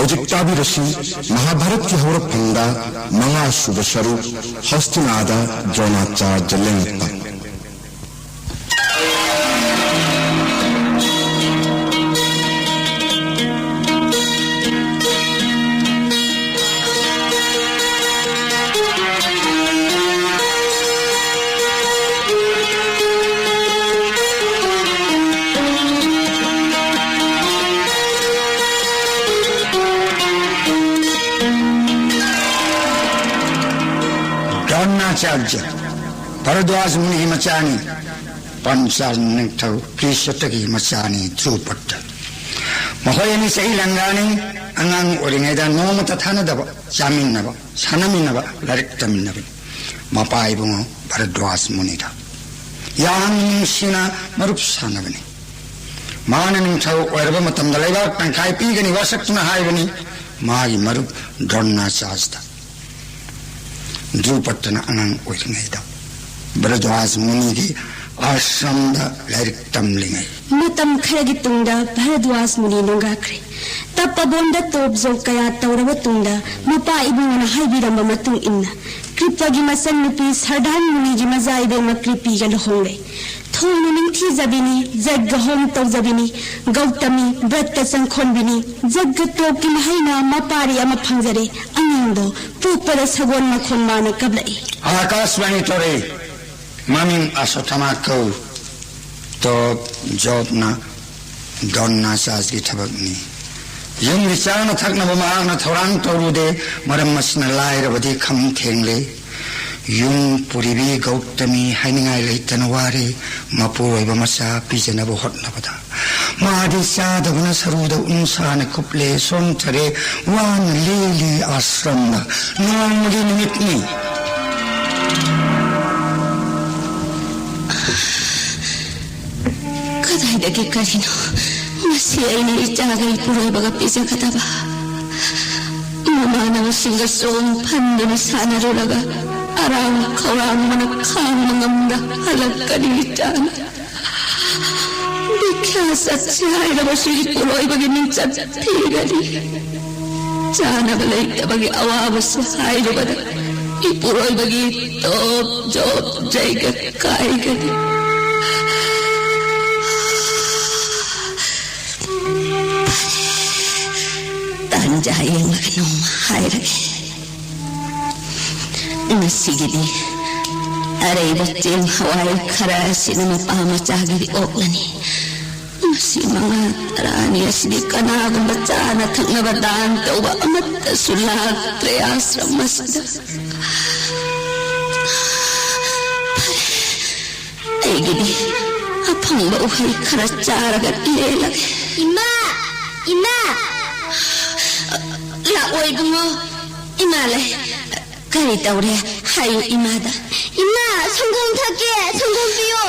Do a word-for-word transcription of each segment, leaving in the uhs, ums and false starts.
ꯍꯧꯖꯤꯛ ꯇꯥꯕꯤꯔꯁꯤ ꯃꯍꯥꯚꯥꯔꯠꯀꯤ ꯍꯧꯔꯛꯐꯝꯗ ꯃꯉꯥ ꯁꯨꯕ ꯁꯔꯨꯛ, ꯍꯁꯇꯤꯅꯥꯗ ꯗ꯭ꯔꯣꯅꯥꯆꯥꯔꯌ ꯂꯦꯡꯉꯛꯄ꯫ ꯗ꯭ꯔꯣꯅꯥꯆꯥꯔꯌ ꯚꯔꯗ꯭ꯋꯥꯖ ꯃꯨꯅꯤꯒꯤ ꯃꯆꯥꯅꯤ꯫ ꯄꯟꯆꯥꯜ ꯅꯤꯡꯊꯧ ꯀ꯭ꯂꯤꯁꯇꯒꯤ ꯃꯆꯥꯅꯤ ꯙ꯭ꯔꯨꯄꯗ꯫ ꯃꯈꯣꯏ ꯑꯅꯤ ꯆꯍꯤ ꯂꯦꯡꯒꯥꯅꯤ꯫ ꯑꯉꯥꯡ ꯑꯣꯏꯔꯤꯉꯩꯗ ꯅꯣꯡꯃꯇ ꯊꯥꯅꯗꯕ, ꯆꯥꯃꯤꯟꯅꯕ, ꯁꯥꯟꯅꯃꯤꯟꯅꯕ, ꯂꯥꯏꯔꯤꯛ ꯇꯝꯃꯤꯟꯅꯕꯅꯤ꯫ ꯃꯄꯥ ꯏꯕꯨꯡꯉꯣ ꯚꯔꯗ꯭ꯋꯥꯖ ꯃꯨꯅꯤꯗ ꯌꯥꯝ ꯅꯨꯡꯁꯤꯅ ꯃꯔꯨꯞ ꯁꯥꯟꯅꯕꯅꯤ꯫ ꯃꯥꯅ ꯅꯤꯡꯊꯧ ꯑꯣꯏꯔꯕ ꯃꯇꯝꯗ ꯂꯩꯕꯥꯛ ꯇꯪꯈꯥꯏ ꯄꯤꯒꯅꯤ ꯋꯥꯁꯛꯇꯨꯅ ꯍꯥꯏꯕꯅꯤ ꯃꯥꯒꯤ ꯃꯔꯨꯞ ꯗ꯭ꯔꯣꯅꯥꯆꯥꯔꯖꯗ꯫ ꯙ꯭ꯔꯨꯄꯗꯅ ꯑꯉꯥꯡ ꯑꯣꯏꯔꯤꯉꯩꯗ ꯚꯔꯗ꯭ꯋꯥꯖ ꯃꯨꯅꯤꯒꯤ ꯑꯥꯁ꯭ꯔꯝꯗ ꯂꯥꯏꯔꯤꯛ ꯇꯝꯂꯤꯉꯩ꯫ ꯃꯇꯝ ꯈꯔꯒꯤ ꯇꯨꯡꯗ ꯚꯔꯗ꯭ꯋꯥꯖ ꯃꯨꯅꯤ ꯅꯣꯡꯒꯥꯈ꯭ꯔꯦ꯫ ꯇꯞꯄꯕꯣꯟꯗ ꯇꯣꯞ ꯖꯣꯞ ꯀꯌꯥ ꯇꯧꯔꯕ ꯇꯨꯡꯗ, ꯃꯄꯥ ꯏꯕꯨꯡꯉꯣꯅ ꯍꯥꯏꯕꯤꯔꯝꯕ ꯃꯇꯨꯡ ꯏꯟꯅ, ꯀ꯭ꯔꯤꯞꯄꯒꯤ ꯃꯆꯟꯅꯨꯄꯤ ꯁꯔꯗꯥꯟ ꯃꯨꯅꯤꯒꯤ ꯃꯆꯥ ꯏꯕꯦꯝꯃ ꯀ꯭ꯔꯤꯄꯤꯒ ꯂꯨꯍꯣꯡꯂꯦ꯫ ꯊꯣꯏꯅ ꯅꯤꯡꯊꯤꯖꯕꯤꯅꯤ, ꯖꯒ ꯍꯣꯝ ꯇꯧꯖꯕꯤꯅꯤ, ꯒꯧꯇꯃꯤ ꯕ꯭ꯔꯠꯇ ꯆꯪꯈꯣꯟꯕꯤꯅꯤ, ꯖꯒ ꯇꯣꯞꯀꯤ ꯃꯍꯩꯅ ꯃꯄꯥꯔꯤ ꯑꯃ ꯐꯪꯖꯔꯦ꯫ ꯑꯉꯥꯡꯗꯣ ꯄꯣꯛꯄꯗ ꯁꯒꯣꯜ ꯃꯈꯣꯟ ꯃꯥꯅ ꯀꯞꯂꯛꯏ꯫ ꯑꯥꯀꯥꯁꯕꯥꯅꯤ ꯇꯧꯔꯦ꯫ ꯃꯃꯤꯡ ꯑꯁꯣꯊꯃꯥ ꯀꯧ꯫ ꯇꯣꯞ ꯖꯣꯞꯅ ꯗ꯭ꯔꯣꯅꯥꯆꯥꯔꯖꯒꯤ ꯊꯕꯛꯅꯤ꯫ ꯌꯨꯝꯒꯤ ꯆꯥꯅ ꯊꯛꯅꯕ ꯃꯍꯥꯛꯅ ꯊꯧꯔꯥꯡ ꯇꯧꯔꯨꯗꯦ꯫ ꯃꯔꯝ ꯑꯁꯤꯅ ꯂꯥꯏꯔꯕꯗꯤ ꯈꯝ ꯊꯦꯡꯂꯦ꯫ ꯌꯨꯝ ꯄꯨꯔꯤꯕꯤ ꯒꯧꯇꯃꯤ ꯍꯥꯏꯅꯤꯡꯉꯥꯏ ꯂꯩꯇꯅ ꯋꯥꯔꯦ꯫ ꯃꯄꯨꯔꯣꯏꯕ ꯃꯆꯥ ꯄꯤꯖꯅꯕ ꯍꯣꯠꯅꯕꯗ ꯃꯥꯗꯤ ꯆꯥꯗꯕꯅ ꯁꯔꯨꯗ ꯎꯟꯁꯥꯅ ꯀꯨꯞꯂꯦ, ꯁꯣꯟꯊꯔꯦ, ꯋꯥꯅ ꯂꯦꯜꯂꯤ ꯑꯥꯁ꯭ꯔꯝꯗ꯫ ꯅꯣꯡꯃꯒꯤ ꯅꯨꯃꯤꯠꯅꯤ꯫ ꯀꯗꯥꯏꯗꯒꯤ ꯀꯔꯤꯅꯣ ꯃꯁꯤ ꯑꯩꯅ ꯏꯆꯥꯒ ꯏꯄꯨꯔꯣꯏꯕꯒ ꯄꯤꯖꯒꯗꯕ? ꯃꯃꯥꯟꯅꯕꯁꯤꯡꯒ ꯆꯣꯡ ꯐꯟꯗꯨꯅ ꯁꯥꯟꯅꯔꯨꯔꯒ ꯑꯔꯥꯡ ꯈꯧꯔꯥꯡꯕꯅ ꯈꯥꯡꯕ ꯉꯝꯗ ꯍꯜꯂꯛꯀꯅꯤ ꯏꯆꯥꯅ꯫ ꯕꯤꯈ꯭ꯌꯥ ꯆꯠꯁꯤ ꯍꯥꯏꯔꯕꯁꯨ ꯏꯄꯨꯔꯣꯏꯕꯒꯤ ꯃꯤꯡꯆꯠ ꯊꯤꯒꯅꯤ꯫ ꯆꯥꯅꯕ ꯂꯩꯇꯕꯒꯤ ꯑꯋꯥꯕꯁꯤ ꯍꯥꯏꯔꯨꯕꯗ ꯏꯄꯨꯔꯣꯏꯕꯒꯤ ꯇꯣꯞ ꯖꯣꯞ ꯖꯩꯒ ꯀꯥꯏꯒꯅꯤ꯫ ꯇꯥꯟꯖꯥ ꯌꯦꯡꯂꯒ ꯅꯣꯡꯃ ꯍꯥꯏꯔꯒꯦ꯫ ꯉꯁꯤꯒꯤꯗꯤ ꯑꯔꯩꯕ ꯆꯦꯡ ꯍꯋꯥꯏ ꯈꯔ ꯑꯁꯤꯅ ꯃꯄꯥ ꯃꯆꯥꯒꯤꯗꯤ ꯑꯣꯛꯂꯅꯤ꯫ ꯃꯁꯤ ꯃꯉꯥ ꯇꯔꯥꯅꯤ ꯑꯁꯤꯗꯤ ꯀꯅꯥꯒꯨꯝꯕ ꯆꯥꯅ ꯊꯛꯅꯕ ꯗꯥꯟ ꯇꯧꯕ ꯑꯃꯠꯇꯁꯨ ꯂꯥꯛꯇ꯭ꯔꯦ ꯑꯥꯁ꯭ꯔꯝ ꯑꯁꯤꯗ꯫ ꯐꯔꯦ, ꯑꯩꯒꯤꯗꯤ ꯑꯐꯪꯕ ꯎꯍꯩ ꯈꯔ ꯆꯥꯔꯒ ꯂꯦꯜꯂꯒꯦ꯫ ꯏꯃꯥ! ꯏꯃꯥ! ꯂꯥꯛꯑꯣ ꯏꯕꯨꯡꯉꯣ꯫ ꯏꯃꯥ ꯂꯩ꯫ ꯀꯔꯤ ꯇꯧꯔꯦ? ꯍꯥꯏꯌꯨ ꯏꯃꯥꯗ꯫ ꯏꯃꯥ, ꯁꯪꯒꯣꯝ ꯊꯛꯀꯦ, ꯁꯪꯒꯣꯝ ꯄꯤꯌꯣ꯫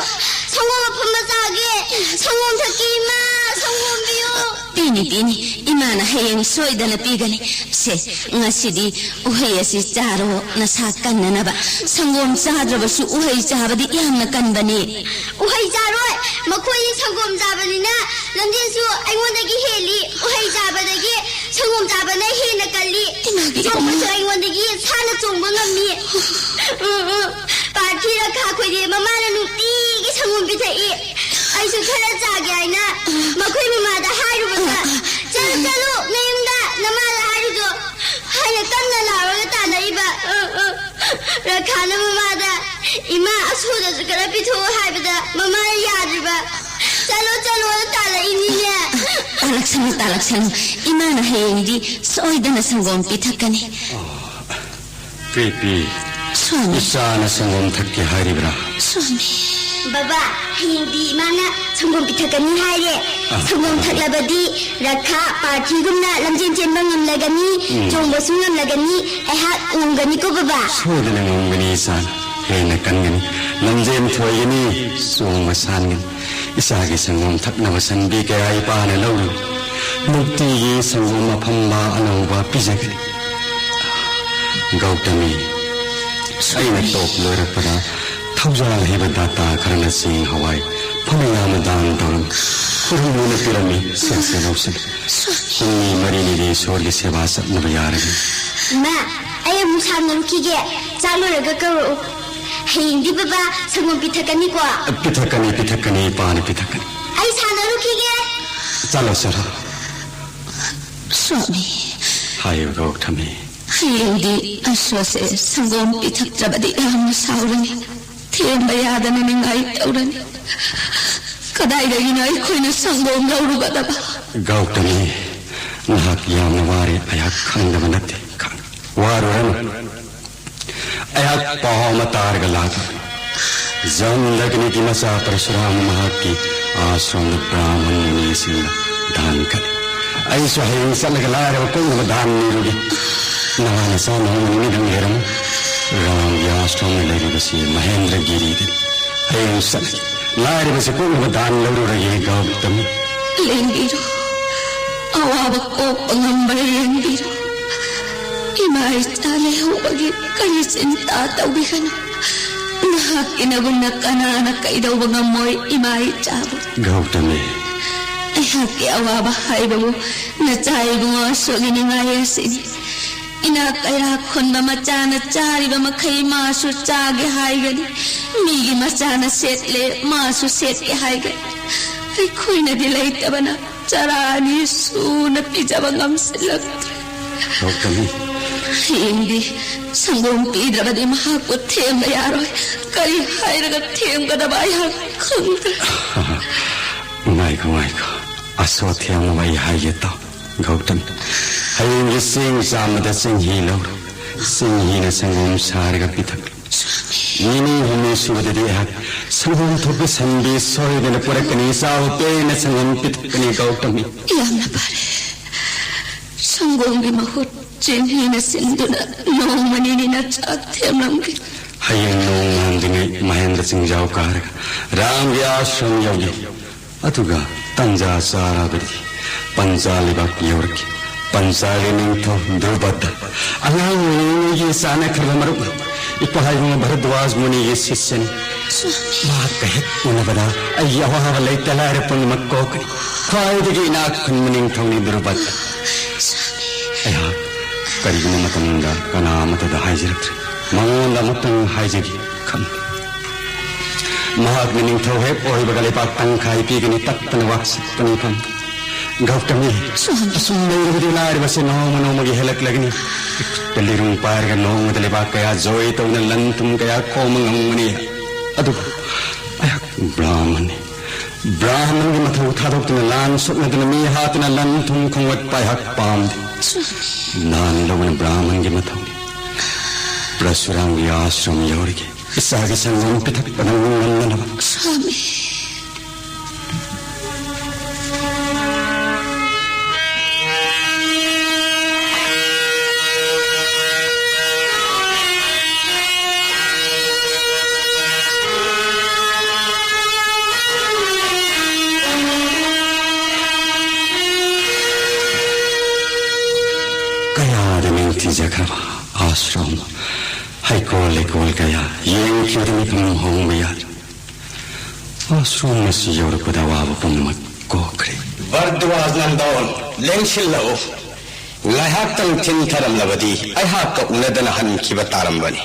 ꯁꯪꯒꯣꯝ ꯑꯐꯝꯕ ꯆꯥꯒꯦ, ꯁꯪꯒꯣꯝ ꯊꯛꯀꯦ ꯏꯃꯥ, ꯁꯪꯒꯣꯝ ꯄꯤꯌꯣ꯫ ꯄꯤꯅꯤ, ꯄꯤꯅꯤ꯫ ꯏꯃꯥꯅ ꯍꯌꯦꯡ ꯁꯣꯏꯗꯅ ꯄꯤꯒꯅꯤ꯫ ꯁꯦ, ꯉꯁꯤꯗꯤ ꯎꯍꯩ ꯑꯁꯤ ꯆꯥꯔꯣ, ꯅꯁꯥ ꯀꯟꯅꯅꯕ꯫ ꯁꯪꯒꯣꯝ ꯆꯥꯗ꯭ꯔꯕꯁꯨ ꯎꯍꯩ ꯆꯥꯕꯗꯤ ꯌꯥꯝꯅ ꯀꯟꯕꯅꯤ꯫ ꯎꯍꯩ ꯆꯥꯔꯣꯏ, ꯃꯈꯣꯏꯗꯤ ꯁꯪꯒꯣꯝ ꯆꯥꯕꯅꯤꯅ ꯂꯝꯖꯦꯟꯁꯨ ꯑꯩꯉꯣꯟꯗꯒꯤ ꯍꯦꯜꯂꯤ꯫ ꯎꯍꯩ ꯆꯥꯕꯗꯒꯤ ꯁꯪꯒꯣꯝ ꯆꯥꯕꯅ ꯍꯦꯟꯅ ꯀꯜꯂꯤ꯫ ꯏꯃꯥꯒꯤ ꯆꯣꯡꯕꯁꯨ ꯏꯃꯥ꯫ ꯑꯩꯉꯣꯟꯗꯒꯤ ꯁꯥꯟꯅ ꯆꯣꯡꯕ ꯉꯝꯃꯤ꯫ ꯎꯝ, ꯎꯝ꯫ ꯄꯥꯔꯊꯤ ꯔꯈꯥ ꯈꯣꯏꯗꯤ ꯃꯃꯥꯅ ꯅꯨꯡꯇꯤꯒꯤ ꯁꯪꯒꯣꯝ ꯄꯤꯊꯛꯏ꯫ ꯑꯩꯁꯨ ꯈꯔ ꯆꯥꯒꯦ ꯍꯥꯏꯅ ꯃꯈꯣꯏ ꯃꯃꯥꯗ ꯍꯥꯏꯔꯨꯕꯗ, "ꯆꯠꯂꯨ, ꯆꯠꯂꯨ, ꯅꯌꯨꯝꯗ ꯅꯃꯥꯗ ꯍꯥꯏꯔꯨꯆꯣ" ꯍꯥꯏꯅ ꯀꯟꯅ ꯂꯥꯎꯔꯒ ꯇꯥꯟꯅꯔꯤꯕ꯫ ꯎꯝ, ꯎꯝ꯫ ꯔꯈꯥꯅ ꯃꯃꯥꯗ, "ꯏꯃꯥ, ꯑꯁꯣꯗꯁꯨ ꯈꯔ ꯄꯤꯊꯣꯛꯎ" ꯍꯥꯏꯕꯗ ꯃꯃꯥꯅ ꯌꯥꯗ꯭ꯔꯤꯕ꯫ "ꯆꯠꯂꯣ, ꯆꯠꯂꯣꯅ" ꯇꯥꯜꯂꯛꯏꯅꯤꯅꯦ꯫ ꯇꯥꯜꯂꯛꯁꯅꯨ, ꯇꯥꯜꯂꯛꯁꯅꯨ꯫ ꯏꯃꯥꯅ ꯍꯌꯦꯡꯗꯤ ꯁꯣꯏꯗꯅ ꯁꯪꯒꯣꯝ ꯄꯤꯊꯛꯀꯅꯤ꯫ ꯀ꯭ꯔꯤꯄꯤ, ꯁ꯭ꯋꯥꯃꯤ꯫ ꯏꯆꯥꯅ ꯁꯪꯒꯣꯝ ꯊꯛꯀꯦ ꯍꯥꯏꯔꯤꯕ꯭ꯔꯥ? ꯁ꯭ꯋꯥꯃꯤ꯫ ꯕꯕꯥ, ꯍꯌꯦꯡꯗꯤ ꯏꯃꯥꯅ ꯁꯪꯒꯣꯝ ꯄꯤꯊꯛꯀꯅꯤ ꯍꯥꯏꯔꯦ꯫ ꯑ꯫ ꯁꯪꯒꯣꯝ ꯊꯛꯂꯕꯗꯤ ꯔꯈꯥ ꯄꯥꯔꯊꯤꯒꯨꯝꯅ ꯂꯝꯖꯦꯟ ꯆꯦꯟꯕ ꯉꯝꯂꯒꯅꯤ, ꯎꯝ꯫ ꯆꯣꯡꯕꯁꯨ ꯉꯝꯂꯒꯅꯤ, ꯑꯩꯍꯥꯛ ꯉꯝꯒꯅꯤꯀꯣ ꯕꯕꯥ? ꯁꯣꯏꯗꯅ ꯉꯝꯒꯅꯤ ꯏꯆꯥ, ꯍꯦꯟꯅ ꯀꯟꯒꯅꯤ, ꯂꯝꯖꯦꯟ ꯊꯣꯏꯒꯅꯤ, ꯆꯣꯡꯕ ꯁꯥꯟꯒꯅꯤ꯫ ꯏꯆꯥꯒꯤ ꯁꯪꯒꯣꯝ ꯊꯛꯅꯕ ꯁꯟꯕꯤ ꯀꯌꯥ ꯏꯄꯥꯅ ꯂꯧꯔꯨꯏ꯫ ꯅꯨꯡꯇꯤꯒꯤ ꯁꯪꯒꯣꯝ ꯑꯐꯝꯕ ꯑꯅꯧꯕ ꯄꯤꯖꯒꯅꯤ꯫ ꯒꯧꯇꯃꯤ, ꯑꯩꯅ ꯇꯣꯞ ꯂꯣꯏꯔꯛꯄꯗ ꯊꯧꯖꯥꯜ ꯍꯩꯕ ꯗꯥꯇꯥ ꯈꯔꯅ ꯆꯦꯡ ꯍꯋꯥꯏ ꯐꯅꯌꯥꯝꯅ ꯗꯥꯟ ꯇꯧꯔꯝꯃꯤ꯫ ꯈꯨꯔꯨꯝꯃꯨꯅ ꯄꯤꯔꯝꯃꯤ꯫ ꯁꯦ, ꯁꯦ, ꯂꯧꯁꯤꯜꯂꯨ꯫ ꯄꯨꯡ ꯃꯔꯤꯅꯤꯗꯤ ꯏꯁꯣꯔꯒꯤ ꯁꯦꯕꯥ ꯆꯠꯅꯕ ꯌꯥꯔꯅꯤ꯫ ꯏꯃꯥ, ꯑꯩ ꯑꯃꯨꯛ ꯁꯥꯟꯅꯔꯨꯈꯤꯒꯦ꯫ ꯆꯥꯛ ꯂꯣꯏꯔꯒ ꯀꯧꯔꯛꯎ꯫ ꯍꯌꯦꯡꯗꯤ ꯕꯕꯥ ꯁꯪꯒꯣꯝ ꯄꯤꯊꯛꯀꯅꯤꯀꯣ? ꯄꯤꯊꯛꯀꯅꯤ, ꯄꯤꯊꯛꯀꯅꯤ, ꯏꯄꯥꯅ ꯄꯤꯊꯛꯀꯅꯤ꯫ ꯑꯩ ꯁꯥꯟꯅꯔꯨꯈꯤꯒꯦ꯫ ꯆꯠꯂꯣ, ꯆꯠꯂꯣ꯫ ꯁ꯭ꯋꯥꯃꯤ꯫ ꯍꯥꯏꯌꯨ, ꯒꯧꯇꯃꯤ꯫ ꯍꯌꯦꯡꯗꯤ ꯑꯁꯣꯁꯦ ꯁꯪꯒꯣꯝ ꯄꯤꯊꯛꯇ꯭ꯔꯕꯗꯤ ꯌꯥꯝꯅ ꯁꯥꯎꯔꯅꯤ꯫ ꯊꯦꯝꯕ ꯌꯥꯗꯅ ꯅꯤꯡꯉꯥꯏ ꯇꯧꯔꯅꯤ꯫ ꯀꯗꯥꯏꯗꯒꯤꯅꯣ ꯑꯩꯈꯣꯏꯅ ꯁꯪꯒꯣꯝ ꯂꯧꯔꯨꯒꯗꯕ? ꯒꯧꯇꯃꯤ, ꯅꯍꯥꯛ ꯌꯥꯝꯅ ꯋꯥꯔꯦ, ꯑꯩꯍꯥꯛ ꯈꯪꯗꯕ ꯅꯠꯇꯦ꯫ ꯈꯪ-, ꯋꯥꯔꯨꯔꯅꯨ꯫ ꯑꯩꯍꯥꯛ ꯄꯥꯎ ꯑꯃ ꯇꯥꯔꯒ ꯂꯥꯛꯂꯤ꯫ ꯖꯃꯗꯒ꯭ꯅꯤꯒꯤ ꯃꯆꯥ ꯄꯔꯁꯨꯔꯥꯃ ꯃꯍꯥꯛꯀꯤ ꯑꯥꯁ꯭ꯔꯝꯗ ꯕ꯭ꯔꯥꯍꯃꯟ ꯃꯨꯅꯤꯁꯤꯡꯅ ꯗꯥꯟ ꯀꯠꯂꯤ꯫ ꯑꯩꯁꯨ ꯍꯌꯦꯡ ꯆꯠꯂꯒ ꯂꯥꯏꯔꯕ ꯀꯣꯛꯅꯕ ꯗꯥꯟ ꯅꯤꯔꯨꯒꯦ꯫ ꯅꯋꯥ ꯅꯆꯥ ꯅꯣꯡꯃ ꯅꯤꯅꯤꯗꯪ ꯂꯩꯔꯝꯃꯨ꯫ ꯔꯥꯝꯒꯤ ꯑꯥꯁ꯭ꯔꯝꯗ ꯂꯩꯔꯤꯕꯁꯤ ꯃꯍꯦꯟꯗ꯭ꯔꯒꯤꯔꯤꯗꯅꯤ꯫ ꯍꯌꯦꯡ ꯆꯠꯂꯒꯦ꯫ ꯂꯥꯏꯔꯕꯁꯤ ꯀꯣꯛꯅꯕ ꯗꯥꯟ ꯂꯧꯔꯨꯔꯒꯦ, ꯒꯧꯇꯃꯤ꯫ ꯂꯦꯡꯕꯤꯔꯣ꯫ ꯑꯋꯥꯕ ꯀꯣꯛꯄ ꯉꯝꯕ꯭ꯔꯥ ꯌꯦꯡꯕꯤꯔꯣ꯫ ꯏꯃꯥ ꯏꯆꯥ ꯂꯩꯍꯧꯕꯒꯤ ꯀꯔꯤ ꯆꯤꯟꯇꯥ ꯇꯧꯕꯤꯒꯅꯨ꯫ ꯅꯍꯥꯛꯀꯤꯅꯒꯨꯝꯅ ꯀꯅꯥꯅ ꯀꯩꯗꯧꯕ ꯉꯝꯃꯣꯏ ꯏꯃꯥ ꯏꯆꯥꯕꯨ꯫ ꯒꯧꯇꯃꯤ꯫ ꯑꯩꯍꯥꯛꯀꯤ ꯑꯋꯥꯕ ꯍꯥꯏꯕꯕꯨ ꯅꯆꯥ ꯏꯕꯨꯡꯉꯣ ꯑꯁꯣꯛꯒꯤ ꯅꯤꯡꯉꯥꯏ ꯑꯁꯤꯅꯤ꯫ ꯏꯅꯥꯛ ꯀꯩꯔꯥꯛ ꯈꯨꯟꯕ ꯃꯆꯥꯅ ꯆꯥꯔꯤꯕ ꯃꯈꯩ ꯃꯥꯁꯨ ꯆꯥꯒꯦ ꯍꯥꯏꯒꯅꯤ꯫ ꯃꯤꯒꯤ ꯃꯆꯥꯅ ꯁꯦꯠꯂꯦ, ꯃꯥꯁꯨ ꯁꯦꯠꯀꯦ ꯍꯥꯏꯒꯅꯤ꯫ ꯑꯩꯈꯣꯏꯅꯗꯤ ꯂꯩꯇꯕꯅ ꯆꯔꯥ ꯑꯅꯤ ꯁꯨꯅ ꯄꯤꯖꯕ ꯉꯝꯁꯤꯜꯂꯛꯇ꯭ꯔꯦ꯫ ꯒꯧꯇꯃꯤ꯫ ꯍꯌꯦꯡꯗꯤ ꯁꯪꯒꯣꯝ ꯄꯤꯗ꯭ꯔꯕꯗꯤ ꯃꯍꯥꯛꯄꯨ ꯊꯦꯝꯕ ꯌꯥꯔꯣꯏ꯫ ꯀꯔꯤ ꯍꯥꯏꯔꯒ ꯊꯦꯝꯒꯗꯕ ꯑꯩꯍꯥꯛ ꯈꯪꯗ꯭ꯔꯦ꯫ ꯉꯥꯏꯈꯣ, ꯉꯥꯏꯈꯣ꯫ ꯑꯁꯣꯊꯦꯝꯅꯕ ꯑꯩ ꯍꯥꯏꯒꯦ ꯇꯥꯎ꯫ ꯒꯧꯇꯝ, ꯍꯌꯦꯡꯒꯤ ꯆꯦꯡ ꯆꯥꯝꯕꯗ ꯆꯦꯡꯍꯤ ꯂꯧꯔꯣ꯫ ꯆꯦꯡꯍꯤꯅ ꯁꯪꯒꯣꯝ ꯁꯥꯔꯒ ꯄꯤꯊꯛꯂꯨ꯫ ꯅꯤꯅꯤ ꯍꯨꯝꯅꯤ ꯁꯨꯕꯗꯗꯤ ꯑꯩꯍꯥꯛ ꯁꯪꯒꯣꯝ ꯊꯣꯛꯄ ꯁꯟꯕꯤ ꯁꯣꯏꯗꯅ ꯄꯨꯔꯛꯀꯅꯤ꯫ ꯆꯥꯎ, ꯄꯦꯟꯅ ꯁꯪꯒꯣꯝ ꯄꯤꯊꯛꯀꯅꯤ, ꯒꯧꯇꯃꯤ꯫ ꯌꯥꯝꯅ ꯐꯔꯦ꯫ ꯁꯪꯒꯣꯝꯒꯤ ꯃꯍꯨꯠ ꯆꯦꯡꯍꯤꯅ ꯁꯤꯟꯗꯨꯅ ꯅꯣꯡꯃ ꯅꯤꯅꯤ ꯅꯆꯥ ꯊꯦꯝꯂꯝꯒꯦ꯫ ꯍꯌꯦꯡ ꯅꯣꯡ ꯉꯥꯟꯗ꯭ꯔꯤꯉꯩ ꯃꯍꯦꯟꯗ꯭ꯔ ꯆꯤꯡꯖꯥꯎ ꯀꯥꯔꯒ ꯔꯥꯝꯒꯤ ꯑꯥꯁ꯭ꯔꯝ ꯌꯧꯒꯦ꯫ ꯑꯗꯨꯒ ꯇꯟꯖꯥ ꯆꯥꯔꯕꯗꯤ ꯄꯟꯆꯥ ꯂꯩꯕꯥꯛ ꯌꯧꯔꯛꯈꯤ꯫ ꯄꯟꯆꯥꯒꯤ ꯅꯤꯡꯊꯧ ꯗ꯭ꯔꯨꯄꯗ ꯑꯉꯥꯡ ꯑꯣꯏꯔꯤꯉꯩꯒꯤ ꯆꯥꯟꯅꯈ꯭ꯔꯕ ꯃꯔꯨꯞ ꯏꯄꯥ ꯏꯕꯨꯡ ꯚꯔꯗ꯭ꯋꯥꯖ ꯃꯨꯅꯤꯒꯤ ꯁꯤꯁ꯭ꯌꯅꯤ꯫ ꯃꯍꯥꯛꯀ ꯍꯦꯛ ꯎꯅꯕꯗ ꯑꯩꯒꯤ ꯑꯋꯥꯕ ꯂꯩꯇ ꯂꯥꯏꯔ ꯄꯨꯝꯅꯃꯛ ꯀꯣꯛꯀꯅꯤ꯫ ꯈ꯭ꯋꯥꯏꯗꯒꯤ ꯏꯅꯥꯛ ꯈꯨꯟꯕ ꯅꯤꯡꯊꯧꯅꯤ ꯗ꯭ꯔꯨꯄꯗ꯫ ꯑꯩꯍꯥꯛ ꯀꯔꯤꯒꯨꯝꯕ ꯃꯇꯝꯗ ꯀꯅꯥ ꯑꯃꯠꯇꯗ ꯍꯥꯏꯖꯔꯛꯇ꯭ꯔꯦ꯫ ꯃꯉꯣꯟꯗ ꯑꯃꯇꯪ ꯍꯥꯏꯖꯒꯦ ꯈꯟꯕ꯫ ꯃꯍꯥꯛꯅ ꯅꯤꯡꯊꯧ ꯍꯦꯛ ꯑꯣꯏꯕꯒ ꯂꯩꯕꯥꯛ ꯇꯪꯈꯥꯏ ꯄꯤꯒꯅꯤ, ꯇꯠꯇꯅ ꯋꯥꯛꯁꯤꯠꯄꯅꯤ ꯈꯟꯕ꯫ ꯒꯧꯇꯃꯤ, ꯑꯁꯨꯝ ꯂꯩꯔꯕꯗꯤ ꯂꯥꯏꯔꯕꯁꯦ ꯅꯣꯡꯃ ꯅꯣꯡꯃꯒꯤ ꯍꯦꯜꯂꯛꯂꯒꯅꯤ꯫ ꯏꯈꯨꯠꯇ ꯂꯤꯔꯨꯡ ꯄꯥꯏꯔꯒ ꯅꯣꯡꯃꯗ ꯂꯩꯕꯥꯛ ꯀꯌꯥ ꯖꯣꯏ ꯇꯧꯗꯨꯅ ꯂꯟ ꯊꯨꯝ ꯀꯌꯥ ꯈꯣꯝꯕ ꯉꯝꯒꯅꯤ꯫ ꯑꯗꯨꯕꯨ ꯑꯩꯍꯥꯛ ꯕ꯭ꯔꯥꯍꯃꯟꯅꯤ꯫ ꯕ꯭ꯔꯥꯍꯃꯟꯒꯤ ꯃꯊꯧ ꯊꯥꯗꯣꯛꯇꯨꯅ ꯂꯥꯟ ꯁꯣꯛꯅꯗꯨꯅ ꯃꯤ ꯍꯥꯠꯇꯨꯅ ꯂꯟ ꯊꯨꯝ ꯈꯣꯝꯒꯠꯄ ꯑꯩꯍꯥꯛ ꯄꯥꯝꯗꯦ꯫ ꯂꯥꯟ ꯂꯧꯕꯅ ꯕ꯭ꯔꯥꯍꯃꯟꯒꯤ ꯃꯊꯧꯅꯤ꯫ ꯄ꯭ꯔꯁꯨꯔꯥꯝꯒꯤ ꯑꯥꯁ꯭ꯔꯝ ꯌꯧꯔꯒꯦ꯫ ꯏꯆꯥꯒꯤ ꯁꯪꯒꯣꯝ ꯄꯤꯊꯛꯄꯗ ꯉꯝꯅꯅꯕ꯫ ꯁ꯭ꯋꯥꯃꯤ꯫ ꯀꯌꯥꯗ ꯅꯤꯡꯊꯤꯖꯈ꯭ꯔꯕ ꯑꯥꯁ꯭ꯔꯝ꯫ ꯍꯩꯀꯣꯜ ꯂꯩꯀꯣꯜ ꯀꯌꯥ ꯌꯦꯡꯈꯤꯕꯗ ꯃꯤꯠꯐꯝ ꯍꯣꯡꯕ ꯌꯥꯗ꯭ꯔꯦ꯫ ꯑꯥꯁ꯭ꯔꯝ ꯑꯁꯤ ꯌꯧꯔꯛꯄꯗ ꯑꯋꯥꯕ ꯄꯨꯝꯅꯃꯛ ꯀꯣꯛꯈ꯭ꯔꯦ꯫ ꯚꯔꯗ꯭ꯋꯥꯖ ꯅꯟꯗꯣꯟ, ꯂꯦꯡꯁꯤꯜꯂꯛꯎ꯫ ꯉꯥꯏꯍꯥꯛꯇꯪ ꯊꯤꯟꯊꯔꯝꯂꯕꯗꯤ ꯑꯩꯍꯥꯛꯀ ꯎꯅꯗꯅ ꯍꯟꯈꯤꯕ ꯇꯥꯔꯝꯕꯅꯤ꯫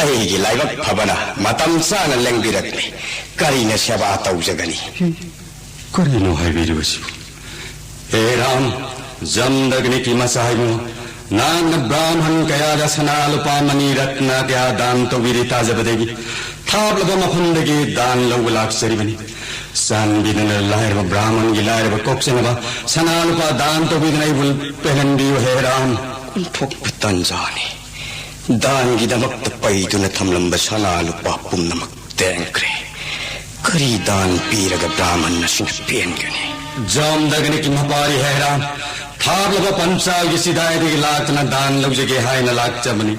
ꯑꯩꯒꯤ ꯂꯥꯏꯕꯛ ꯐꯕꯅ ꯃꯇꯝ ꯆꯥꯅ ꯂꯦꯡꯕꯤꯔꯛꯂꯦ꯫ ꯀꯔꯤꯅ ꯁꯦꯕꯥ ꯇꯧꯖꯒꯅꯤ? ꯀꯔꯤꯅꯣ ꯍꯥꯏꯕꯤꯔꯤꯕꯁꯤꯕꯨ? ꯍꯦ ꯔꯥꯝ, ꯖꯝꯗꯒꯅꯤꯒꯤ ꯃꯆꯥ ꯏꯕꯨꯡꯉꯣ, ꯅꯍꯥꯛꯅ ꯕ꯭ꯔꯥꯍꯃꯟ ꯀꯌꯥꯗ ꯁꯅꯥ ꯂꯨꯄꯥ ꯃꯅꯤ ꯔꯠꯅ ꯀꯌꯥ ꯗꯥꯟ ꯇꯧꯕꯤꯔꯤ ꯇꯥꯖꯕꯗꯒꯤ ꯊꯥꯞꯂꯕ ꯃꯐꯝꯗꯒꯤ ꯗꯥꯟ ꯂꯧꯕ ꯂꯥꯛꯆꯔꯤꯕꯅꯤ꯫ ꯆꯥꯟꯕꯤꯗꯨꯅ ꯂꯥꯏꯔꯕ ꯕ꯭ꯔꯥꯍꯃꯟꯒꯤ ꯂꯥꯏꯔꯕ ꯀꯣꯛꯆꯅꯕ ꯁꯅꯥ ꯂꯨꯄꯥ ꯗꯥꯟ ꯇꯧꯕꯤꯗꯨꯅ ꯑꯩꯕꯨ ꯄꯦꯜꯍꯟꯕꯤꯌꯨ ꯍꯦ ꯔꯥꯝ꯫ ꯑꯣꯟꯊꯣꯛꯄ ꯇꯟꯖꯥꯅꯤ꯫ ꯗꯥꯟꯒꯤꯗꯃꯛꯇ ꯄꯩꯗꯨꯅ ꯊꯝꯂꯝꯕ ꯁꯅꯥ ꯂꯨꯄꯥ ꯄꯨꯝꯅꯃꯛ ꯇꯦꯡꯈ꯭ꯔꯦ꯫ ꯀꯔꯤ ꯗꯥꯟ ꯄꯤꯔꯒ ꯕ꯭ꯔꯥꯍꯃꯟ ꯑꯁꯤꯅ ꯄꯦꯟꯒꯅꯤ? ꯖꯝꯗꯒꯅꯤꯒꯤ ꯃꯄꯥꯔꯤ ꯍꯦ ꯔꯥꯝ, ꯊꯥꯞꯂꯕ ꯄꯟꯆꯥꯜꯒꯤ ꯆꯤꯗꯥꯏꯗꯒꯤ ꯂꯥꯛꯇꯨꯅ ꯗꯥꯟ ꯂꯧꯖꯒꯦ ꯍꯥꯏꯅ ꯂꯥꯛꯆꯕꯅꯤ꯫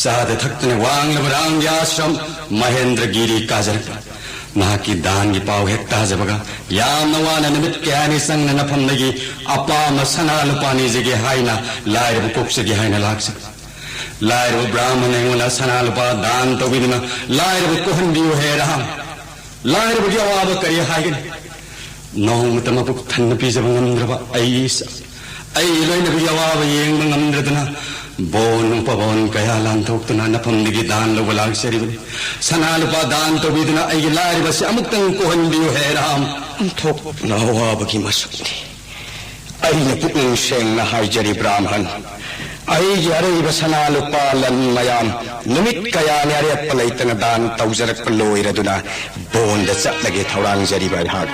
ꯆꯥꯗ ꯊꯛꯇꯨꯅ ꯋꯥꯡꯂꯕ ꯔꯥꯝꯒꯤ ꯑꯥꯁ꯭ꯔꯝ ꯃꯍꯦꯟꯗ꯭ꯔꯒꯤꯔꯤ ꯀꯥꯖꯔꯛꯄ꯫ ꯅꯍꯥꯛꯀꯤ ꯗꯥꯟꯒꯤ ꯄꯥꯎ ꯍꯦꯛ ꯇꯥꯖꯕꯒ ꯌꯥꯝꯅ ꯋꯥꯅ ꯅꯨꯃꯤꯠ ꯀꯌꯥꯅꯤ ꯆꯪꯅ ꯅꯐꯝꯗꯒꯤ ꯑꯄꯥꯝꯕ ꯁꯅꯥ ꯂꯨꯄꯥ ꯅꯤꯖꯒꯦ ꯍꯥꯏꯅ ꯂꯥꯏꯔꯕ ꯀꯣꯛꯆꯒꯦ ꯍꯥꯏꯅ ꯂꯥꯛꯆꯕꯅꯤ꯫ ꯂꯥꯏꯔꯕ ꯕ꯭ꯔꯥꯍꯃꯟ ꯑꯩꯉꯣꯟꯗ ꯁꯅꯥ ꯂꯨꯄꯥ ꯗꯥꯟ ꯇꯧꯕꯤꯗꯨꯅ ꯂꯥꯏꯔꯕ ꯀꯣꯛꯍꯟꯕꯤꯌꯨ ꯍꯦ ꯔꯥꯝ꯫ ꯂꯥꯏꯔꯕꯒꯤ ꯑꯋꯥꯕ ꯀꯔꯤ ꯍꯥꯏꯒꯅꯤ? ꯅꯣꯡꯃꯇ ꯃꯄꯨꯛ ꯊꯟꯅ ꯄꯤꯖꯕ ꯉꯝꯗ꯭ꯔꯕ ꯑꯩ ꯏꯆꯥ, ꯑꯩ ꯂꯣꯏꯅꯕꯒꯤ ꯑꯋꯥꯕ ꯌꯦꯡꯕ ꯉꯝꯗ꯭ꯔꯗꯨꯅ ꯕꯣꯟ ꯎꯄꯕꯣꯟ ꯀꯌꯥ ꯂꯥꯟꯊꯣꯛꯇꯨꯅ ꯅꯐꯝꯗꯒꯤ ꯗꯥꯟ ꯂꯧꯕ ꯂꯥꯛꯆꯔꯤꯕꯅꯤ꯫ ꯁꯅꯥ ꯂꯨꯄꯥ ꯗꯥꯟ ꯇꯧꯕꯤꯗꯨꯅ ꯑꯩꯒꯤ ꯂꯥꯏꯔꯕꯁꯤ ꯑꯃꯨꯛꯇꯪ ꯀꯣꯛꯍꯟꯕꯤꯌꯨ ꯍꯦ ꯔꯥꯝ꯫ ꯑꯣꯟꯊꯣꯛꯅ ꯑꯋꯥꯕꯒꯤ ꯃꯁꯛꯅꯤ꯫ ꯑꯩꯅ ꯄꯨꯛꯅꯤꯡ ꯁꯦꯡꯅ ꯍꯥꯏꯖꯔꯤ ꯕ꯭ꯔꯥꯍꯃꯟ, ꯑꯩꯒꯤ ꯑꯔꯩꯕ ꯁꯅꯥ ꯂꯨꯄꯥ ꯂꯟ ꯃꯌꯥꯝ ꯅꯨꯃꯤꯠ ꯀꯌꯥꯅꯤ ꯑꯔꯦꯞꯄ ꯂꯩꯇꯅ ꯗꯥꯟ ꯇꯧꯖꯔꯛꯄ ꯂꯣꯏꯔꯗꯨꯅ ꯕꯣꯟꯗ ꯆꯠꯂꯒꯦ ꯊꯧꯔꯥꯡꯖꯔꯤꯕ ꯑꯩꯍꯥꯛ꯫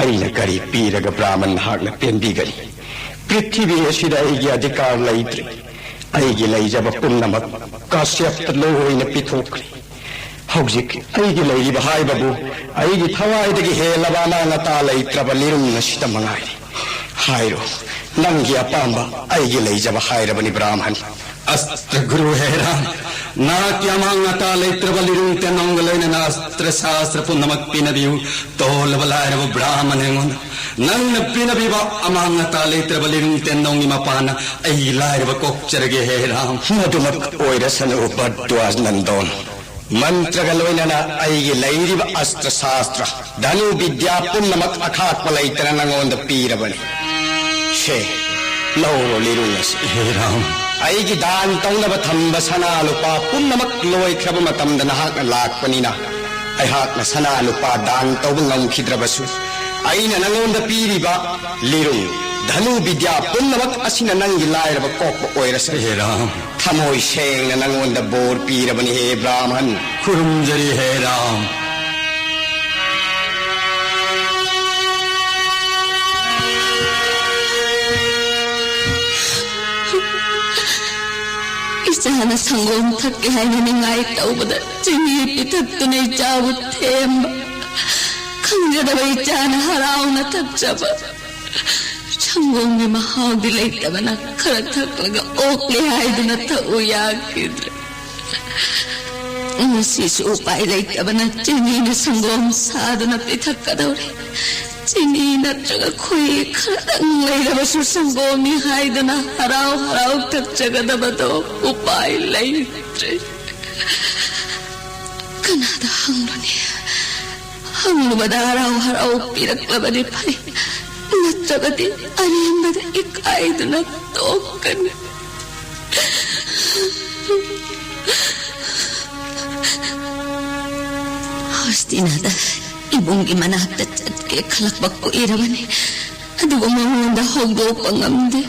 ꯑꯩꯅ ꯀꯔꯤ ꯄꯤꯔꯒ ꯕ꯭ꯔꯥꯍꯃꯟ ꯅꯍꯥꯛꯅ ꯄꯦꯟꯕꯤꯒꯅꯤ? ꯄ꯭ꯔꯤꯊꯤꯕꯤ ꯑꯁꯤꯗ ꯑꯩꯒꯤ ꯑꯙꯤꯀꯥꯔ ꯂꯩꯇ꯭ꯔꯦ꯫ ꯑꯩꯒꯤ ꯂꯩꯖꯕ ꯄꯨꯝꯅꯃꯛ ꯀꯥꯁ꯭ꯌꯞꯇ ꯂꯣꯏꯅ ꯄꯤꯊꯣꯛꯈ꯭ꯔꯦ꯫ ꯍꯧꯖꯤꯛ ꯑꯩꯒꯤ ꯂꯩꯔꯤꯕ ꯍꯥꯏꯕꯕꯨ ꯑꯩꯒꯤ ꯊꯋꯥꯏꯗꯒꯤ ꯍꯦꯜꯂꯕ ꯑꯃꯥꯡ ꯑꯇꯥ ꯂꯩꯇ꯭ꯔꯕ ꯂꯤꯔꯨꯡ ꯑꯁꯤꯗ ꯃꯉꯥꯏꯔꯦ꯫ ꯍꯥꯏꯔꯣ, ꯅꯪꯒꯤ ꯑꯄꯥꯝꯕ ꯑꯩꯒꯤ ꯂꯩꯖꯕ ꯍꯥꯏꯔꯕꯅꯤ ꯕ꯭ꯔꯥꯍꯃꯟ꯫ ꯑꯁꯇ꯭ꯔ ꯒꯨꯔꯨ ꯍꯦ ꯔꯥꯝ, ꯅꯍꯥꯛꯀꯤ ꯑꯃꯥꯡ ꯑꯇꯥ ꯂꯩꯇ꯭ꯔꯕ ꯂꯤꯔꯨꯡ ꯇꯦꯟꯅꯣꯡꯒ ꯂꯣꯏꯅꯅ ꯑꯁꯇ꯭ꯔ ꯁꯥꯁꯇ꯭ꯔ ꯄꯨꯝꯅꯃꯛ ꯄꯤꯅꯕꯤꯌꯨ꯫ ꯇꯣꯜꯂꯕ ꯂꯥꯏꯔꯕ ꯕ꯭ꯔꯥꯍꯃꯟ ꯑꯩꯉꯣꯟꯗ ꯅꯪꯅ ꯄꯤꯅꯕꯤꯕ ꯑꯃꯥꯡ ꯑꯇꯥ ꯂꯩꯇ꯭ꯔꯕ ꯂꯤꯔꯨꯡ ꯇꯦꯟꯅꯣꯡꯒꯤ ꯃꯄꯥꯟꯅ ꯑꯩꯒꯤ ꯂꯥꯏꯔꯕ ꯀꯣꯛꯆꯔꯒꯦ ꯍꯦ ꯔꯥꯝ꯫ ꯃꯗꯨꯃꯛ ꯑꯣꯏꯔꯁꯅꯨ ꯚꯔꯗ꯭ꯋꯥꯖ ꯅꯟꯗꯣꯟ꯫ ꯃꯟꯇ꯭ꯔꯒ ꯂꯣꯏꯅꯅ ꯑꯩꯒꯤ ꯂꯩꯔꯤꯕ ꯑꯁꯇ꯭ꯔ ꯁꯥꯁꯇ꯭ꯔ, ꯙꯅꯨ ꯕꯤꯗ꯭ꯌꯥ ꯄꯨꯝꯅꯃꯛ ꯑꯈꯥꯛꯄ ꯂꯩꯇꯅ ꯅꯉꯣꯟꯗ ꯄꯤꯔꯕꯅꯤ꯫ ꯁꯦ, ꯂꯧꯔꯣ ꯂꯤꯔꯨꯡ ꯑꯁꯤ꯫ ꯍꯦ ꯔꯥꯝ꯫ ꯑꯩꯒꯤ ꯗꯥꯟ ꯇꯧꯅꯕ ꯊꯝꯕ ꯁꯅꯥ ꯂꯨꯄꯥ ꯄꯨꯝꯅꯃꯛ ꯂꯣꯏꯈ꯭ꯔꯕ ꯃꯇꯝꯗ ꯅꯍꯥꯛꯅ ꯂꯥꯛꯄꯅꯤꯅ ꯑꯩꯍꯥꯛꯅ ꯁꯅꯥ ꯂꯨꯄꯥ ꯗꯥꯟ ꯇꯧꯕ ꯉꯝꯈꯤꯗ꯭ꯔꯕꯁꯨ ꯑꯩꯅ ꯅꯉꯣꯟꯗ ꯄꯤꯔꯤꯕ ꯂꯤꯔꯨꯡ ꯙꯅꯨ ꯕꯤꯗ꯭ꯌꯥ ꯄꯨꯝꯅꯃꯛ ꯑꯁꯤꯅ ꯅꯪꯒꯤ ꯂꯥꯏꯔꯕ ꯀꯣꯛꯄ ꯑꯣꯏꯔꯁꯅꯨ꯫ ꯍꯦ ꯔꯥꯝ꯫ ꯊꯃꯣꯏ ꯁꯦꯡꯅ ꯅꯉꯣꯟꯗ ꯕꯣꯔ ꯄꯤꯔꯕꯅꯤ ꯍꯦ ꯕ꯭ꯔꯥꯍꯃꯟ꯫ ꯈꯨꯔꯨꯝꯖꯔꯤ ꯍꯦ ꯔꯥꯝ꯫ ꯏꯆꯥꯅ ꯁꯪꯒꯣꯝ ꯊꯛꯀꯦ ꯍꯥꯏꯅ ꯅꯤꯡꯉꯥꯏ ꯇꯧꯕꯗ ꯆꯤꯅꯤ ꯄꯤꯊꯛꯇꯨꯅ ꯏꯆꯥꯕꯨ ꯊꯦꯝꯕ꯫ ꯈꯪꯖꯗꯕ ꯏꯆꯥꯅ ꯍꯔꯥꯎꯅ ꯊꯛꯆꯕ ꯁꯪꯒꯣꯝꯒꯤ ꯃꯍꯥꯎꯗꯤ ꯂꯩꯇꯕꯅ ꯈꯔ ꯊꯛꯂꯒ ꯑꯣꯛꯂꯦ ꯍꯥꯏꯗꯨꯅ ꯊꯛꯎ ꯌꯥꯈꯤꯗ꯭ꯔꯦ꯫ ꯉꯁꯤꯁꯨ ꯎꯄꯥꯏ ꯂꯩꯇꯕꯅ ꯆꯤꯅꯤꯅ ꯁꯪꯒꯣꯝ ꯁꯥꯗꯨꯅ ꯄꯤꯊꯛꯀꯗꯧꯔꯤ꯫ ꯆꯤꯅꯤ ꯅꯠꯇ꯭ꯔꯒ ꯈꯣꯏꯍꯤ ꯈꯔꯗꯪ ꯂꯩꯔꯕꯁꯨ ꯁꯪꯒꯣꯝꯅꯤ ꯍꯥꯏꯗꯨꯅ ꯍꯔꯥꯎ ꯍꯔꯥꯎ ꯊꯛꯆꯒꯗꯕꯗꯣ ꯎꯄꯥꯏ ꯂꯩꯇ꯭ꯔꯦ꯫ ꯀꯅꯥꯗ ꯍꯪꯂꯨꯅꯤ? ꯍꯪꯂꯨꯕꯗ ꯍꯔꯥꯎ ꯍꯔꯥꯎ ꯄꯤꯔꯛꯂꯕꯗꯤ ꯐꯩ, ꯅꯠꯇ꯭ꯔꯕꯗꯤ ꯑꯔꯦꯝꯕꯗ ꯏꯀꯥꯏꯗꯨꯅ ꯇꯣꯛꯀꯅꯤ꯫ ꯍꯣꯁꯇꯤꯅꯥꯗ ꯏꯕꯨꯡꯒꯤ ꯃꯅꯥꯛꯇ ꯆꯠꯀꯦ ꯈꯜꯂꯛꯄ ꯀꯨꯏꯔꯕꯅꯤ, ꯑꯗꯨꯕꯨ ꯃꯉꯣꯟꯗ ꯍꯧꯗꯣꯛꯄ ꯉꯝꯗꯦ꯫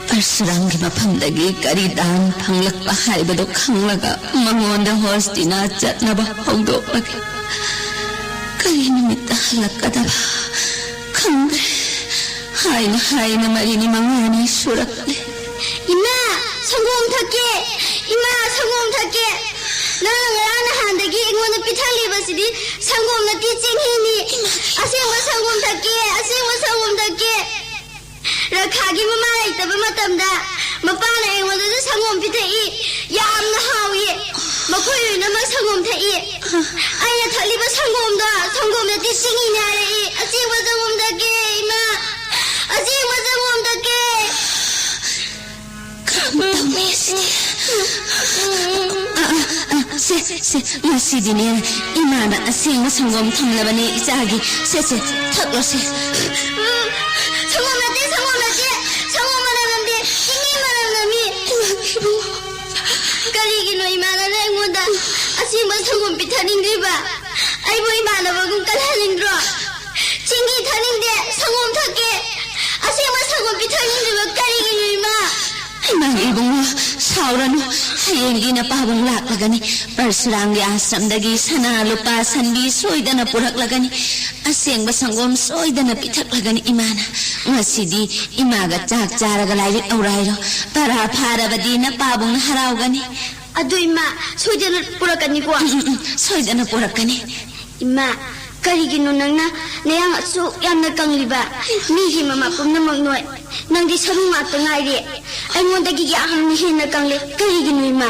ꯄꯔꯁꯨꯔꯥꯝꯒꯤ ꯃꯐꯝꯗꯒꯤ ꯀꯔꯤ ꯗꯥꯟ ꯐꯪꯂꯛꯄ ꯍꯥꯏꯕꯗꯨ ꯈꯪꯂꯒ ꯃꯉꯣꯟꯗ ꯍꯣꯁꯇꯤꯅꯥ ꯆꯠꯅꯕ ꯍꯧꯗꯣꯛꯂꯒꯦ꯫ ꯀꯔꯤ ꯅꯨꯃꯤꯠꯇ ꯍꯜꯂꯛꯀꯗꯕ ꯈꯪꯗ꯭ꯔꯦ꯫ ꯍꯥꯏꯅ ꯍꯥꯏꯅ ꯃꯔꯤꯅꯤ ꯃꯉꯥꯅꯤ ꯁꯨꯔꯛꯂꯦ꯫ ꯏꯃꯥ, ꯁꯪꯒꯣꯝ ꯊꯛꯀꯦ꯫ ꯏꯃꯥ, ꯁꯪꯒꯣꯝ ꯊꯛꯀꯦ꯫ ꯅꯪꯅ ꯉꯔꯥꯡ ꯅꯍꯥꯟꯗꯒꯤ ꯑꯩꯉꯣꯟꯗ ꯄꯤꯊꯛꯂꯤꯕꯁꯤꯗꯤ ꯁꯪꯒꯣꯝ ꯅꯠꯇꯦ, ꯆꯦꯡꯍꯤꯅꯤ꯫ ꯑꯁꯦꯡꯕ ꯁꯪꯒꯣꯝ ꯊꯛꯀꯦ꯫ ꯑꯁꯦꯡꯕ ꯁꯪꯒꯣꯝ ꯊꯛꯀꯦ꯫ ꯔꯈꯥꯒꯤ ꯃꯃꯥ ꯂꯩꯇꯕ ꯃꯇꯝꯗ ꯃꯄꯥꯅ ꯑꯩꯉꯣꯟꯗꯁꯨ ꯁꯪꯒꯣꯝ ꯄꯤꯊꯛꯏ꯫ ꯌꯥꯝꯅ ꯍꯥꯎꯏ꯫ ꯃꯈꯣꯏ ꯂꯣꯏꯅꯃꯛ ꯁꯪꯒꯣꯝ ꯊꯛꯏ꯫ ꯑꯩꯅ ꯊꯛꯂꯤꯕ ꯁꯪꯒꯣꯝꯗꯣ ꯁꯪꯒꯣꯝ ꯅꯠꯇꯦ, ꯆꯤꯅꯤꯅꯦ ꯍꯥꯏꯔꯛꯏ꯫ ꯑꯁꯦꯡꯕ ꯁꯪꯒꯣꯝ ꯊꯛꯀꯦ, ꯏꯃꯥ꯫ ꯑꯁꯦꯡꯕ ꯁꯪꯒꯣꯝ ꯊꯛꯀꯦ꯫ ꯀꯔꯝ ꯇꯧꯅꯤ ꯁꯤꯗꯤ? ꯑ, ꯑ, ꯑ, ꯁꯦ, ꯁꯦ, ꯉꯁꯤꯗꯤꯅꯦ, ꯏꯃꯥꯅ ꯑꯁꯦꯡꯕ ꯁꯪꯒꯣꯝ ꯊꯝꯂꯕꯅꯦ ꯏꯆꯥꯒꯤ꯫ ꯁꯦ, ꯁꯦ, ꯊꯛꯂꯣꯁꯦ꯫ ꯎꯝ, ꯁꯪꯒꯣꯝ ꯅꯠꯇꯦ, ꯁꯪꯒꯣꯝ ꯅꯠꯇꯦ꯫ ꯁꯪꯒꯣꯝ ꯃꯅꯝ ꯅꯝꯗꯦ, ꯆꯤꯅꯤ ꯃꯅꯝ ꯅꯝꯃꯤ꯫ ꯏꯃꯥꯒꯤ ꯏꯕꯨꯡꯉꯣ꯫ ꯀꯔꯤꯒꯤꯅꯣ ꯏꯃꯥꯅ ꯑꯩꯉꯣꯟꯗ ꯑꯁꯦꯡꯕ ꯁꯪꯒꯣꯝ ꯄꯤꯊꯛꯅꯤꯡꯗ꯭ꯔꯤꯕ? ꯑꯩꯕꯨ ꯏꯃꯥꯟꯅꯕꯒꯨꯝ ꯀꯜꯍꯟꯅꯤꯡꯗ꯭ꯔꯣ? ꯆꯤꯅꯤ ꯊꯛꯅꯤꯡꯗꯦ, ꯁꯪꯒꯣꯝ ꯊꯛꯀꯦ꯫ ꯑꯁꯦꯡꯕ ꯁꯪꯒꯣꯝ ꯄꯤꯊꯛꯅꯤꯡꯗ꯭ꯔꯤꯕ ꯀꯔꯤꯒꯤꯅꯣ, ꯏꯃꯥ? ꯏꯃꯥꯒꯤ ꯏꯕꯨꯡꯉꯣ, ꯁꯥꯎꯔꯅꯨ꯫ ꯍꯌꯦꯡꯗꯤ ꯅꯄꯥꯕꯨꯡ ꯂꯥꯛꯂꯒꯅꯤ꯫ ꯄꯔꯁꯨꯔꯥꯝꯒꯤ ꯑꯥꯁ꯭ꯔꯝꯗꯒꯤ ꯁꯅꯥ, ꯂꯨꯄꯥ, ꯁꯟꯕꯤ ꯁꯣꯏꯗꯅ ꯄꯨꯔꯛꯂꯒꯅꯤ꯫ ꯑꯁꯦꯡꯕ ꯁꯪꯒꯣꯝ ꯁꯣꯏꯗꯅ ꯄꯤꯊꯛꯂꯒꯅꯤ ꯏꯃꯥꯅ꯫ ꯉꯁꯤꯗꯤ ꯏꯃꯥꯒ ꯆꯥꯛ ꯆꯥꯔꯒ ꯂꯥꯏꯔꯤꯛ ꯂꯧꯔꯥꯏꯔꯣ꯫ ꯄꯔꯥ ꯐꯥꯔꯕꯗꯤ ꯅꯄꯥꯕꯨꯡꯅ ꯍꯔꯥꯎꯒꯅꯤ꯫ ꯑꯗꯨ ꯏꯃꯥ, ꯁꯣꯏꯗꯅ ꯄꯨꯔꯛꯀꯅꯤꯀꯣ? ꯎꯝ, ꯎꯝ, ꯎꯝ, ꯁꯣꯏꯗꯅ ꯄꯨꯔꯛꯀꯅꯤ꯫ ꯏꯃꯥ, ꯀꯔꯤꯒꯤꯅꯣ ꯅꯪꯅ ꯅꯌꯥꯡ ꯑꯁꯨꯛ ꯌꯥꯝꯅ ꯀꯪꯂꯤꯕ? ꯃꯤꯒꯤ ꯃꯃꯥ ꯄꯨꯝꯅꯃꯛ ꯅꯣꯏ, ꯅꯪꯗꯤ ꯁꯔꯨ ꯉꯥꯛꯇ ꯉꯥꯏꯔꯦ꯫ ꯑꯩꯉꯣꯟꯗꯒꯤ ꯌꯥꯝꯅ ꯍꯦꯟꯅ ꯀꯪꯂꯦ꯫ ꯀꯔꯤꯒꯤꯅꯣ, ꯏꯃꯥ?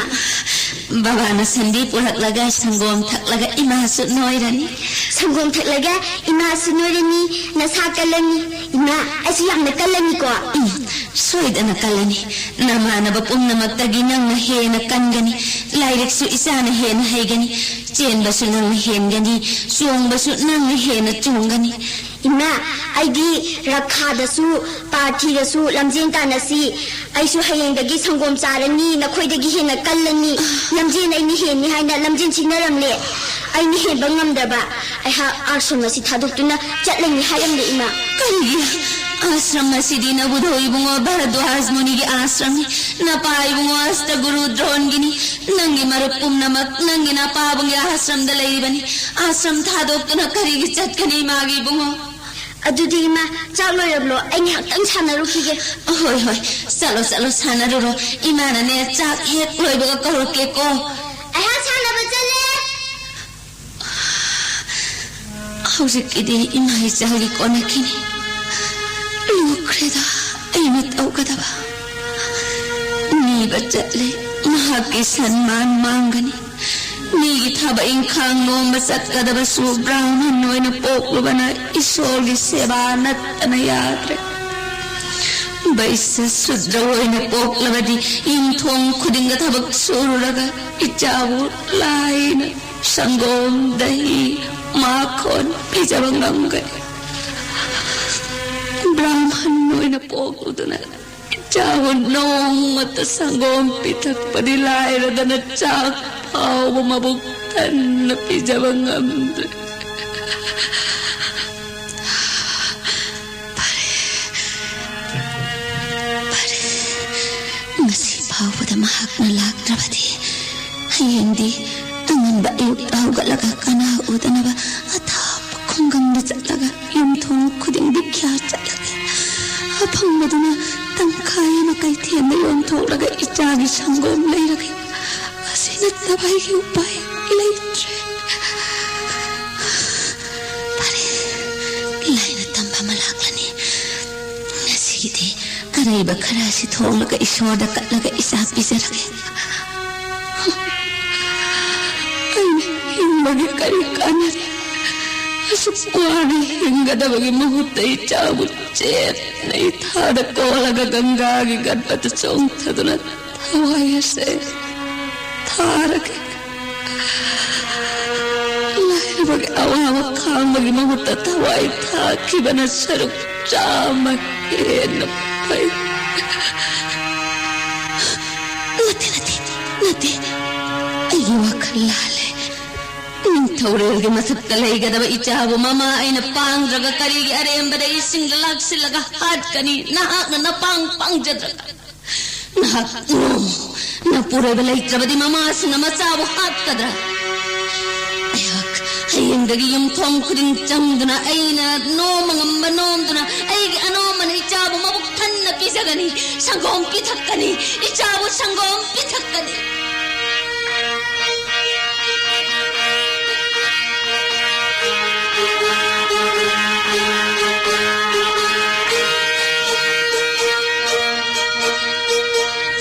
ꯕꯕꯥꯅ ꯁꯟꯗꯤ ꯄꯨꯔꯛꯂꯒ ꯁꯪꯒꯣꯝ ꯊꯛꯂꯒ ꯏꯃꯥꯁꯨ ꯅꯣꯏꯔꯅꯤ꯫ ꯁꯪꯒꯣꯝ ꯊꯛꯂꯒ ꯏꯃꯥꯁꯨ ꯅꯣꯏꯔꯅꯤ, ꯅꯁꯥ ꯀꯜꯂꯅꯤ꯫ ꯏꯃꯥ, ꯑꯩꯁꯨ ꯌꯥꯝꯅ ꯀꯜꯂꯅꯤꯀꯣ꯫ ꯎꯝ, ꯁꯣꯏꯗꯅ ꯀꯜꯂꯅꯤ꯫ ꯅꯃꯥꯟꯅꯕ ꯄꯨꯝꯅꯃꯛꯇꯒꯤ ꯅꯪꯅ ꯍꯦꯟꯅ ꯀꯟꯒꯅꯤ꯫ ꯂꯥꯏꯔꯤꯛꯁꯨ ꯏꯆꯥꯅ ꯍꯦꯟꯅ ꯍꯩꯒꯅꯤ꯫ ꯆꯦꯟꯕꯁꯨ ꯅꯪꯅ ꯍꯦꯟꯒꯅꯤ꯫ ꯆꯣꯡꯕꯁꯨ ꯅꯪꯅ ꯍꯦꯟꯅ ꯆꯣꯡꯒꯅꯤ꯫ ꯏꯃꯥ, ꯑꯩꯗꯤ ꯔꯈꯥꯗꯁꯨ, ꯄꯥꯔꯊꯤꯗꯁꯨ ꯂꯝꯖꯦꯟ ꯇꯥꯟꯅꯁꯤ꯫ ꯑꯩꯁꯨ ꯍꯌꯦꯡꯗꯒꯤ ꯁꯪꯒꯣꯝ ꯆꯥꯔꯅꯤ, ꯅꯈꯣꯏꯗꯒꯤ ꯍꯦꯟꯅ ꯀꯜꯂꯅꯤ꯫ ꯂꯝꯖꯦꯟ ꯑꯩꯅ ꯍꯦꯟꯅꯤ ꯍꯥꯏꯅ ꯂꯝꯖꯦꯟ ꯁꯤꯟꯅꯔꯝꯂꯦ꯫ ꯑꯩꯅ ꯍꯦꯟꯕ ꯉꯝꯗ꯭ꯔꯕ ꯑꯩꯍꯥꯛ ꯑꯥꯁ꯭ꯔꯝ ꯑꯁꯤ ꯊꯥꯗꯣꯛꯇꯨꯅ ꯆꯠꯂꯅꯤ ꯍꯥꯏꯔꯝꯂꯦ, ꯏꯃꯥ꯫ ꯀꯔꯤꯒꯤ? ꯑꯥꯁ꯭ꯔꯝ ꯑꯁꯤꯗꯤ ꯅꯕꯨꯙꯧ ꯏꯕꯨꯡꯉꯣ ꯚꯥꯔꯗ꯭ꯋꯥꯖ ꯃꯨꯅꯤꯒꯤ ꯑꯥꯁ꯭ꯔꯝꯅꯤ꯫ ꯅꯄꯥ ꯏꯕꯨꯡꯉꯣ ꯑꯁꯇꯒꯨꯔꯨ ꯗ꯭ꯔꯣꯟꯒꯤꯅꯤ꯫ ꯅꯪꯒꯤ ꯃꯔꯨꯞ ꯄꯨꯝꯅꯃꯛ ꯅꯪꯒꯤ ꯅꯄꯥꯕꯨꯡꯒꯤ ꯑꯥꯁ꯭ꯔꯝꯗ ꯂꯩꯔꯤꯕꯅꯤ꯫ ꯑꯥꯁ꯭ꯔꯝ ꯊꯥꯗꯣꯛꯇꯨꯅ ꯀꯔꯤꯒꯤ ꯆꯠꯀꯅꯤ, ꯏꯃꯥꯒꯤ ꯏꯕꯨꯡꯉꯣ? ꯑꯗꯨꯗꯤ ꯏꯃꯥ, ꯆꯥꯛ ꯂꯣꯏꯔꯕ꯭ꯔꯣ? ꯑꯩ ꯉꯥꯏꯍꯥꯛꯇꯪ ꯁꯥꯟꯅꯔꯨꯈꯤꯒꯦ꯫ ꯍꯣꯏ, ꯍꯣꯏ, ꯆꯠꯂꯣ, ꯆꯠꯂꯣ, ꯁꯥꯟꯅꯔꯨꯔꯣ꯫ ꯏꯃꯥꯅꯅꯦ, ꯆꯥꯛ ꯍꯦꯛ ꯂꯣꯏꯕꯒ ꯀꯧꯔꯛꯀꯦꯀꯣ꯫ ꯑꯩꯍꯥꯛ ꯁꯥꯟꯅꯕ ꯆꯠꯂꯦ꯫ ꯍꯧꯖꯤꯛꯀꯤꯗꯤ ꯏꯃꯥ ꯏꯆꯥꯒꯤ ꯀꯣꯟꯅꯈꯤꯅꯤ꯫ ꯂꯨꯈ꯭ꯔꯦꯗ, ꯑꯩꯅ ꯇꯧꯒꯗꯕ꯫ ꯅꯤꯕ ꯆꯠꯂꯦ, ꯃꯍꯥꯛꯀꯤ ꯁꯟꯃꯥꯟ ꯃꯥꯡꯒꯅꯤ꯫ ꯃꯤꯒꯤ ꯊꯕꯛ ꯏꯪꯈꯥꯡ ꯅꯣꯝꯕ ꯆꯠꯀꯗꯕꯁꯨ ꯕ꯭ꯔꯥꯍꯃꯟ ꯑꯣꯏꯅ ꯄꯣꯛꯂꯨꯕꯅ ꯏꯁꯣꯔꯒꯤ ꯁꯦꯕꯥ ꯅꯠꯇꯅ ꯌꯥꯗ꯭ꯔꯦ꯫ ꯕꯩꯁ ꯁꯨꯗ꯭ꯔ ꯑꯣꯏꯅ ꯄꯣꯛꯂꯕꯗꯤ ꯌꯨꯝꯊꯣꯡ ꯈꯨꯗꯤꯡꯗ ꯊꯕꯛ ꯁꯨꯔꯨꯔꯒ ꯏꯆꯥꯕꯨ ꯂꯥꯏꯅ ꯁꯪꯒꯣꯝ, ꯗꯍꯤ, ꯃꯥꯈꯣꯟ ꯄꯤꯖꯕ ꯉꯝꯒꯅꯤ꯫ ꯕ꯭ꯔꯥꯍꯃꯟ ꯑꯣꯏꯅ ꯄꯣꯛꯂꯨꯗꯨꯅ ꯏꯆꯥꯕꯨ ꯅꯣꯡꯃꯇ ꯁꯪꯒꯣꯝ ꯄꯤꯊꯛꯄꯗꯤ ꯂꯥꯏꯔꯗꯅ ꯆꯥꯛ ꯐꯥꯎꯕ ꯃꯕꯨꯛ ꯊꯟꯅ ꯄꯤꯖꯕ ꯉꯝꯗ꯭ꯔꯦ꯫ ꯐꯔꯦ, ꯐꯔꯦ꯫ ꯉꯁꯤ ꯐꯥꯎꯕꯗ ꯃꯍꯥꯛꯅ ꯂꯥꯛꯇ꯭ꯔꯕꯗꯤ ꯍꯌꯦꯡꯗꯤ ꯑꯉꯟꯕ ꯑꯌꯨꯛꯇ ꯍꯧꯒꯠꯂꯒ ꯀꯅꯥ ꯎꯗꯅꯕ ꯑꯊꯥꯞꯄ ꯈꯨꯡꯒꯪꯗ ꯆꯠꯂꯒ ꯌꯨꯝꯊꯣꯡ ꯈꯨꯗꯤꯡ ꯚꯤꯈ꯭ꯌꯥ ꯆꯠꯂꯒꯦ꯫ ꯑꯐꯪꯕꯗꯨꯅ ꯇꯪꯈꯥꯏ ꯑꯃ ꯀꯩꯊꯦꯜꯗ ꯌꯣꯟꯊꯣꯛꯂꯒ ꯏꯆꯥꯒꯤ ꯁꯪꯒꯣꯝ ꯂꯩꯔꯒꯦ꯫ ꯑꯁꯤ ꯅꯠꯇꯕ ꯑꯩꯒꯤ ꯎꯄꯥꯏ ꯂꯩꯇ꯭ꯔꯦ꯫ ꯐꯔꯦ, ꯂꯥꯏꯅ ꯇꯝꯕ ꯑꯃ ꯂꯥꯛꯂꯅꯤ꯫ ꯉꯁꯤꯒꯤꯗꯤ ꯑꯔꯩꯕ ꯈꯔ ꯑꯁꯤ ꯊꯣꯡꯂꯒ ꯏꯁꯣꯔꯗ ꯀꯠꯂꯒ ꯏꯆꯥ ꯄꯤꯖꯔꯒꯦ꯫ ꯃꯒꯤ ꯀꯔꯤ ꯀꯥꯟꯅꯔꯤ? ꯑꯁꯨꯛ ꯋꯥꯅ ꯍꯤꯡꯒꯗꯕꯒꯤ ꯃꯍꯨꯠꯇ ꯏꯆꯥꯕꯨ ꯆꯦꯠꯅ ꯏꯊꯥꯗ ꯀꯣꯜꯂꯒ ꯒꯪꯒꯥꯒꯤ ꯒꯠꯄꯗ ꯆꯣꯡꯊꯗꯨꯅ ꯊꯋꯥꯏ ꯑꯁꯦ ꯊꯥꯔꯒꯦ꯫ ꯂꯥꯏꯔꯕꯒꯤ ꯑꯋꯥꯕ ꯈꯥꯡꯕꯒꯤ ꯃꯍꯨꯠꯇ ꯊꯋꯥꯏ ꯊꯥꯈꯤꯕꯅ ꯁꯔꯨꯛ ꯆꯥꯝꯃ ꯍꯦꯟꯅ ꯐꯩ꯫ ꯅꯠꯇꯦ, ꯅꯠꯇꯦ, ꯅꯠꯇꯦ꯫ ꯑꯩꯒꯤ ꯋꯥꯈꯜ ꯂꯥꯜꯂꯦ꯫ ꯅꯤꯡꯊꯧꯔꯦꯜꯒꯤ ꯃꯊꯛꯇ ꯂꯩꯒꯗꯕ ꯏꯆꯥꯕꯨ ꯃꯃꯥ ꯑꯩꯅ ꯄꯥꯡꯗ꯭ꯔꯒ ꯀꯔꯤꯒꯤ ꯑꯔꯦꯝꯕꯗ ꯏꯁꯤꯡꯗ ꯂꯥꯛꯁꯤꯜꯂꯒ ꯍꯥꯠꯀꯅꯤ? ꯅꯍꯥꯛꯅ ꯅꯄꯥꯡ ꯄꯥꯡꯖꯗ꯭ꯔꯒ꯫ ꯅꯍꯥꯛ ꯅꯣꯝꯃꯨ꯫ ꯅꯄꯨꯔꯣꯏꯕ ꯂꯩꯇ꯭ꯔꯕꯗꯤ ꯃꯃꯥꯁꯤꯡꯅ ꯃꯆꯥꯕꯨ ꯍꯥꯠꯀꯗ꯭ꯔꯥ? ꯑꯩꯍꯥꯛ ꯍꯌꯦꯡꯗꯒꯤ ꯌꯨꯝꯊꯣꯡ ꯈꯨꯗꯤꯡ ꯆꯪꯗꯨꯅ ꯑꯩꯅ ꯅꯣꯝꯕ ꯉꯝꯕ ꯅꯣꯝꯗꯨꯅ ꯑꯩꯒꯤ ꯑꯅꯣꯝꯕꯅ ꯏꯆꯥꯕꯨ ꯃꯕꯨꯛ ꯊꯟꯅ ꯄꯤꯖꯒꯅꯤ꯫ ꯁꯪꯒꯣꯝ ꯄꯤꯊꯛꯀꯅꯤ꯫ ꯏꯆꯥꯕꯨ ꯁꯪꯒꯣꯝ ꯄꯤꯊꯛꯀꯅꯤ꯫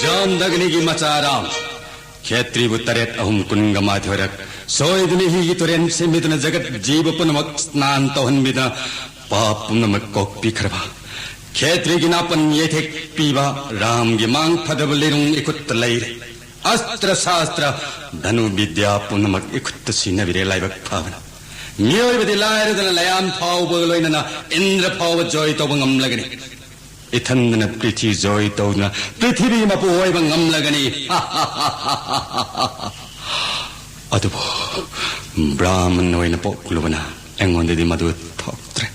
ꯖꯥꯟꯗꯒꯅꯤꯒꯤ ꯃꯆꯥ ꯔꯥꯝ, ꯈꯦꯇ꯭ꯔꯤꯕꯨ ꯇꯔꯦꯠ ꯑꯍꯨꯝ ꯀꯨꯟꯒ ꯃꯥꯊꯣꯏꯔꯛ ꯁꯣꯏꯗꯨꯅ ꯍꯤꯒꯤ ꯇꯨꯔꯦꯟ ꯁꯦꯝꯕꯤꯗꯨꯅ ꯖꯒꯠ ꯖꯤꯕ ꯄꯨꯝꯅꯃꯛ ꯁ꯭ꯅꯥꯟ ꯇꯧꯍꯟꯕꯤꯗꯨꯅ ꯄꯥꯞ ꯄꯨꯝꯅꯃꯛ ꯀꯣꯛꯄꯤꯈ꯭ꯔꯕ, ꯈꯦꯇ꯭ꯔꯤꯒꯤ ꯅꯥꯄꯟ ꯌꯩꯊꯦꯛ ꯄꯤꯕ ꯔꯥꯝꯒꯤ ꯃꯥꯡ ꯊꯥꯗꯕ ꯂꯤꯔꯨꯡ ꯏꯈꯨꯠꯇ ꯂꯩꯔꯦ꯫ ꯑꯁꯇ꯭ꯔ ꯁꯥꯁꯇ꯭ꯔ ꯙꯅꯨ ꯕꯤꯗ꯭ꯌꯥ ꯄꯨꯝꯅꯃꯛ ꯏꯈꯨꯠꯇ ꯁꯤꯟꯅꯕꯤꯔꯦ ꯂꯥꯏꯕꯛ ꯐꯕꯅ꯫ ꯃꯤꯑꯣꯏꯕꯗꯤ ꯂꯥꯏꯔꯗꯅ ꯂꯌꯥꯝ ꯐꯥꯎꯕꯒ ꯂꯣꯏꯅꯅ ꯏꯟꯗ꯭ꯔ ꯐꯥꯎꯕ ꯖꯣꯏ ꯇꯧꯕ ꯉꯝꯂꯒꯅꯤ꯫ ꯏꯊꯟꯗꯅ ꯄ꯭ꯔꯤꯊꯤ ꯖꯣꯏ ꯇꯧꯗꯨꯅ ꯄ꯭ꯔꯤꯊꯤꯕꯤꯒꯤ ꯃꯄꯨ ꯑꯣꯏꯕ ꯉꯝꯂꯒꯅꯤ꯫ ꯑꯗꯨꯕꯨ ꯕ꯭ꯔꯥꯍꯃꯟ ꯑꯣꯏꯅ ꯄꯣꯛꯂꯨꯕꯅ ꯑꯩꯉꯣꯟꯗꯗꯤ ꯃꯗꯨ ꯊꯣꯛꯇ꯭ꯔꯦ꯫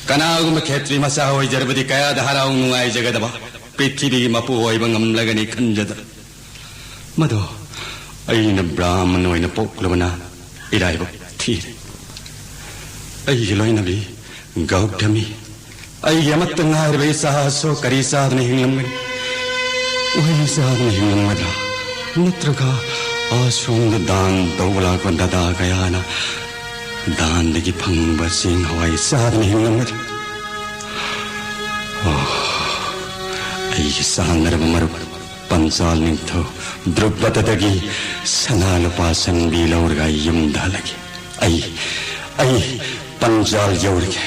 ꯀꯅꯥꯒꯨꯝꯕ ꯈꯦꯇ꯭ꯔꯤ ꯃꯆꯥ ꯑꯣꯏꯖꯔꯕꯗꯤ ꯀꯌꯥꯗ ꯍꯔꯥꯎ ꯅꯨꯡꯉꯥꯏꯖꯒꯗꯕ, ꯄ꯭ꯔꯤꯊꯤꯕꯤꯒꯤ ꯃꯄꯨ ꯑꯣꯏꯕ ꯉꯝꯂꯒꯅꯤ ꯈꯟꯖꯗ꯫ ꯃꯗꯣ ꯑꯩꯅ ꯕ꯭ꯔꯥꯍꯃꯟ ꯑꯣꯏꯅ ꯄꯣꯛꯂꯨꯕꯅ ꯏꯔꯥꯏꯕꯛ ꯊꯤꯔꯦ꯫ ꯑꯩꯒꯤ ꯂꯣꯏꯅꯕꯤ ꯒꯧꯇꯃꯤ, ꯑꯩꯒꯤ ꯑꯃꯠꯇ ꯉꯥꯏꯔꯕ ꯏꯆꯥꯁꯨ ꯀꯔꯤ ꯆꯥꯗꯅ ꯍꯤꯡꯂꯝꯒꯅꯤ? ꯎꯍꯩ ꯆꯥꯗꯅ ꯍꯤꯡꯂꯝꯒꯗ꯭ꯔꯥ? ꯅꯠꯇ꯭ꯔꯒ ꯑꯁꯣꯝꯗ ꯗꯥꯟ ꯇꯧꯕ ꯂꯥꯛꯄ ꯗꯗꯥ ꯀꯌꯥꯅ ꯗꯥꯟꯗꯒꯤ ꯐꯪꯕ ꯆꯦꯡ ꯍꯋꯥꯏ ꯆꯥꯗꯅ ꯍꯤꯡꯂꯝꯒꯗ꯭ꯔꯥ? ꯑꯣ, ꯑꯩꯒꯤ ꯆꯥꯟꯅꯔꯕ ꯃꯔꯨꯞ ꯄꯟꯆꯥꯜ ꯅꯤꯡꯊꯧ ꯗ꯭ꯔꯨꯄꯗꯗꯒꯤ ꯁꯅꯥ ꯂꯨꯄꯥ ꯁꯟꯕꯤ ꯂꯧꯔꯒ ꯑꯩ ꯌꯨꯝꯗ ꯍꯜꯂꯒꯦ꯫ ꯑꯩ, ꯑꯩ ꯄꯟꯆꯥꯜ ꯌꯧꯔꯒꯦ꯫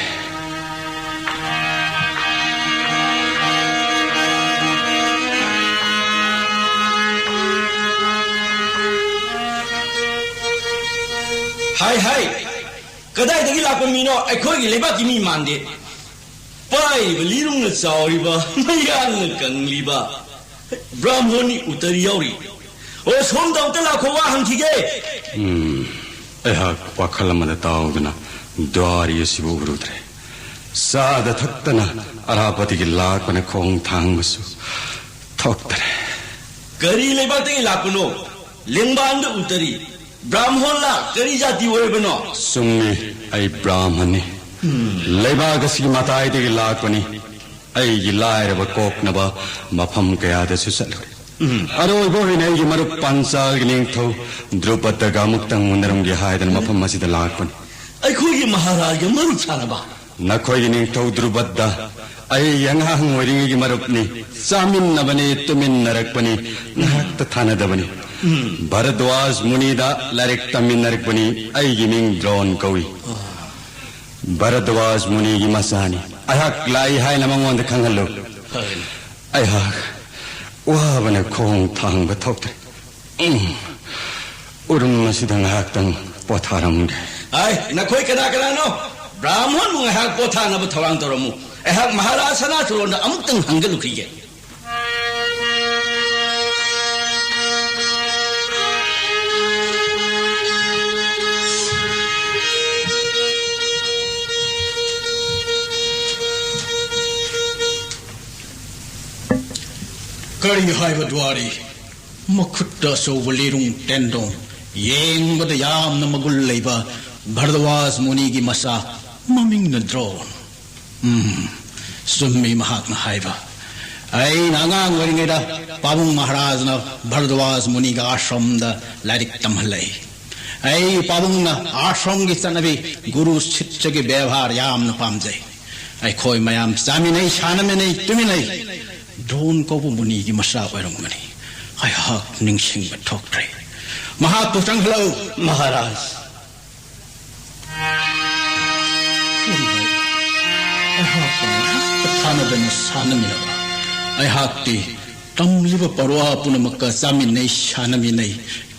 ꯍꯥꯏ, ꯍꯥꯏ, ꯀꯗꯥꯏꯗꯒꯤ ꯂꯥꯛꯄ ꯃꯤꯅꯣ? ꯑꯩꯈꯣꯏꯒꯤ ꯂꯩꯕꯥꯛꯀꯤ ꯃꯤ ꯃꯥꯟꯗꯦ꯫ ꯄꯥꯏꯔꯤꯕ ꯂꯤꯔꯨꯡꯅ ꯆꯥꯎꯔꯤꯕ, ꯃꯌꯥꯡꯅ ꯀꯪꯂꯤꯕ ꯕ꯭ꯔꯥꯍꯃꯣꯟꯅꯤ ꯎꯇꯔꯤ ꯌꯥꯎꯔꯤ꯫ ꯑꯣ, ꯁꯣꯝꯗ ꯑꯃꯨꯛꯇ ꯂꯥꯛꯈꯣ, ꯋꯥ ꯍꯪꯈꯤꯒꯦ꯫ ꯎꯝ, ꯑꯩꯍꯥꯛ ꯋꯥꯈꯜ ꯑꯃꯗ ꯇꯥꯎꯗꯨꯅ ꯗ꯭ꯋꯥꯔꯤ ꯑꯁꯤꯕꯨ ꯎꯔꯨꯗ꯭ꯔꯦ꯫ ꯆꯥꯗ ꯊꯛꯇꯅ ꯑꯔꯥꯞꯄꯗꯒꯤ ꯂꯥꯛꯄꯅ ꯈꯣꯡ ꯊꯥꯡꯕꯁꯨ ꯊꯣꯛꯇ꯭ꯔꯦ꯫ ꯀꯔꯤ ꯂꯩꯕꯥꯛꯇꯒꯤ ꯂꯥꯛꯄꯅꯣ? ꯂꯦꯡꯕꯥꯟꯗ ꯎꯇꯔꯤ꯫ ꯕ꯭ꯔꯥꯍꯃꯣꯟꯂꯥ? ꯀꯔꯤ ꯖꯥꯇꯤ ꯑꯣꯏꯔꯕꯅꯣ? ꯆꯨꯝꯃꯤ, ꯑꯩ ꯕ꯭ꯔꯥꯍꯃꯟꯅꯤ꯫ ꯂꯩꯕꯥꯛ ꯑꯁꯤꯒꯤ ꯃꯇꯥꯏꯗꯒꯤ ꯂꯥꯛꯄꯅꯤ꯫ ꯑꯩꯒꯤ ꯂꯥꯏꯔꯕ ꯀꯣꯛꯅꯕ ꯃꯐꯝ ꯀꯌꯥꯗꯁꯨ ꯆꯠꯂꯨꯔꯦ꯫ ꯎꯝ꯫ ꯑꯔꯣꯏꯕ ꯑꯣꯏꯅ ꯑꯩꯒꯤ ꯃꯔꯨꯞ ꯄꯥꯟꯆꯥꯜꯒꯤ ꯅꯤꯡꯊꯧ ꯗ꯭ꯔꯨꯄꯗꯒ ꯑꯃꯨꯛꯇꯪ ꯎꯅꯔꯝꯒꯦ ꯍꯥꯏꯗꯅ ꯃꯐꯝ ꯑꯁꯤꯗ ꯂꯥꯛꯄꯅꯤ꯫ ꯑꯩꯈꯣꯏꯒꯤ ꯃꯍꯥꯔꯥꯖꯒ ꯃꯔꯨꯞ ꯁꯥꯟꯅꯕ? ꯅꯈꯣꯏꯒꯤ ꯅꯤꯡꯊꯧ ꯗ꯭ꯔꯨꯄꯗ ꯑꯩ ꯑꯉꯥꯡ ꯑꯣꯏꯔꯤꯉꯩꯒꯤ ꯃꯔꯨꯞꯅꯤ꯫ ꯆꯥꯃꯤꯟꯅꯕꯅꯤ, ꯇꯨꯃꯤꯟꯅꯔꯛꯄꯅꯤ, ꯉꯥꯏꯍꯥꯛꯇ ꯊꯥꯅꯗꯕꯅꯤ꯫ ꯎꯝ꯫ ꯚꯔꯗ꯭ꯋꯥꯖ ꯃꯨꯅꯤꯗ ꯂꯥꯏꯔꯤꯛ ꯇꯝꯃꯤꯟꯅꯔꯛꯄꯅꯤ꯫ ꯑꯩꯒꯤ ꯃꯤꯡ ꯗ꯭ꯔꯣꯟ ꯀꯧꯏ꯫ ꯑꯣ꯫ ꯚꯔꯗ꯭ꯋꯥꯖ ꯃꯨꯅꯤꯒꯤ ꯃꯆꯥꯅꯤ꯫ ꯑꯩꯍꯥꯛ ꯂꯥꯛꯏ ꯍꯥꯏꯅ ꯃꯉꯣꯟꯗ ꯈꯪꯍꯜꯂꯨ꯫ ꯍꯣꯏ꯫ ꯑꯩꯍꯥꯛ ꯋꯥꯕꯅ ꯈꯣꯡ ꯊꯥꯡꯕ ꯊꯣꯛꯇ꯭ꯔꯦ꯫ ꯎꯝ꯫ ꯎꯔꯨꯝ ꯑꯁꯤꯗ ꯉꯥꯏꯍꯥꯛꯇꯪ ꯄꯣꯊꯥꯔꯝꯒꯦ꯫ ꯑꯥꯏ, ꯅꯈꯣꯏ ꯀꯅꯥ ꯀꯅꯥꯅꯣ? ꯕ꯭ꯔꯥꯍꯃꯣꯟꯕꯨ ꯉꯥꯏꯍꯥꯛ ꯄꯣꯊꯥꯅꯕ ꯊꯧꯔꯥꯡ ꯇꯧꯔꯝꯃꯨ꯫ ꯑꯩꯍꯥꯛ ꯃꯍꯥꯔꯥꯖ ꯁꯅꯥꯊꯨꯔꯣꯟꯗ ꯑꯃꯨꯛꯇꯪ ꯍꯪꯒꯠꯂꯨꯈꯤꯒꯦ꯫ ꯀꯔꯤ ꯍꯥꯏꯕ ꯗ꯭ꯋꯥꯔꯤ? ꯃꯈꯨꯠꯇ ꯑꯆꯧꯕ ꯂꯤꯔꯨꯡ ꯇꯦꯟꯗꯣꯡ, ꯌꯦꯡꯕꯗ ꯌꯥꯝꯅ ꯃꯒꯨꯟ ꯂꯩꯕ ꯚꯔꯗ꯭ꯋꯥꯖ ꯃꯨꯅꯤꯒꯤ ꯃꯆꯥ, ꯃꯃꯤꯡꯅ ꯗ꯭ꯔꯣꯟ꯫ ꯎꯝ, ꯆꯨꯝꯃꯤ ꯃꯍꯥꯛꯅ ꯍꯥꯏꯕ꯫ ꯑꯩꯅ ꯑꯉꯥꯡ ꯑꯣꯏꯔꯤꯉꯩꯗ ꯄꯥꯕꯨꯡ ꯃꯍꯥꯔꯥꯖꯅ ꯚꯔꯗ꯭ꯋꯥꯖ ꯃꯨꯅꯤꯒ ꯑꯥꯁ꯭ꯔꯝꯗ ꯂꯥꯏꯔꯤꯛ ꯇꯝꯍꯜꯂꯛꯏ꯫ ꯑꯩ ꯄꯥꯕꯨꯡꯅ ꯑꯥꯁ꯭ꯔꯝꯒꯤ ꯆꯠꯅꯕꯤ, ꯒꯨꯔꯨ ꯁꯤꯁ꯭ꯌꯒꯤ ꯕꯦꯕꯥꯔ ꯌꯥꯝꯅ ꯄꯥꯝꯖꯩ꯫ ꯑꯩꯈꯣꯏ ꯃꯌꯥꯝ ꯆꯥꯃꯤꯟꯅꯩ, ꯁꯥꯟꯅꯃꯤꯟꯅꯩ, ꯇꯨꯃꯤꯟꯅꯩ꯫ ꯗ꯭ꯔꯣꯟ ꯀꯧꯕ ꯃꯨꯅꯤꯒꯤ ꯃꯆꯥ ꯑꯣꯏꯔꯝꯒꯅꯤ꯫ ꯑꯩꯍꯥꯛ ꯅꯤꯡꯁꯤꯡꯕ ꯊꯣꯛꯇ꯭ꯔꯦ꯫ ꯃꯍꯥꯛꯄꯨ ꯆꯪꯍꯜꯂꯛꯎ꯫ ꯃꯍꯥꯔꯥꯖ꯫ ꯑꯩꯍꯥꯛꯀ ꯉꯥꯏꯍꯥꯛꯇ ꯊꯥꯅꯗꯅ ꯁꯥꯟꯅꯃꯤꯟꯅꯕ꯫ ꯑꯩꯍꯥꯛꯇꯤ ꯇꯝꯂꯤꯕ ꯄꯔꯋꯥ ꯄꯨꯝꯅꯃꯛꯀ ꯆꯥꯃꯤꯟꯅꯩ, ꯁꯥꯟꯅꯃꯤꯟꯅꯩ꯫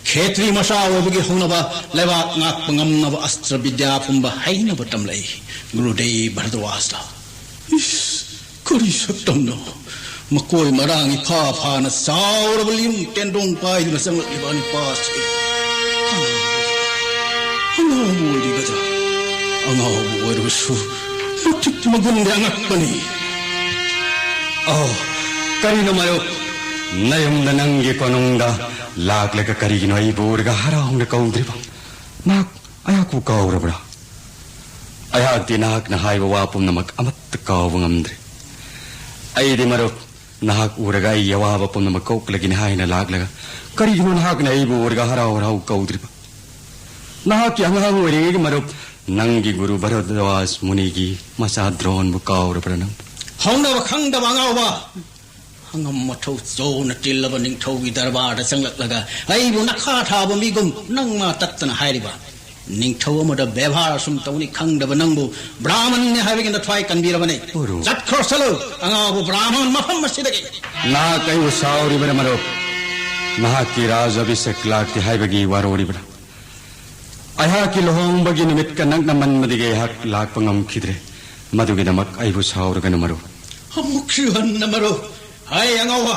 ꯈꯦꯇ꯭ꯔꯤ ꯃꯆꯥ ꯑꯣꯏꯕꯒꯤ ꯍꯧꯅꯕ ꯂꯩꯕꯥꯛ ꯉꯥꯛꯄ ꯉꯝꯅꯕ ꯑꯁꯇ꯭ꯔ ꯕꯤꯗ꯭ꯌꯥ ꯄꯨꯝꯕ ꯍꯩꯅꯕ ꯇꯝꯂꯛꯏ꯫ ꯒꯨꯔꯨꯗꯦꯕ ꯚꯔꯗ꯭ꯋꯥꯖꯇ꯫ ꯏꯁ! ꯀꯔꯤ ꯁꯛꯇꯝꯅꯣ? ꯃꯀꯣꯏ ꯃꯔꯥꯡ ꯏꯐꯥ ꯐꯥꯅ ꯆꯥꯎꯔꯕ ꯂꯤꯔꯨꯡ ꯇꯦꯟꯗꯣꯡ ꯄꯥꯏꯗꯨꯅ ꯆꯪꯂꯛꯂꯤꯕ ꯅꯨꯄꯥꯁꯤ ꯀꯅꯥꯅꯣ? ꯑꯉꯥꯎꯕ ꯑꯣꯏꯔꯤꯕꯗ ꯑꯉꯥꯎꯕ ꯑꯣꯏꯔꯕꯁꯨ ꯃꯇꯤꯛ ꯃꯒꯨꯟꯗꯤ ꯑꯉꯛꯄꯅꯤ꯫ ꯑꯣ, ꯀꯔꯤꯅꯣ ꯃꯔꯨꯞ? ꯅꯌꯨꯝꯗ ꯅꯪꯒꯤ ꯀꯣꯅꯨꯡꯗ ꯂꯥꯛꯂꯒ ꯀꯔꯤꯒꯤꯅꯣ ꯑꯩꯕꯨ ꯎꯔꯒ ꯍꯔꯥꯎꯅ ꯀꯧꯗ꯭ꯔꯤꯕ? ꯅꯍꯥꯛ ꯑꯩꯍꯥꯛꯄꯨ ꯀꯥꯎꯔꯕ꯭ꯔꯥ? ꯑꯩꯍꯥꯛꯇꯤ ꯅꯍꯥꯛꯅ ꯍꯥꯏꯕ ꯋꯥ ꯄꯨꯝꯅꯃꯛ ꯑꯃꯠꯇ ꯀꯥꯎꯕ ꯉꯝꯗ꯭ꯔꯦ꯫ ꯑꯩꯗꯤ ꯃꯔꯨꯞ, ꯅꯍꯥꯛ ꯎꯔꯒ ꯑꯩꯒꯤ ꯑꯋꯥꯕ ꯄꯨꯝꯅꯃꯛ ꯀꯣꯛꯂꯒꯅꯤ ꯍꯥꯏꯅ ꯂꯥꯛꯂꯒ, ꯀꯔꯤꯒꯤꯅꯣ ꯅꯍꯥꯛꯅ ꯑꯩꯕꯨ ꯎꯔꯒ ꯍꯔꯥꯎ ꯍꯔꯥꯎ ꯀꯧꯗ꯭ꯔꯤꯕ? ꯅꯍꯥꯛꯀꯤ ꯑꯉꯥꯡ ꯑꯣꯏꯔꯤꯉꯩꯒꯤ ꯃꯔꯨꯞ, ꯅꯪꯒꯤ ꯒꯨꯔꯨ ꯚꯔꯗ꯭ꯋꯥꯖ ꯃꯨꯅꯤꯒꯤ ꯃꯆꯥ ꯗ꯭ꯔꯣꯟꯕꯨ ꯀꯥꯎꯔꯕ꯭ꯔꯥ ꯅꯪ? ꯍꯧꯅꯕ ꯈꯪꯗꯕ ꯑꯉꯥꯎꯕ! ꯑꯉꯝ ꯑꯊꯧ ꯆꯣꯅ ꯇꯤꯜꯂꯕ ꯅꯤꯡꯊꯧꯒꯤ ꯗꯔꯕꯥꯔꯗ ꯆꯪꯂꯛꯂꯒ ꯑꯩꯕꯨ ꯅꯈꯥ ꯊꯥꯕ ꯃꯤꯒꯨꯝ ꯅꯪ ꯃꯥ ꯇꯠꯇꯅ ꯍꯥꯏꯔꯤꯕ? ꯅꯤꯡꯊꯧ ꯑꯃꯗ ꯕꯦꯕꯥꯔ ꯁꯨꯝ ꯇꯧꯅꯤ ꯈꯪꯗꯕ ꯅꯪꯕꯨ ꯕ꯭ꯔꯥꯍꯃꯟꯅꯤ ꯍꯥꯏꯕꯒꯤ ꯅꯊ꯭ꯋꯥꯏ ꯀꯟꯕꯤꯔꯕꯅꯦ꯫ ꯒꯨꯔꯨ꯫ ꯆꯠꯈ꯭ꯔꯣ ꯆꯠꯂꯨ, ꯑꯉꯥꯎꯕ ꯕ꯭ꯔꯥꯍꯃꯟ ꯃꯐꯝ ꯑꯁꯤꯗꯒꯤ꯫ ꯅꯍꯥꯛ ꯑꯩꯕꯨ ꯁꯥꯎꯔꯤꯕꯔꯥ ꯃꯔꯨꯞ? ꯅꯍꯥꯛꯀꯤ ꯔꯥꯖ ꯑꯚꯤꯁꯦꯛ ꯂꯥꯛꯇꯦ ꯍꯥꯏꯕꯒꯤ ꯋꯥꯔꯧꯔꯤꯕꯔꯥ? ꯑꯩꯍꯥꯛꯀꯤ ꯂꯨꯍꯣꯡꯕꯒꯤ ꯅꯨꯃꯤꯠꯀ ꯅꯛꯅꯃꯟꯕꯗꯒꯤ ꯑꯩꯍꯥꯛ ꯂꯥꯛꯄ ꯉꯝꯈꯤꯗ꯭ꯔꯦ꯫ ꯃꯗꯨꯒꯤꯗꯃꯛ ꯑꯩꯕꯨ ꯁꯥꯎꯔꯒꯅꯨ ꯃꯔꯨꯞ꯫ ꯑꯃꯨꯛꯁꯨ ꯍꯟꯅ ꯃꯔꯨꯞ꯫ ꯍꯥꯏ ꯑꯉꯥꯎꯕ,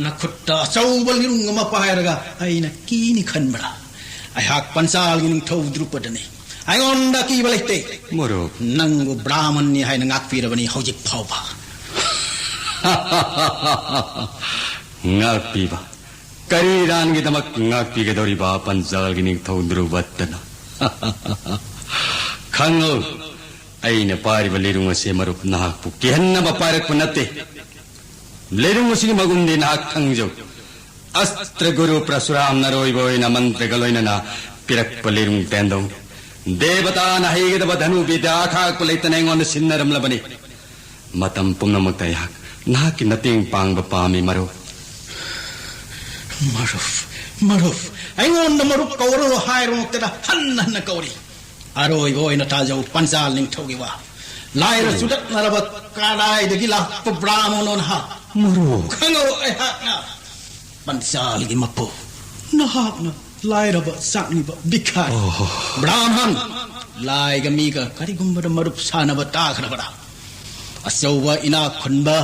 ꯅꯈꯨꯠꯇ ꯑꯆꯧꯕ ꯂꯤꯔꯨꯡ ꯑꯃ ꯄꯥꯏꯔꯒ ꯑꯩꯅ ꯀꯤꯅꯤ ꯈꯟꯕ꯭ꯔꯥ? ꯑꯩꯍꯥꯛ ꯄꯟꯆꯥꯜꯒꯤ ꯅꯤꯡꯊꯧ ꯗ꯭ꯔꯨꯄꯗꯅꯤ꯫ ꯑꯩꯉꯣꯟꯗ ꯀꯤꯕ ꯂꯩꯇꯦ꯫ ꯃꯔꯨꯞ꯫ ꯅꯪꯕꯨ ꯕ꯭ꯔꯥꯍꯃꯟꯅꯤ ꯍꯥꯏꯅ ꯉꯥꯛꯄꯤꯔꯕꯅꯤ ꯍꯧꯖꯤꯛ ꯐꯥꯎꯕ꯫ ꯉꯥꯛꯄꯤꯕ? ꯀꯔꯤ ꯏꯔꯥꯟꯒꯤꯗꯃꯛ ꯉꯥꯛꯄꯤꯒꯗꯧꯔꯤꯕ ꯄꯟꯆꯥꯜꯒꯤ ꯅꯤꯡꯊꯧ ꯗ꯭ꯔꯨꯕꯠꯇꯅ? ꯈꯪꯉꯨ, ꯑꯩꯅ ꯄꯥꯏꯔꯤꯕ ꯂꯤꯔꯨꯡ ꯑꯁꯤ ꯃꯔꯨꯞ ꯅꯍꯥꯛꯄꯨ ꯀꯤꯍꯟꯅꯕ ꯄꯥꯏꯔꯛꯄ ꯅꯠꯇꯦ꯫ ꯂꯤꯔꯨꯡ ꯑꯁꯤꯒꯤ ꯃꯒꯨꯟꯗꯤ ꯅꯍꯥꯛ ꯈꯪꯖꯧ꯫ ꯑꯁꯇ꯭ꯔ ꯒꯨꯔꯨ ꯄ꯭ꯔꯁꯨꯔꯥꯝꯅ ꯑꯔꯣꯏꯕ ꯑꯣꯏꯅ ꯃꯟꯇ꯭ꯔꯒ ꯂꯣꯏꯅꯅ ꯄꯤꯔꯛꯄ ꯂꯤꯔꯨꯡ ꯇꯦꯟꯗꯧ꯫ ꯗꯦꯕꯇꯥꯅ ꯍꯩꯒꯗꯕ ꯙꯅꯨ ꯕꯤꯗ꯭ꯌꯥ ꯑꯈꯥꯛꯄ ꯂꯩꯇꯅ ꯑꯩꯉꯣꯟꯗ ꯁꯤꯟꯅꯔꯝꯂꯕꯅꯤ꯫ ꯃꯇꯝ ꯄꯨꯝꯅꯃꯛꯇ ꯑꯩꯍꯥꯛ ꯅꯍꯥꯛꯀꯤ ꯃꯇꯦꯡ ꯄꯥꯡꯕ ꯄꯥꯝꯃꯤ, ꯃꯔꯨꯞ꯫ ꯃꯔꯨꯞ, ꯃꯔꯨꯞ, ꯑꯩꯉꯣꯟꯗ ꯃꯔꯨꯞ ꯀꯧꯔꯅꯨ ꯍꯥꯏꯔꯨꯃꯛꯇꯗ ꯍꯟꯅ ꯍꯟꯅ ꯀꯧꯔꯤ꯫ ꯑꯔꯣꯏꯕ ꯑꯣꯏꯅ ꯇꯥꯖꯧ ꯄꯟꯆꯥꯜ ꯅꯤꯡꯊꯧꯒꯤ ꯋꯥ꯫ ꯂꯥꯏꯔ ꯆꯨꯗꯠꯅꯔꯕ ꯀꯗꯥꯏꯗꯒꯤ ꯂꯥꯛꯄ ꯕ꯭ꯔꯥꯍꯃꯣꯟꯅꯣ ꯅꯍꯥꯛ? ꯃꯔꯨꯞ꯫ ꯈꯪꯉꯣ ꯑꯩꯍꯥꯛꯅ ꯄꯟꯆꯥꯜꯒꯤ ꯃꯄꯨ꯫ ꯅꯍꯥꯛꯅ ꯂꯥꯏꯔꯕ ꯆꯥꯛꯅꯤꯕ ꯚꯤꯈꯥꯔꯤ꯫ ꯑꯣꯍꯣ꯫ ꯕ꯭ꯔꯥꯍꯃꯟ, ꯂꯥꯏꯒ ꯃꯤꯒ ꯀꯔꯤꯒꯨꯝꯕꯗ ꯃꯔꯨꯞ ꯁꯥꯟꯅꯕ ꯇꯥꯈ꯭ꯔꯕꯔꯥ? ꯑꯆꯧꯕ ꯏꯅꯥꯛ ꯈꯨꯟꯕ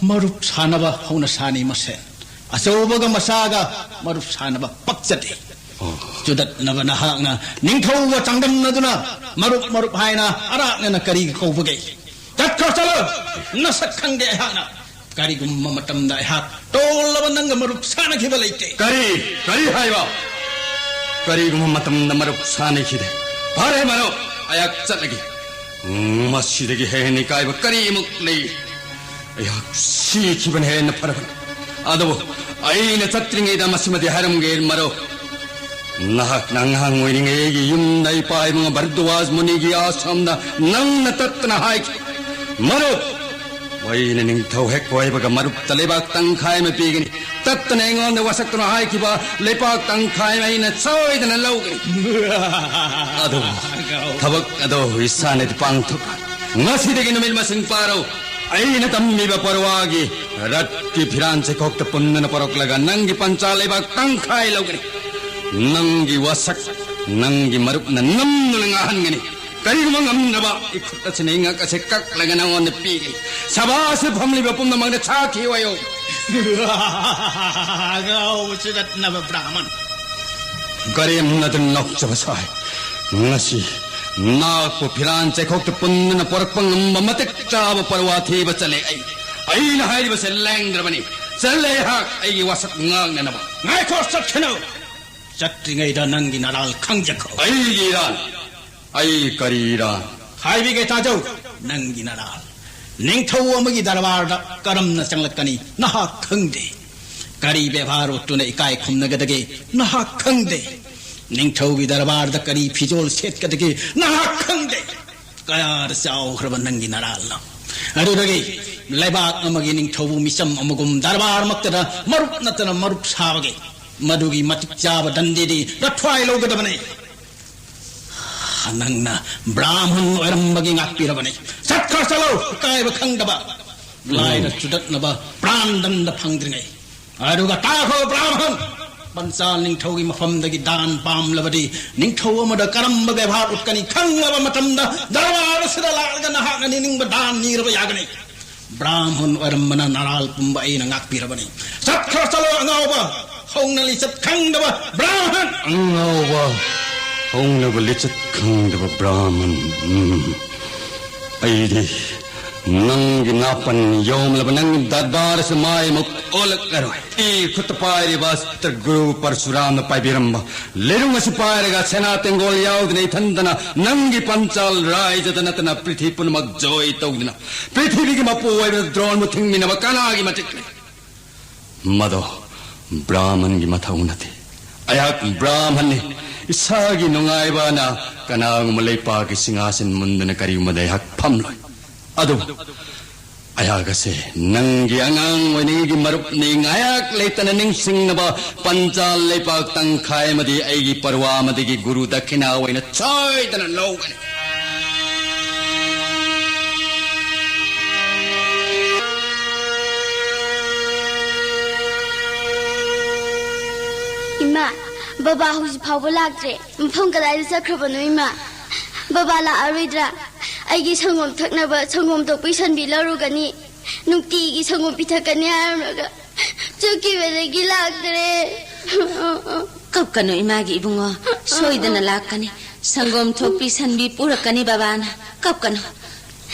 ꯃꯔꯨꯞ ꯁꯥꯟꯅꯕ ꯍꯧꯅ ꯁꯥꯅꯤ ꯃꯁꯦꯟ꯫ ꯑꯆꯧꯕꯒ ꯃꯆꯥꯒ ꯃꯔꯨꯞ ꯁꯥꯟꯅꯕ ꯄꯛꯆꯗꯦ꯫ ꯑꯣ꯫ ꯆꯨꯗꯠꯅꯕ ꯅꯍꯥꯛꯅ ꯅꯤꯡꯊꯧꯒ ꯆꯥꯡꯗꯝꯅꯗꯨꯅ ꯃꯔꯨꯞ ꯃꯔꯨꯞ ꯍꯥꯏꯅ ꯑꯔꯥꯛꯅꯅ ꯀꯔꯤꯒꯤ ꯀꯧꯕꯒꯦ? ꯆꯠꯈ꯭ꯔꯣ, ꯆꯠꯂꯣ! ꯅꯁꯛ ꯈꯪꯗꯦ ꯑꯩꯍꯥꯛꯅ꯫ ꯀꯔꯤꯒꯨꯝꯕ ꯃꯇꯝꯗ ꯑꯩꯍꯥꯛ ꯇꯣꯜꯂꯕ ꯅꯪꯒ ꯃꯔꯨꯞ ꯁꯥꯟꯅꯈꯤꯕ ꯂꯩꯇꯦ꯫ ꯀꯔꯤ? ꯀꯔꯤ ꯍꯥꯏꯕ? ꯀꯔꯤꯒꯨꯝꯕ ꯃꯇꯝꯗ ꯃꯔꯨꯞ ꯁꯥꯟꯅꯈꯤꯗꯦ꯫ ꯐꯔꯦ ꯃꯔꯨꯞ, ꯑꯩꯍꯥꯛ ꯆꯠꯂꯒꯦ꯫ ꯃꯁꯤꯗꯒꯤ ꯍꯦꯟꯅ ꯏꯀꯥꯏꯕ ꯀꯔꯤꯃꯨꯛ ꯂꯩ? ꯑꯩꯍꯥꯛ ꯁꯤꯈꯤꯕꯅ ꯍꯦꯟꯅ ꯐꯔꯕꯅꯤ꯫ ꯑꯗꯨꯕꯨ ꯑꯩꯅ ꯆꯠꯇ꯭ꯔꯤꯉꯩꯗ ꯃꯁꯤꯃꯗꯤ ꯍꯥꯏꯔꯝꯒꯦ ꯃꯔꯨꯞ꯫ ꯅꯍꯥꯛꯅ ꯑꯉꯥꯡ ꯑꯣꯏꯔꯤꯉꯩꯒꯤ ꯌꯨꯝꯗ ꯏꯄꯥ ꯏꯕꯨꯡ ꯚꯔꯗ꯭ꯋꯥꯖ ꯃꯨꯅꯤꯒꯤ ꯑꯥꯁ꯭ꯔꯝꯗ ꯅꯪꯅ ꯇꯠꯇꯅ ꯍꯥꯏꯈꯤ, "ꯃꯔꯨꯞ, ꯑꯩꯅ ꯅꯤꯡꯊꯧ ꯍꯦꯛ ꯑꯣꯏꯕꯒ ꯃꯔꯨꯞꯇ ꯂꯩꯕꯥꯛ ꯇꯪꯈꯥꯏ ꯑꯃ ꯄꯤꯒꯅꯤ꯫ ꯇꯠꯇꯅ ꯑꯩꯉꯣꯟꯗ ꯋꯥꯁꯛꯇꯨꯅ ꯍꯥꯏꯈꯤꯕ ꯂꯩꯄꯥꯛ ꯇꯪꯈꯥꯏ ꯑꯃ ꯑꯩꯅ ꯁꯣꯏꯗꯅ ꯂꯧꯒꯅꯤ"꯫ ꯑꯗꯨꯕꯨ ꯊꯕꯛ ꯑꯗꯣ ꯏꯁꯥꯅꯗꯤ ꯄꯥꯡꯊꯣꯛ꯫ ꯉꯁꯤꯗꯒꯤ ꯅꯨꯃꯤꯠ ꯃꯁꯤꯡ ꯄꯥꯔꯣ꯫ ꯑꯩꯅ ꯇꯝꯃꯤꯕ ꯄꯔꯋꯥꯒꯤ ꯔꯠꯀꯤ ꯐꯤꯔꯥꯟ ꯆꯩꯈꯣꯛꯇ ꯄꯨꯟꯗꯨꯅ ꯄꯣꯔꯛꯂꯒ ꯅꯪꯒꯤ ꯄꯟꯆꯥ ꯂꯩꯕꯥꯛ ꯇꯪꯈꯥꯏ ꯂꯧꯒꯅꯤ꯫ ꯅꯪꯒꯤ ꯋꯥꯁꯛ ꯅꯪꯒꯤ ꯃꯔꯨꯞꯅ ꯅꯝꯗꯨꯅ ꯉꯥꯍꯟꯒꯅꯤ꯫ ꯀꯔꯤꯒꯨꯝꯕ ꯉꯝꯗ꯭ꯔꯕ ꯏꯈꯨꯠ ꯑꯁꯤꯅ ꯏꯉꯛ ꯑꯁꯤ ꯀꯛꯂꯒ ꯅꯉꯣꯟꯗ ꯄꯤꯒꯅꯤ꯫ ꯁꯚꯥꯁꯤ ꯐꯝꯂꯤꯕ ꯄꯨꯝꯅꯃꯛꯅ ꯁꯥꯈꯤ ꯑꯣꯏꯌꯨ꯫ ꯑꯉꯥꯎꯕ ꯆꯨꯗꯠꯅꯕ ꯕ꯭ꯔꯥꯍꯃꯟ꯫ ꯀꯔꯦꯝꯅꯗꯨꯅ ꯅꯣꯛꯆꯕ ꯁꯥꯏ꯫ ꯉꯁꯤ ꯅꯥꯛꯄꯨ ꯐꯤꯔꯥꯟ ꯆꯩꯈꯣꯛꯇ ꯄꯨꯟꯗꯨꯅ ꯄꯣꯔꯛꯄ ꯉꯝꯕ ꯃꯇꯤꯛ ꯆꯥꯕ ꯄꯔꯋꯥ ꯊꯤꯕ ꯆꯠꯂꯦ ꯑꯩ꯫ ꯑꯩꯅ ꯍꯥꯏꯔꯤꯕꯁꯦ ꯂꯦꯡꯗ꯭ꯔꯕꯅꯤ꯫ ꯆꯠꯂꯦ ꯑꯩꯍꯥꯛ ꯑꯩꯒꯤ ꯋꯥꯁꯛ ꯉꯥꯛꯅꯅꯕ꯫ ꯉꯥꯏꯈꯣ, ꯆꯠꯈꯤꯅꯨ꯫ ꯆꯠꯇ꯭ꯔꯤꯉꯩꯗ ꯅꯪꯒꯤ ꯅꯔꯥꯜ ꯈꯪꯖꯈꯣ꯫ ꯑꯩꯒꯤ ꯏꯔꯥꯜ? ꯑꯩ ꯀꯔꯤ ꯏꯔꯥꯜ? ꯍꯥꯏꯕꯤꯒꯦ ꯇꯥꯖꯧ, ꯅꯪꯒꯤ ꯅꯔꯥꯜ꯫ ꯅꯤꯡꯊꯧ ꯑꯃꯒꯤ ꯗꯔꯕꯥꯔꯗ ꯀꯔꯝꯅ ꯆꯪꯂꯛꯀꯅꯤ ꯅꯍꯥꯛ ꯈꯪꯗꯦ꯫ ꯀꯔꯤ ꯕꯦꯕꯥꯔ ꯎꯠꯇꯨꯅ ꯏꯀꯥꯏ ꯈꯨꯝꯅꯒꯗꯒꯦ ꯅꯍꯥꯛ ꯈꯪꯗꯦ꯫ ꯅꯤꯡꯊꯧꯒꯤ ꯗꯔꯕꯥꯔꯗ ꯀꯔꯤ ꯐꯤꯖꯣꯜ ꯁꯦꯠꯀꯗꯒꯦ ꯅꯍꯥꯛ ꯈꯪꯗꯦ꯫ ꯀꯌꯥꯗ ꯆꯥꯎꯈ꯭ꯔꯕ ꯅꯪꯒꯤ ꯅꯔꯥꯜꯅꯣ꯫ ꯑꯗꯨꯗꯒꯤ ꯂꯩꯕꯥꯛ ꯑꯃꯒꯤ ꯅꯤꯡꯊꯧꯕꯨ ꯃꯤꯆꯝ ꯑꯃꯒꯨꯝ ꯗꯔꯕꯥꯔꯃꯛꯇꯗ ꯃꯔꯨꯞ ꯅꯠꯇꯅ ꯃꯔꯨꯞ ꯁꯥꯕꯒꯦ꯫ ꯃꯗꯨꯒꯤ ꯃꯇꯤꯛ ꯆꯥꯕ ꯗꯟꯗꯤꯗꯤ ꯔꯊ꯭ꯋꯥꯏ ꯂꯧꯒꯗꯕꯅꯤ꯫ ꯅꯪꯅ ꯕ꯭ꯔꯥꯍꯃꯟ ꯑꯣꯏꯔꯝꯕꯒꯤ ꯉꯥꯛꯄꯤꯔꯕꯅꯤ꯫ ꯆꯠꯈ꯭ꯔ ꯆꯠꯂꯣ, ꯑꯀꯥꯏꯕ ꯈꯪꯗꯕ꯫ ꯂꯥꯏꯅ ꯆꯨꯗꯠꯅꯕ ꯄ꯭ꯔꯥꯟ ꯗꯟꯗ ꯐꯪꯗ꯭ꯔꯤꯉꯩ꯫ ꯑꯗꯨꯒ ꯇꯥꯈꯣ ꯕ꯭ꯔꯥꯍꯃꯟ, ꯄꯟꯆꯥꯜ ꯅꯤꯡꯊꯧꯒꯤ ꯃꯐꯝꯗꯒꯤ ꯗꯥꯟ ꯄꯥꯝꯂꯕꯗꯤ ꯅꯤꯡꯊꯧ ꯑꯃꯗ ꯀꯔꯝꯕ ꯕꯦꯕꯥꯔ ꯎꯠꯀꯅꯤ ꯈꯪꯂꯕ ꯃꯇꯝꯗ ꯗꯔꯕꯥꯔ ꯑꯁꯤꯗ ꯂꯥꯛꯂꯒ ꯅꯍꯥꯛꯅ ꯅꯤꯡꯅꯤꯡꯕ ꯗꯥꯟ ꯅꯤꯔꯕ ꯌꯥꯒꯅꯤ꯫ ꯕ꯭ꯔꯥꯍꯃꯟ ꯑꯣꯏꯔꯝꯕꯅ ꯅꯔꯥꯜ ꯄꯨꯝꯕ ꯑꯩꯅ ꯉꯥꯛꯄꯤꯔꯕꯅꯤ꯫ ꯆꯠꯈ꯭ꯔ ꯆꯠꯂꯣ ꯑꯉꯥꯎꯕ, ꯍꯧꯅ ꯂꯤꯆꯠ ꯈꯪꯗꯕ ꯕ꯭ꯔꯥꯍꯃꯟ! ꯑꯉꯥꯎꯕ, ꯍꯧꯅꯕ ꯂꯤꯆꯠ ꯈꯪꯗꯕ ꯕ꯭ꯔꯥꯍꯃꯟ꯫ ꯎꯝ꯫ ꯑꯩꯗꯤ ꯅꯪꯒꯤ ꯅꯥꯄꯟ ꯌꯣꯝꯂꯕ ꯅꯪꯒꯤ ꯗꯔꯕꯥꯔ ꯑꯁꯤ ꯃꯥꯏꯃꯨꯛ ꯑꯣꯜꯂꯛꯂꯔꯣꯏ꯫ ꯑꯩ ꯈꯨꯠꯇ ꯄꯥꯏꯔꯤꯕ ꯑꯁꯇ꯭ꯔ ꯒꯨꯔꯨ ꯄꯔꯁꯨꯔꯥꯝꯅ ꯄꯥꯏꯕꯤꯔꯝꯕ ꯂꯩꯔꯨꯡ ꯑꯁꯤ ꯄꯥꯏꯔꯒ ꯁꯦꯅꯥ ꯇꯦꯡꯒꯣꯜ ꯌꯥꯎꯗꯅ ꯏꯊꯟꯗꯅ ꯅꯪꯒꯤ ꯄꯟꯆꯥꯜ ꯔꯥꯏꯖꯗ ꯅꯠꯇꯅ ꯄ꯭ꯔꯤꯊꯤꯕꯤ ꯄꯨꯝꯅꯃꯛ ꯖꯣꯏ ꯇꯧꯗꯨꯅ ꯄ꯭ꯔꯤꯊꯤꯕꯤꯒꯤ ꯃꯄꯨ ꯑꯣꯏꯕ ꯗ꯭ꯔꯣꯟꯕꯨ ꯊꯤꯡꯃꯤꯟꯅꯕ ꯀꯅꯥꯒꯤ ꯃꯇꯤꯛꯅꯤ? ꯃꯗꯣ ꯕ꯭ꯔꯥꯍꯃꯟꯒꯤ ꯃꯊꯧ ꯅꯠꯇꯦ꯫ ꯑꯩꯍꯥꯛ ꯕ꯭ꯔꯥꯍꯃꯟꯅꯤ꯫ ꯏꯁꯥꯒꯤ ꯅꯨꯡꯉꯥꯏꯕꯅ ꯀꯅꯥꯒꯨꯝꯕ ꯂꯩꯄꯥꯛꯀꯤ ꯁꯤꯡꯍꯥꯁꯟ ꯃꯨꯟꯗꯨꯅ ꯀꯔꯤꯒꯨꯝꯕꯗ ꯑꯩꯍꯥꯛ ꯐꯝꯂꯣꯏ꯫ ꯑꯗꯨꯕꯨ ꯑꯩꯍꯥꯛ ꯑꯁꯦ ꯅꯪꯒꯤ ꯑꯉꯥꯡ ꯑꯣꯏꯅꯤꯡꯉꯩꯒꯤ ꯃꯔꯨꯞꯅꯤ꯫ ꯉꯥꯏꯍꯥꯛ ꯂꯩꯇꯅ ꯅꯤꯡꯁꯤꯡꯅꯕ ꯄꯟꯆꯥꯜ ꯂꯩꯄꯥꯛ ꯇꯪꯈꯥꯏ ꯑꯃꯗꯤ ꯑꯩꯒꯤ ꯄꯔꯋꯥ ꯑꯃꯗꯒꯤ ꯒꯨꯔꯨ ꯗꯈꯤꯅꯥ ꯑꯣꯏꯅ ꯁꯣꯏꯗꯅ ꯂꯧꯒꯅꯤ꯫ ꯏꯃꯥ, ꯕꯕꯥ ꯍꯧꯖꯤꯛ ꯐꯥꯎꯕ ꯂꯥꯛꯇ꯭ꯔꯦ꯫ ꯃꯐꯝ ꯀꯗꯥꯏꯗ ꯆꯠꯈ꯭ꯔꯕꯅꯣ, ꯏꯃꯥ? ꯕꯕꯥ ꯂꯥꯛꯑꯔꯣꯏꯗ꯭ꯔꯥ? ꯑꯩꯒꯤ ꯁꯪꯒꯣꯝ ꯊꯛꯅꯕ ꯁꯪꯒꯣꯝ ꯊꯣꯛꯄꯤ ꯁꯟꯕꯤ ꯂꯧꯔꯨꯒꯅꯤ, ꯅꯨꯡꯇꯤꯒꯤ ꯁꯪꯒꯣꯝ ꯄꯤꯊꯛꯀꯅꯤ ꯍꯥꯏꯔꯝꯂꯒ ꯆꯠꯈꯤꯕꯗꯒꯤ ꯂꯥꯛꯇ꯭ꯔꯦ꯫ ꯀꯞꯀꯅꯨ ꯏꯃꯥꯒꯤ ꯏꯕꯨꯡꯉꯣ, ꯁꯣꯏꯗꯅ ꯂꯥꯛꯀꯅꯤ꯫ ꯁꯪꯒꯣꯝ ꯊꯣꯛꯄꯤ ꯁꯟꯕꯤ ꯄꯨꯔꯛꯀꯅꯤ ꯕꯕꯥꯅ꯫ ꯀꯞꯀꯅꯨ꯫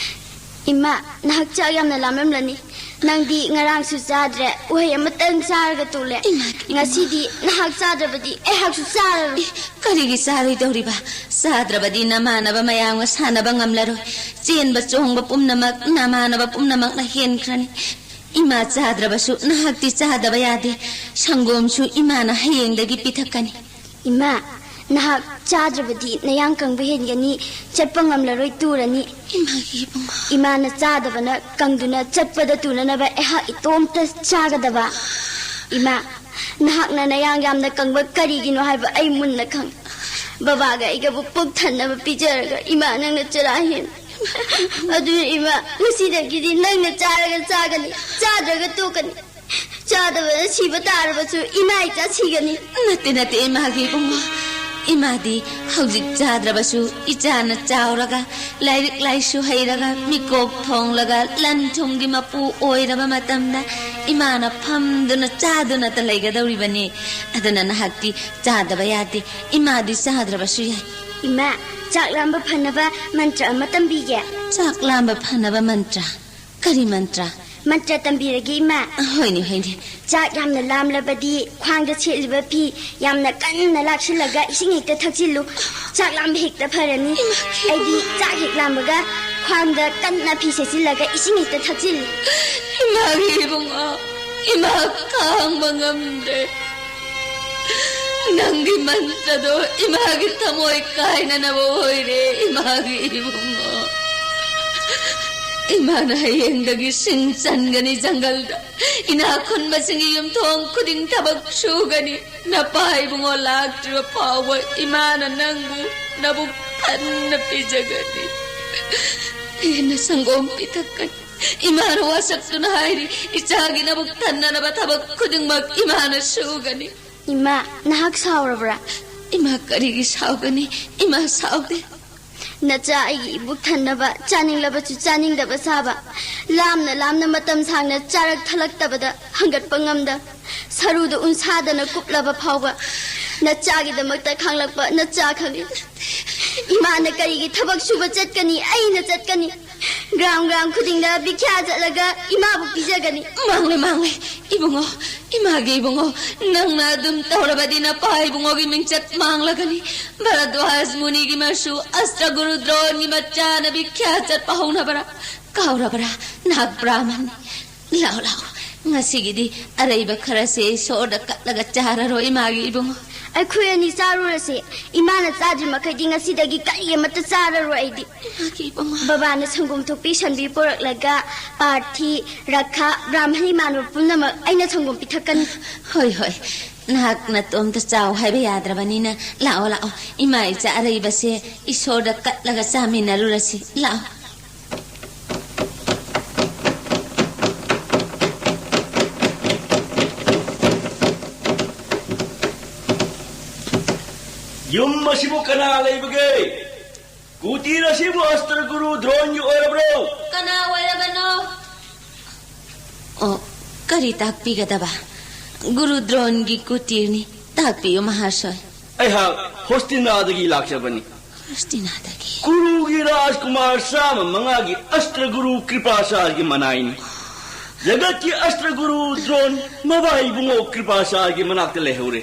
ꯏꯃꯥ, ꯅꯍꯥꯛ ꯆꯥꯛ ꯌꯥꯝꯅ ꯂꯥꯝꯂꯝꯂꯅꯤ꯫ ꯅꯪꯗꯤ ꯉꯔꯥꯡꯁꯨ ꯆꯥꯗ꯭ꯔꯦ, ꯎꯍꯩ ꯑꯃꯇꯪ ꯆꯥꯔꯒ ꯇꯣꯛꯂꯦ꯫ ꯏꯃꯥ, ꯏꯃꯥ꯫ ꯉꯁꯤꯗꯤ ꯅꯍꯥꯛ ꯆꯥꯗ꯭ꯔꯕꯗꯤ ꯑꯩꯍꯥꯛꯁꯨ ꯆꯥꯔꯔꯣꯏ꯫ ꯀꯔꯤꯒꯤ ꯆꯥꯔꯣꯏꯗꯧꯔꯤꯕ? ꯆꯥꯗ꯭ꯔꯕꯗꯤ ꯅꯃꯥꯟꯅꯕ ꯃꯌꯥꯝꯒ ꯁꯥꯟꯅꯕ ꯉꯝꯂꯔꯣꯏ꯫ ꯆꯦꯟꯕ ꯆꯣꯡꯕ ꯄꯨꯝꯅꯃꯛ ꯅꯃꯥꯟꯅꯕ ꯄꯨꯝꯅꯃꯛꯅ ꯍꯦꯟꯈ꯭ꯔꯅꯤ꯫ ꯏꯃꯥ ꯆꯥꯗ꯭ꯔꯕꯁꯨ ꯅꯍꯥꯛꯇꯤ ꯆꯥꯗꯕ ꯌꯥꯗꯦ꯫ ꯁꯪꯒꯣꯝꯁꯨ ꯏꯃꯥꯅ ꯍꯌꯦꯡꯗꯒꯤ ꯄꯤꯊꯛꯀꯅꯤ꯫ ꯏꯃꯥ, ꯅꯍꯥꯛ ꯆꯥꯗ꯭ꯔꯕꯗꯤ ꯅꯌꯥꯡ ꯀꯪꯕ ꯍꯦꯟꯒꯅꯤ, ꯆꯠꯄ ꯉꯝꯂꯔꯣꯏ, ꯇꯨꯔꯅꯤ꯫ ꯏꯃꯥꯒꯤ ꯏꯕꯨꯡꯉꯣ꯫ ꯏꯃꯥꯅ ꯆꯥꯗꯕꯅ ꯀꯪꯗꯨꯅ ꯆꯠꯄꯗ ꯇꯨꯅꯅꯕ ꯑꯩꯍꯥꯛ ꯏꯇꯣꯝꯇ ꯆꯥꯒꯗꯕ꯫ ꯏꯃꯥ, ꯅꯍꯥꯛꯅ ꯅꯌꯥꯡ ꯌꯥꯝꯅ ꯀꯪꯕ ꯀꯔꯤꯒꯤꯅꯣ ꯍꯥꯏꯕ ꯑꯩ ꯃꯨꯟꯅ ꯈꯪ꯫ ꯕꯕꯥꯒ ꯑꯩꯒꯕꯨ ꯄꯨꯛ ꯊꯟꯅꯕ ꯄꯤꯖꯔꯒ ꯏꯃꯥ ꯅꯪꯅ ꯆꯔꯥ ꯍꯦꯟ꯫ ꯑꯗꯨꯅ ꯏꯃꯥ, ꯉꯁꯤꯗꯒꯤꯗꯤ ꯅꯪꯅ ꯆꯥꯔꯒ ꯆꯥꯒꯅꯤ, ꯆꯥꯗ꯭ꯔꯒ ꯇꯣꯛꯀꯅꯤ꯫ ꯆꯥꯗꯕꯗ ꯁꯤꯕ ꯇꯥꯔꯕꯁꯨ ꯏꯃꯥ ꯏꯆꯥ ꯁꯤꯒꯅꯤ꯫ ꯅꯠꯇꯦ, ꯅꯠꯇꯦ, ꯏꯃꯥꯒꯤ ꯏꯕꯨꯡꯉꯣ꯫ ꯏꯃꯥꯗꯤ ꯍꯧꯖꯤꯛ ꯆꯥꯗ꯭ꯔꯕꯁꯨ ꯏꯆꯥꯅ ꯆꯥꯎꯔꯒ, ꯂꯥꯏꯔꯤꯛ ꯂꯥꯏꯁꯨ ꯍꯩꯔꯒ, ꯃꯤꯀꯣꯛ ꯊꯣꯡꯂꯒ, ꯂꯟ ꯊꯨꯝꯒꯤ ꯃꯄꯨ ꯑꯣꯏꯔꯕ ꯃꯇꯝꯗ ꯏꯃꯥꯅ ꯐꯝꯗꯨꯅ ꯆꯥꯗꯨꯅꯇ ꯂꯩꯒꯗꯧꯔꯤꯕꯅꯤ꯫ ꯑꯗꯨꯅ ꯅꯍꯥꯛꯇꯤ ꯆꯥꯗꯕ ꯌꯥꯗꯦ꯫ ꯏꯃꯥꯗꯤ ꯆꯥꯗ꯭ꯔꯕꯁꯨ ꯌꯥꯏ꯫ ꯏꯃꯥ, ꯆꯥꯛ ꯂꯥꯝꯕ ꯐꯅꯕ ꯃꯟꯇ꯭ꯔ ꯑꯃ ꯇꯝꯕꯤꯒꯦ꯫ ꯆꯥꯛ ꯂꯥꯝꯕ ꯐꯅꯕ ꯃꯟꯇ꯭ꯔ? ꯀꯔꯤ ꯃꯟꯇ꯭ꯔ? ꯃꯟꯇ꯭ꯔ ꯇꯝꯕꯤꯔꯒꯦ, ꯏꯃꯥ꯫ ꯍꯣꯏꯅꯦ, ꯍꯣꯏꯅꯦ꯫ ꯆꯥꯛ ꯌꯥꯝꯅ ꯂꯥꯝꯂꯕꯗꯤ ꯈ꯭ꯋꯥꯡꯗ ꯁꯦꯠꯂꯤꯕ ꯐꯤ ꯌꯥꯝꯅ ꯀꯟꯅ ꯂꯥꯛꯁꯤꯜꯂꯒ ꯏꯁꯤꯡ ꯍꯦꯛꯇ ꯊꯛꯆꯤꯜꯂꯨ꯫ ꯆꯥꯛ ꯂꯥꯝꯕ ꯍꯦꯛꯇ ꯐꯔꯅꯤ꯫ ꯑꯩꯗꯤ ꯆꯥꯛ ꯍꯦꯛ ꯂꯥꯝꯕꯒ ꯈ꯭ꯋꯥꯡꯗ ꯀꯟꯅ ꯐꯤ ꯁꯦꯠꯆꯤꯜꯂꯒ ꯏꯁꯤꯡ ꯍꯦꯛꯇ ꯊꯛꯆꯤꯜꯂꯤ꯫ ꯏꯃꯥꯒꯤ ꯏꯕꯨꯡꯉꯣ, ꯏꯃꯥ ꯈꯥꯡꯕ ꯉꯝꯗ꯭ꯔꯦ꯫ ꯅꯪꯒꯤ ꯃꯟꯇ꯭ꯔꯗꯣ ꯏꯃꯥꯒꯤ ꯊꯃꯣꯏ ꯀꯥꯏꯅꯅꯕ ꯑꯣꯏꯔꯦ, ꯏꯃꯥꯒꯤ ꯏꯕꯨꯡꯉꯣ꯫ ꯏꯃꯥꯅ ꯍꯌꯦꯡꯗꯒꯤ ꯁꯤꯟ ꯆꯟꯒꯅꯤ ꯖꯪꯒꯜꯗ꯫ ꯏꯅꯥꯛ ꯈꯨꯟꯕꯁꯤꯡꯒꯤ ꯌꯨꯝꯊꯣꯡ ꯈꯨꯗꯤꯡ ꯊꯕꯛ ꯁꯨꯒꯅꯤ꯫ ꯅꯄꯥ ꯏꯕꯨꯡꯉꯣ ꯂꯥꯛꯇ꯭ꯔꯤꯕ ꯐꯥꯎꯕ ꯏꯃꯥꯅ ꯅꯪꯕꯨ ꯅꯕꯨꯛ ꯊꯟꯅ ꯄꯤꯖꯒꯅꯤ꯫ ꯍꯦꯟꯅ ꯁꯪꯒꯣꯝ ꯄꯤꯊꯛꯀꯅꯤ꯫ ꯏꯃꯥꯅ ꯋꯥꯁꯛꯇꯨꯅ ꯍꯥꯏꯔꯤ, ꯏꯆꯥꯒꯤ ꯅꯕꯨꯛ ꯊꯟꯅꯅꯕ ꯊꯕꯛ ꯈꯨꯗꯤꯡꯃꯛ ꯏꯃꯥꯅ ꯁꯨꯒꯅꯤ꯫ ꯏꯃꯥ, ꯅꯍꯥꯛ ꯁꯥꯎꯔꯕ꯭ꯔꯥ? ꯏꯃꯥ ꯀꯔꯤꯒꯤ ꯁꯥꯎꯒꯅꯤ? ꯏꯃꯥ ꯁꯥꯎꯗꯦ꯫ ꯅꯆꯥ ꯑꯩꯒꯤ ꯏꯕꯨꯛ ꯊꯟꯅꯕ ꯆꯥꯅꯤꯡꯂꯕꯁꯨ ꯆꯥꯅꯤꯡꯗꯕ ꯁꯥꯕ, ꯂꯥꯝꯅ ꯂꯥꯝꯅ ꯃꯇꯝ ꯁꯥꯡꯅ ꯆꯥꯔꯛ ꯊꯛꯂꯛꯇꯕꯗ ꯍꯪꯒꯠꯄ ꯉꯝꯗ, ꯁꯔꯨꯗ ꯎꯟꯁꯥꯗꯅ ꯀꯨꯞꯂꯕ ꯐꯥꯎꯕ ꯅꯆꯥꯒꯤꯗꯃꯛꯇ ꯈꯥꯡꯂꯛꯄ ꯅꯆꯥ ꯈꯪꯉꯤ꯫ ꯏꯃꯥꯅ ꯀꯔꯤꯒꯤ ꯊꯕꯛ ꯁꯨꯕ ꯆꯠꯀꯅꯤ? ꯑꯩꯅ ꯆꯠꯀꯅꯤ꯫ ꯒ꯭ꯔꯥꯝ ꯒ꯭ꯔꯥꯝ ꯈꯨꯗꯤꯡꯗ ꯕꯤꯈ꯭ꯌꯥ ꯆꯠꯂꯒ ꯏꯃꯥꯕꯨ ꯄꯤꯖꯒꯅꯤ꯫ ꯃꯥꯡꯂꯦ, ꯃꯥꯡꯂꯦ꯫ ꯏꯕꯨꯡꯉꯣ, ꯏꯃꯥꯒꯤ ꯏꯕꯨꯡꯉꯣ, ꯅꯪꯅ ꯑꯗꯨꯝ ꯇꯧꯔꯕꯗꯤ ꯅꯄꯥ ꯏꯕꯨꯡꯉꯣꯒꯤ ꯃꯤꯡꯆꯠ ꯃꯥꯡꯂꯒꯅꯤ꯫ ꯚꯔꯗ꯭ꯋꯥꯖ ꯃꯨꯅꯤꯒꯤ ꯃꯁꯨ ꯑꯁꯇ꯭ꯔꯒꯨꯔꯨ ꯗ꯭ꯔꯣꯟꯒꯤ ꯃꯆꯥꯅ ꯕꯤꯈ꯭ꯌꯥ ꯆꯠꯄ ꯍꯧꯅꯕ꯭ꯔꯥ? ꯀꯥꯎꯔꯕ꯭ꯔꯥ? ꯅꯍꯥꯛ ꯕ꯭ꯔꯥꯍꯃꯟꯅꯤ꯫ ꯂꯥꯛꯑꯣ, ꯂꯥꯛꯑꯣ꯫ ꯉꯁꯤꯒꯤꯗꯤ ꯑꯔꯩꯕ ꯈꯔꯁꯦ ꯏꯁꯣꯔꯗ ꯀꯠꯂꯒ ꯆꯥꯔꯔꯣ, ꯏꯃꯥꯒꯤ ꯏꯕꯨꯡꯉꯣ꯫ ꯑꯩꯈꯣꯏ ꯑꯅꯤ ꯆꯥꯔꯨꯔꯁꯦ꯫ ꯏꯃꯥꯅ ꯆꯥꯗ꯭ꯔꯤ ꯃꯈꯩꯗꯤ ꯉꯁꯤꯗꯒꯤ ꯀꯔꯤ ꯑꯃꯠꯇ ꯆꯥꯔꯔꯣꯏ ꯑꯩꯗꯤ꯫ ꯏꯃꯥꯒꯤ ꯏꯕꯨꯡꯉꯣ꯫ ꯕꯕꯥꯅ ꯁꯪꯒꯣꯝ ꯊꯣꯛꯄꯤ ꯁꯟꯕꯤ ꯄꯨꯔꯛꯂꯒ ꯄꯥꯔꯊꯤ, ꯔꯈꯥ, ꯕ꯭ꯔꯥꯍꯃꯟ ꯏꯃꯥꯟꯅꯕ ꯄꯨꯝꯅꯃꯛ ꯑꯩꯅ ꯁꯪꯒꯣꯝ ꯄꯤꯊꯛꯀꯅꯤ꯫ ꯍꯣꯏ, ꯍꯣꯏ꯫ ꯅꯍꯥꯛ ꯅꯇꯣꯝꯇ ꯆꯥꯎ ꯍꯥꯏꯕ ꯌꯥꯗ꯭ꯔꯕꯅꯤꯅ ꯂꯥꯛꯑꯣ, ꯂꯥꯛꯑꯣ꯫ ꯏꯃꯥ ꯏꯆꯥ ꯑꯔꯩꯕꯁꯦ ꯏꯁꯣꯔꯗ ꯀꯠꯂꯒ ꯆꯥꯃꯤꯟꯅꯔꯨꯔꯁꯤ꯫ ꯂꯥꯛꯑꯣ꯫ ꯌꯨꯝ ꯑꯁꯤꯕꯨ ꯀꯅꯥ ꯂꯩꯕꯒꯦ? ꯀꯨꯇꯤꯔ ꯑꯁꯤꯕꯨ ꯑꯁꯇ꯭ꯔ ꯒꯨꯔꯨ ꯗ꯭ꯔꯣꯟꯒꯤ ꯑꯣꯏꯔꯕ꯭ꯔꯣ? ꯀꯅꯥ ꯑꯣꯏꯔꯕꯅꯣ? ꯑꯣ, ꯀꯔꯤ ꯇꯥꯛꯄꯤꯒꯗꯕ? ꯒꯨꯔꯨ ꯗ꯭ꯔꯣꯟꯒꯤ ꯀꯨꯇꯤꯔꯅꯤ꯫ ꯇꯥꯛꯄꯤꯌꯨ, ꯃꯍꯥꯁꯣꯏ꯫ ꯑꯩꯍꯥꯛ ꯍꯣꯁꯇꯤꯅꯥꯗꯒꯤ ꯂꯥꯛꯆꯕꯅꯤ꯫ ꯍꯣꯁꯇꯤꯅꯥꯗꯒꯤ? ꯀꯨꯔꯨꯒꯤ ꯔꯥꯖꯀꯨꯃꯥꯔ ꯆꯥꯝꯃ ꯃꯉꯥꯒꯤ ꯑꯁꯇ꯭ꯔ ꯒꯨꯔꯨ ꯀ꯭ꯔꯤꯄꯥꯆꯥꯔꯒꯤ ꯃꯅꯥꯏꯅꯤ꯫ ꯖꯒꯠꯀꯤ ꯑꯁꯇ꯭ꯔ ꯒꯨꯔꯨ ꯗ꯭ꯔꯣꯟ ꯃꯕꯥ ꯏꯕꯨꯡꯉꯣ ꯀ꯭ꯔꯤꯄꯥꯆꯥꯔꯒꯤ ꯃꯅꯥꯛꯇ ꯂꯩꯍꯧꯔꯦ꯫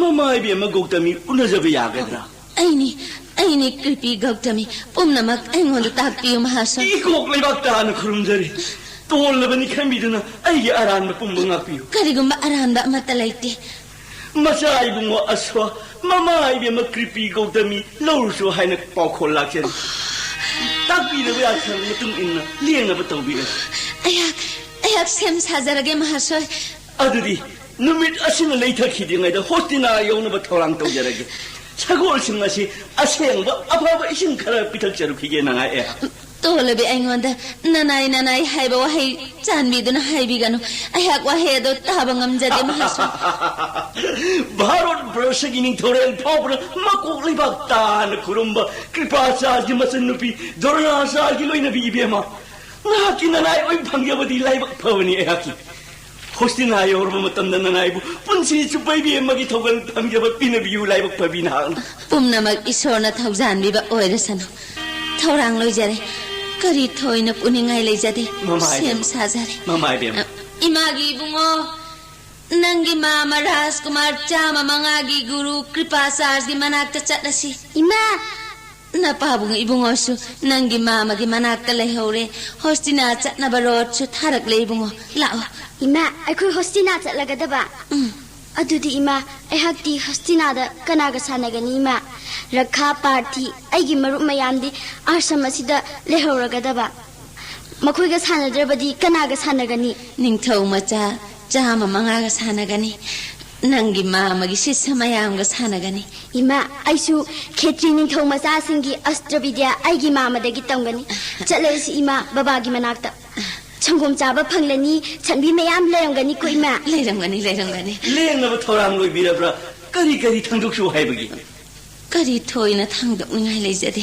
ꯃꯃꯥ ꯏꯕꯦꯝꯃ ꯒꯧꯇꯃꯤ ꯎꯅꯖꯕ ꯌꯥꯒꯗ꯭ꯔꯥ? ꯑꯩꯅꯤ, ꯑꯩꯅꯤ ꯀ꯭ꯔꯤꯄꯤ ꯒꯧꯇꯃꯤ꯫ ꯄꯨꯝꯅꯃꯛ ꯑꯩꯉꯣꯟꯗ ꯇꯥꯛꯄꯤꯌꯨ, ꯃꯍꯥꯁꯣꯏ꯫ ꯏꯀꯣꯛ ꯂꯩꯕꯥꯛ ꯇꯥꯅ ꯈꯨꯔꯨꯝꯖꯔꯤ꯫ ꯇꯣꯜꯂꯕꯅꯤ ꯈꯟꯕꯤꯗꯨꯅ ꯑꯩꯒꯤ ꯑꯔꯥꯟꯕ ꯄꯨꯝꯕ ꯉꯥꯛꯄꯤꯌꯨ꯫ ꯀꯔꯤꯒꯨꯝꯕ ꯑꯔꯥꯟꯕ ꯑꯃꯠꯇ ꯂꯩꯇꯦ꯫ ꯃꯆꯥ ꯏꯕꯨꯡꯉꯣ ꯑꯁ꯭ꯋ, ꯃꯃꯥ ꯏꯕꯦꯝꯃ ꯀ꯭ꯔꯤꯄꯤ ꯒꯧꯇꯃꯤ ꯂꯧꯔꯨꯁꯨ ꯍꯥꯏꯅ ꯄꯥꯎꯈꯣꯜ ꯂꯥꯛꯆꯔꯤ꯫ ꯇꯥꯛꯄꯤꯔꯕ ꯌꯥꯊꯪ ꯃꯇꯨꯡ ꯏꯟꯅ ꯂꯦꯡꯅꯕ ꯇꯧꯕꯤꯔꯁꯤ꯫ ꯑꯩꯍꯥꯛ, ꯑꯩꯍꯥꯛ ꯁꯦꯝ ꯁꯥꯖꯔꯒꯦ, ꯃꯍꯥꯁꯣꯏ꯫ ꯑꯗꯨꯗꯤ ꯅꯨꯃꯤꯠ ꯑꯁꯤꯅ ꯂꯩꯊꯈꯤꯗ꯭ꯔꯤꯉꯩꯗ ꯍꯣꯁꯇꯤꯅꯥ ꯌꯧꯅꯕ ꯊꯧꯔꯥꯡ ꯇꯧꯖꯔꯒꯦ꯫ ꯁꯒꯣꯜꯁꯤꯡ ꯑꯁꯤ ꯑꯁꯦꯡꯕ ꯑꯐꯕ ꯏꯁꯤꯡ ꯈꯔ ꯄꯤꯊꯛꯆꯔꯨꯈꯤꯒꯦ ꯅꯉꯥꯏ ꯑꯩꯍꯥꯛ꯫ ꯇꯣꯜꯂꯕꯤ ꯑꯩꯉꯣꯟꯗ ꯅꯅꯥꯏ ꯅꯅꯥꯏ ꯍꯥꯏꯕ ꯋꯥꯍꯩ ꯆꯥꯟꯕꯤꯗꯨꯅ ꯍꯥꯏꯕꯤꯒꯅꯨ꯫ ꯑꯩꯍꯥꯛ ꯋꯥꯍꯩ ꯑꯗꯣ ꯇꯥꯕ ꯉꯝꯖꯗꯦ, ꯃꯍꯥꯁꯣꯏ꯫ ꯚꯥꯔꯠ ꯕꯔꯁꯒꯤ ꯅꯤꯡꯊꯧꯔꯦꯜ ꯐꯥꯎꯕꯅ ꯃꯀꯣꯛ ꯂꯩꯕꯥꯛ ꯇꯥꯅ ꯈꯨꯔꯨꯝꯕ ꯀ꯭ꯔꯤꯄꯥꯆꯥꯔꯒꯤ ꯃꯆꯟꯅꯨꯄꯤ ꯗ꯭ꯔꯣꯅꯥꯆꯥꯔꯒꯤ ꯂꯣꯏꯅꯕꯤ ꯏꯕꯦꯝꯃ, ꯅꯍꯥꯛꯀꯤ ꯅꯅꯥꯏ ꯑꯣꯏ ꯐꯪꯖꯕꯗꯤ ꯂꯥꯏꯕꯛ ꯐꯕꯅꯤ ꯑꯩꯍꯥꯛꯀꯤ꯫ ꯍꯣꯁꯇꯤꯅꯥ ꯌꯧꯔꯕ ꯃꯇꯝꯗ ꯅꯅꯥꯏꯕꯨ ꯄꯨꯟꯁꯤ ꯆꯨꯞꯄ ꯏꯕꯦꯝꯃꯒꯤ ꯊꯧꯒꯜ ꯐꯪꯖꯕ ꯄꯤꯅꯕꯤꯌꯨ, ꯂꯥꯏꯕꯛ ꯐꯕꯤ ꯅꯍꯥꯛꯅ꯫ ꯄꯨꯝꯅꯃꯛ ꯏꯁꯣꯔꯅ ꯊꯧꯖꯥꯟꯕꯤꯕ ꯑꯣꯏꯔꯁꯅꯨ꯫ ꯊꯧꯔꯥꯡ ꯂꯣꯏꯖꯔꯦ꯫ ꯀꯔꯤ ꯊꯣꯏꯅ ꯄꯨꯅꯤꯡꯉꯥꯏ ꯂꯩꯖꯗꯦ꯫ ꯃꯃꯥ ꯁꯦꯝ ꯏꯕꯦꯝꯃ꯫ ꯁꯥꯖꯔꯦ꯫ ꯃꯃꯥ ꯏꯕꯦꯝꯃ꯫ ꯏꯃꯥꯒꯤ ꯏꯕꯨꯡꯉꯣ, ꯅꯪꯒꯤ ꯃꯥꯃ ꯔꯥꯖꯀꯨꯃꯥꯔ ꯆꯥꯝꯃ ꯃꯉꯥꯒꯤ ꯒꯨꯔꯨ ꯀ꯭ꯔꯤꯄꯥꯆꯥꯔꯖꯒꯤ ꯃꯅꯥꯛꯇ ꯆꯠꯂꯁꯤ꯫ ꯏꯃꯥ! ꯅꯄꯥꯕꯨꯡ ꯏꯕꯨꯡꯉꯣꯁꯨ ꯅꯪꯒꯤ ꯃꯥꯃꯒꯤ ꯃꯅꯥꯛꯇ ꯂꯩꯍꯧꯔꯦ꯫ ꯍꯣꯁꯇꯤꯅꯥ ꯆꯠꯅꯕ ꯔꯣꯠꯁꯨ ꯊꯥꯔꯛꯂꯦ ꯏꯕꯨꯡꯉꯣ꯫ ꯂꯥꯛꯑꯣ꯫ ꯏꯃꯥ, ꯑꯩꯈꯣꯏ ꯍꯣꯁꯇꯤꯅꯥ ꯆꯠꯂꯒꯗꯕ? ꯎꯝ꯫ ꯑꯗꯨꯗꯤ ꯏꯃꯥ, ꯑꯩꯍꯥꯛꯇꯤ ꯍꯁꯇꯤꯅꯥꯗ ꯀꯅꯥꯒ ꯁꯥꯟꯅꯒꯅꯤ ꯏꯃꯥ? ꯔꯈꯥ, ꯄꯥꯔꯊꯤ, ꯑꯩꯒꯤ ꯃꯔꯨꯞ ꯃꯌꯥꯝꯗꯤ ꯑꯥꯁ꯭ꯔꯝ ꯑꯁꯤꯗ ꯂꯩꯍꯧꯔꯒꯗꯕ꯫ ꯃꯈꯣꯏꯒ ꯁꯥꯟꯅꯗ꯭ꯔꯕꯗꯤ ꯀꯅꯥꯒ ꯁꯥꯟꯅꯒꯅꯤ? ꯅꯤꯡꯊꯧ ꯃꯆꯥ ꯆꯥꯝꯃ ꯃꯉꯥꯒ ꯁꯥꯟꯅꯒꯅꯤ꯫ ꯅꯪꯒꯤ ꯃꯥꯃꯒꯤ ꯁꯤꯁ꯭ꯌ ꯃꯌꯥꯝꯒ ꯁꯥꯟꯅꯒꯅꯤ꯫ ꯏꯃꯥ, ꯑꯩꯁꯨ ꯈꯦꯇ꯭ꯔꯤ ꯅꯤꯡꯊꯧ ꯃꯆꯥꯁꯤꯡꯒꯤ ꯑꯁꯇ꯭ꯔ ꯕꯤꯗ꯭ꯌꯥ ꯑꯩꯒꯤ ꯃꯥꯃꯗꯒꯤ ꯇꯝꯒꯅꯤ꯫ ꯆꯠꯂꯁꯤ ꯏꯃꯥ, ꯕꯕꯥꯒꯤ ꯃꯅꯥꯛꯇ꯫ ꯁꯪꯒꯣꯝ ꯆꯥꯕ ꯐꯪꯂꯅꯤ, ꯁꯟꯕꯤ ꯃꯌꯥꯝ ꯂꯩꯔꯝꯒꯅꯤꯀꯣ ꯏꯃꯥ꯫ ꯂꯩꯔꯝꯒꯅꯤ, ꯂꯩꯔꯝꯒꯅꯤ꯫ ꯂꯦꯡꯅꯕ ꯊꯧꯔꯥꯡ ꯂꯣꯏꯕꯤꯔꯕ꯭ꯔꯥ? ꯀꯔꯤ ꯀꯔꯤ ꯊꯥꯡꯗꯣꯛꯁꯨ ꯍꯥꯏꯕꯒꯦ? ꯀꯔꯤ ꯊꯣꯏꯅ ꯊꯥꯡꯗꯣꯛꯅꯤꯡꯉꯥꯏ ꯂꯩꯖꯗꯦ꯫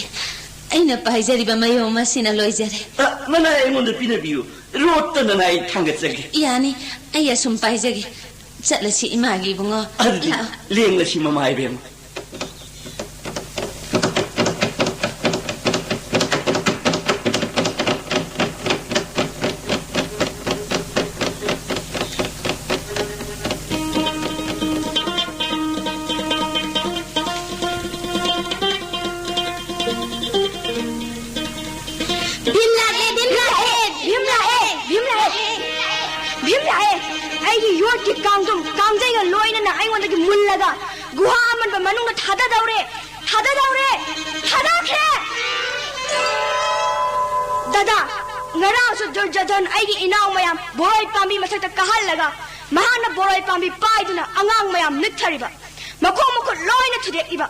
ꯑꯩꯅ ꯄꯥꯏꯖꯔꯤꯕ ꯃꯌꯣꯝ ꯑꯁꯤꯅ ꯂꯣꯏꯖꯔꯦ꯫ ꯑ, ꯃꯅꯥꯏ ꯑꯩꯉꯣꯟꯗ ꯄꯤꯅꯕꯤꯌꯨ꯫ ꯔꯣꯠꯇ ꯅꯅꯥꯏ ꯊꯥꯡꯒꯠꯆꯒꯦ꯫ ꯌꯥꯅꯤ, ꯑꯩ ꯑꯁꯨꯝ ꯄꯥꯏꯖꯒꯦ꯫ ꯆꯠꯂꯁꯤ ꯏꯃꯥꯒꯤ ꯏꯕꯨꯡꯉꯣ꯫ ꯑꯗꯨꯗꯤ ꯂꯥꯛꯑꯣ꯫ ꯂꯦꯡꯂꯁꯤ ꯃꯃꯥ ꯏꯕꯦꯝꯃ꯫ ꯚꯤꯝ ꯂꯥꯛꯑꯦ, ꯚꯤꯝ ꯂꯥꯛꯑꯦ, ꯚꯤꯝ ꯂꯥꯛꯑꯦ, ꯚꯤꯝ ꯂꯥꯛꯑꯦ, ꯚꯤꯝ ꯂꯥꯛꯑꯦ꯫ ꯑꯩꯒꯤ ꯌꯣꯠꯀꯤ ꯀꯥꯡꯗꯨꯝ ꯀꯥꯡꯖꯩꯒ ꯂꯣꯏꯅꯅ ꯑꯩꯉꯣꯟꯗꯒꯤ ꯃꯨꯜꯂꯒ ꯒꯨꯍꯥ ꯑꯃꯟꯕ ꯃꯅꯨꯡꯗ ꯊꯥꯗꯗꯧꯔꯦ, ꯊꯥꯗꯗꯧꯔꯦ, ꯊꯥꯗꯈ꯭ꯔꯦ꯫ ꯗꯗꯥ, ꯉꯔꯥꯡꯁꯨ ꯗꯨꯔꯖꯣꯙꯟ ꯑꯩꯒꯤ ꯏꯅꯥꯎ ꯃꯌꯥꯝ ꯕꯣꯔꯣꯏ ꯄꯥꯝꯕꯤ ꯃꯊꯛꯇ ꯀꯥꯍꯜꯂꯒ ꯃꯍꯥꯛꯅ ꯕꯣꯔꯣꯏ ꯄꯥꯝꯕꯤ ꯄꯥꯏꯗꯨꯅ ꯑꯉꯥꯡ ꯃꯌꯥꯝ ꯅꯤꯛꯊꯔꯤꯕ, ꯃꯈꯣꯡ ꯃꯈꯨꯠ ꯂꯣꯏꯅ ꯊꯨꯗꯦꯛꯏꯕ꯫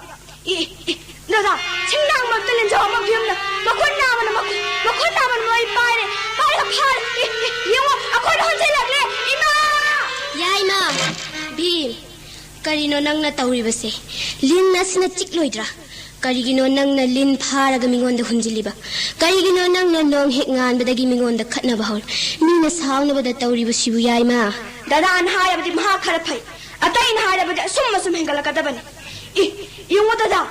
ꯏ, ꯏ, ꯗꯗꯥ, ꯁꯤꯡꯅꯥꯡ ꯃꯔꯛꯇ ꯂꯦꯟꯖꯥꯎ ꯑꯃ ꯚꯤꯝꯅ ꯃꯈꯨꯠ ꯅꯥꯝꯃꯅ ꯃꯈꯨꯠ, ꯃꯈꯨꯠ ꯅꯥꯝꯃꯅ ꯂꯣꯏ ꯄꯥꯏꯔꯦ, ꯄꯥꯏꯔꯒ ꯐꯥꯔꯦ꯫ ꯏ, ꯏ, ꯌꯦꯡꯉꯣ, ꯑꯩꯈꯣꯏꯗ ꯑꯣꯟꯁꯤꯜꯂꯛꯂꯦ, ꯏꯃꯥ! ꯌꯥꯏꯃ, ꯚꯤꯝ, ꯀꯔꯤꯅꯣ ꯅꯪꯅ ꯇꯧꯔꯤꯕꯁꯦ? ꯂꯤꯟ ꯑꯁꯤꯅ ꯆꯤꯛꯂꯣꯏꯗ꯭ꯔꯥ? ꯀꯔꯤꯒꯤꯅꯣ ꯅꯪꯅ ꯂꯤꯟ ꯐꯥꯔꯒ ꯃꯤꯉꯣꯟꯗ ꯍꯨꯟꯖꯤꯜꯂꯤꯕ? ꯀꯔꯤꯒꯤꯅꯣ ꯅꯪꯅ ꯅꯣꯡ ꯍꯦꯛ ꯉꯥꯟꯕꯗꯒꯤ ꯃꯤꯉꯣꯟꯗ ꯈꯠꯅꯕ ꯍꯧꯔꯤ? ꯃꯤꯅ ꯁꯥꯎꯅꯕꯗ ꯇꯧꯔꯤꯕꯁꯤꯕꯨ, ꯌꯥꯏꯃ? ꯗꯗꯥꯅ ꯍꯥꯏꯔꯕꯗꯤ ꯃꯍꯥꯛ ꯈꯔ ꯐꯩ, ꯑꯇꯩꯅ ꯍꯥꯏꯔꯕꯗꯤ ꯑꯁꯨꯝ ꯑꯁꯨꯝ ꯍꯦꯟꯒꯠꯂꯛꯀꯗꯕꯅꯤ꯫ ꯏ, ꯌꯦꯡꯉꯨ ꯗꯗꯥ,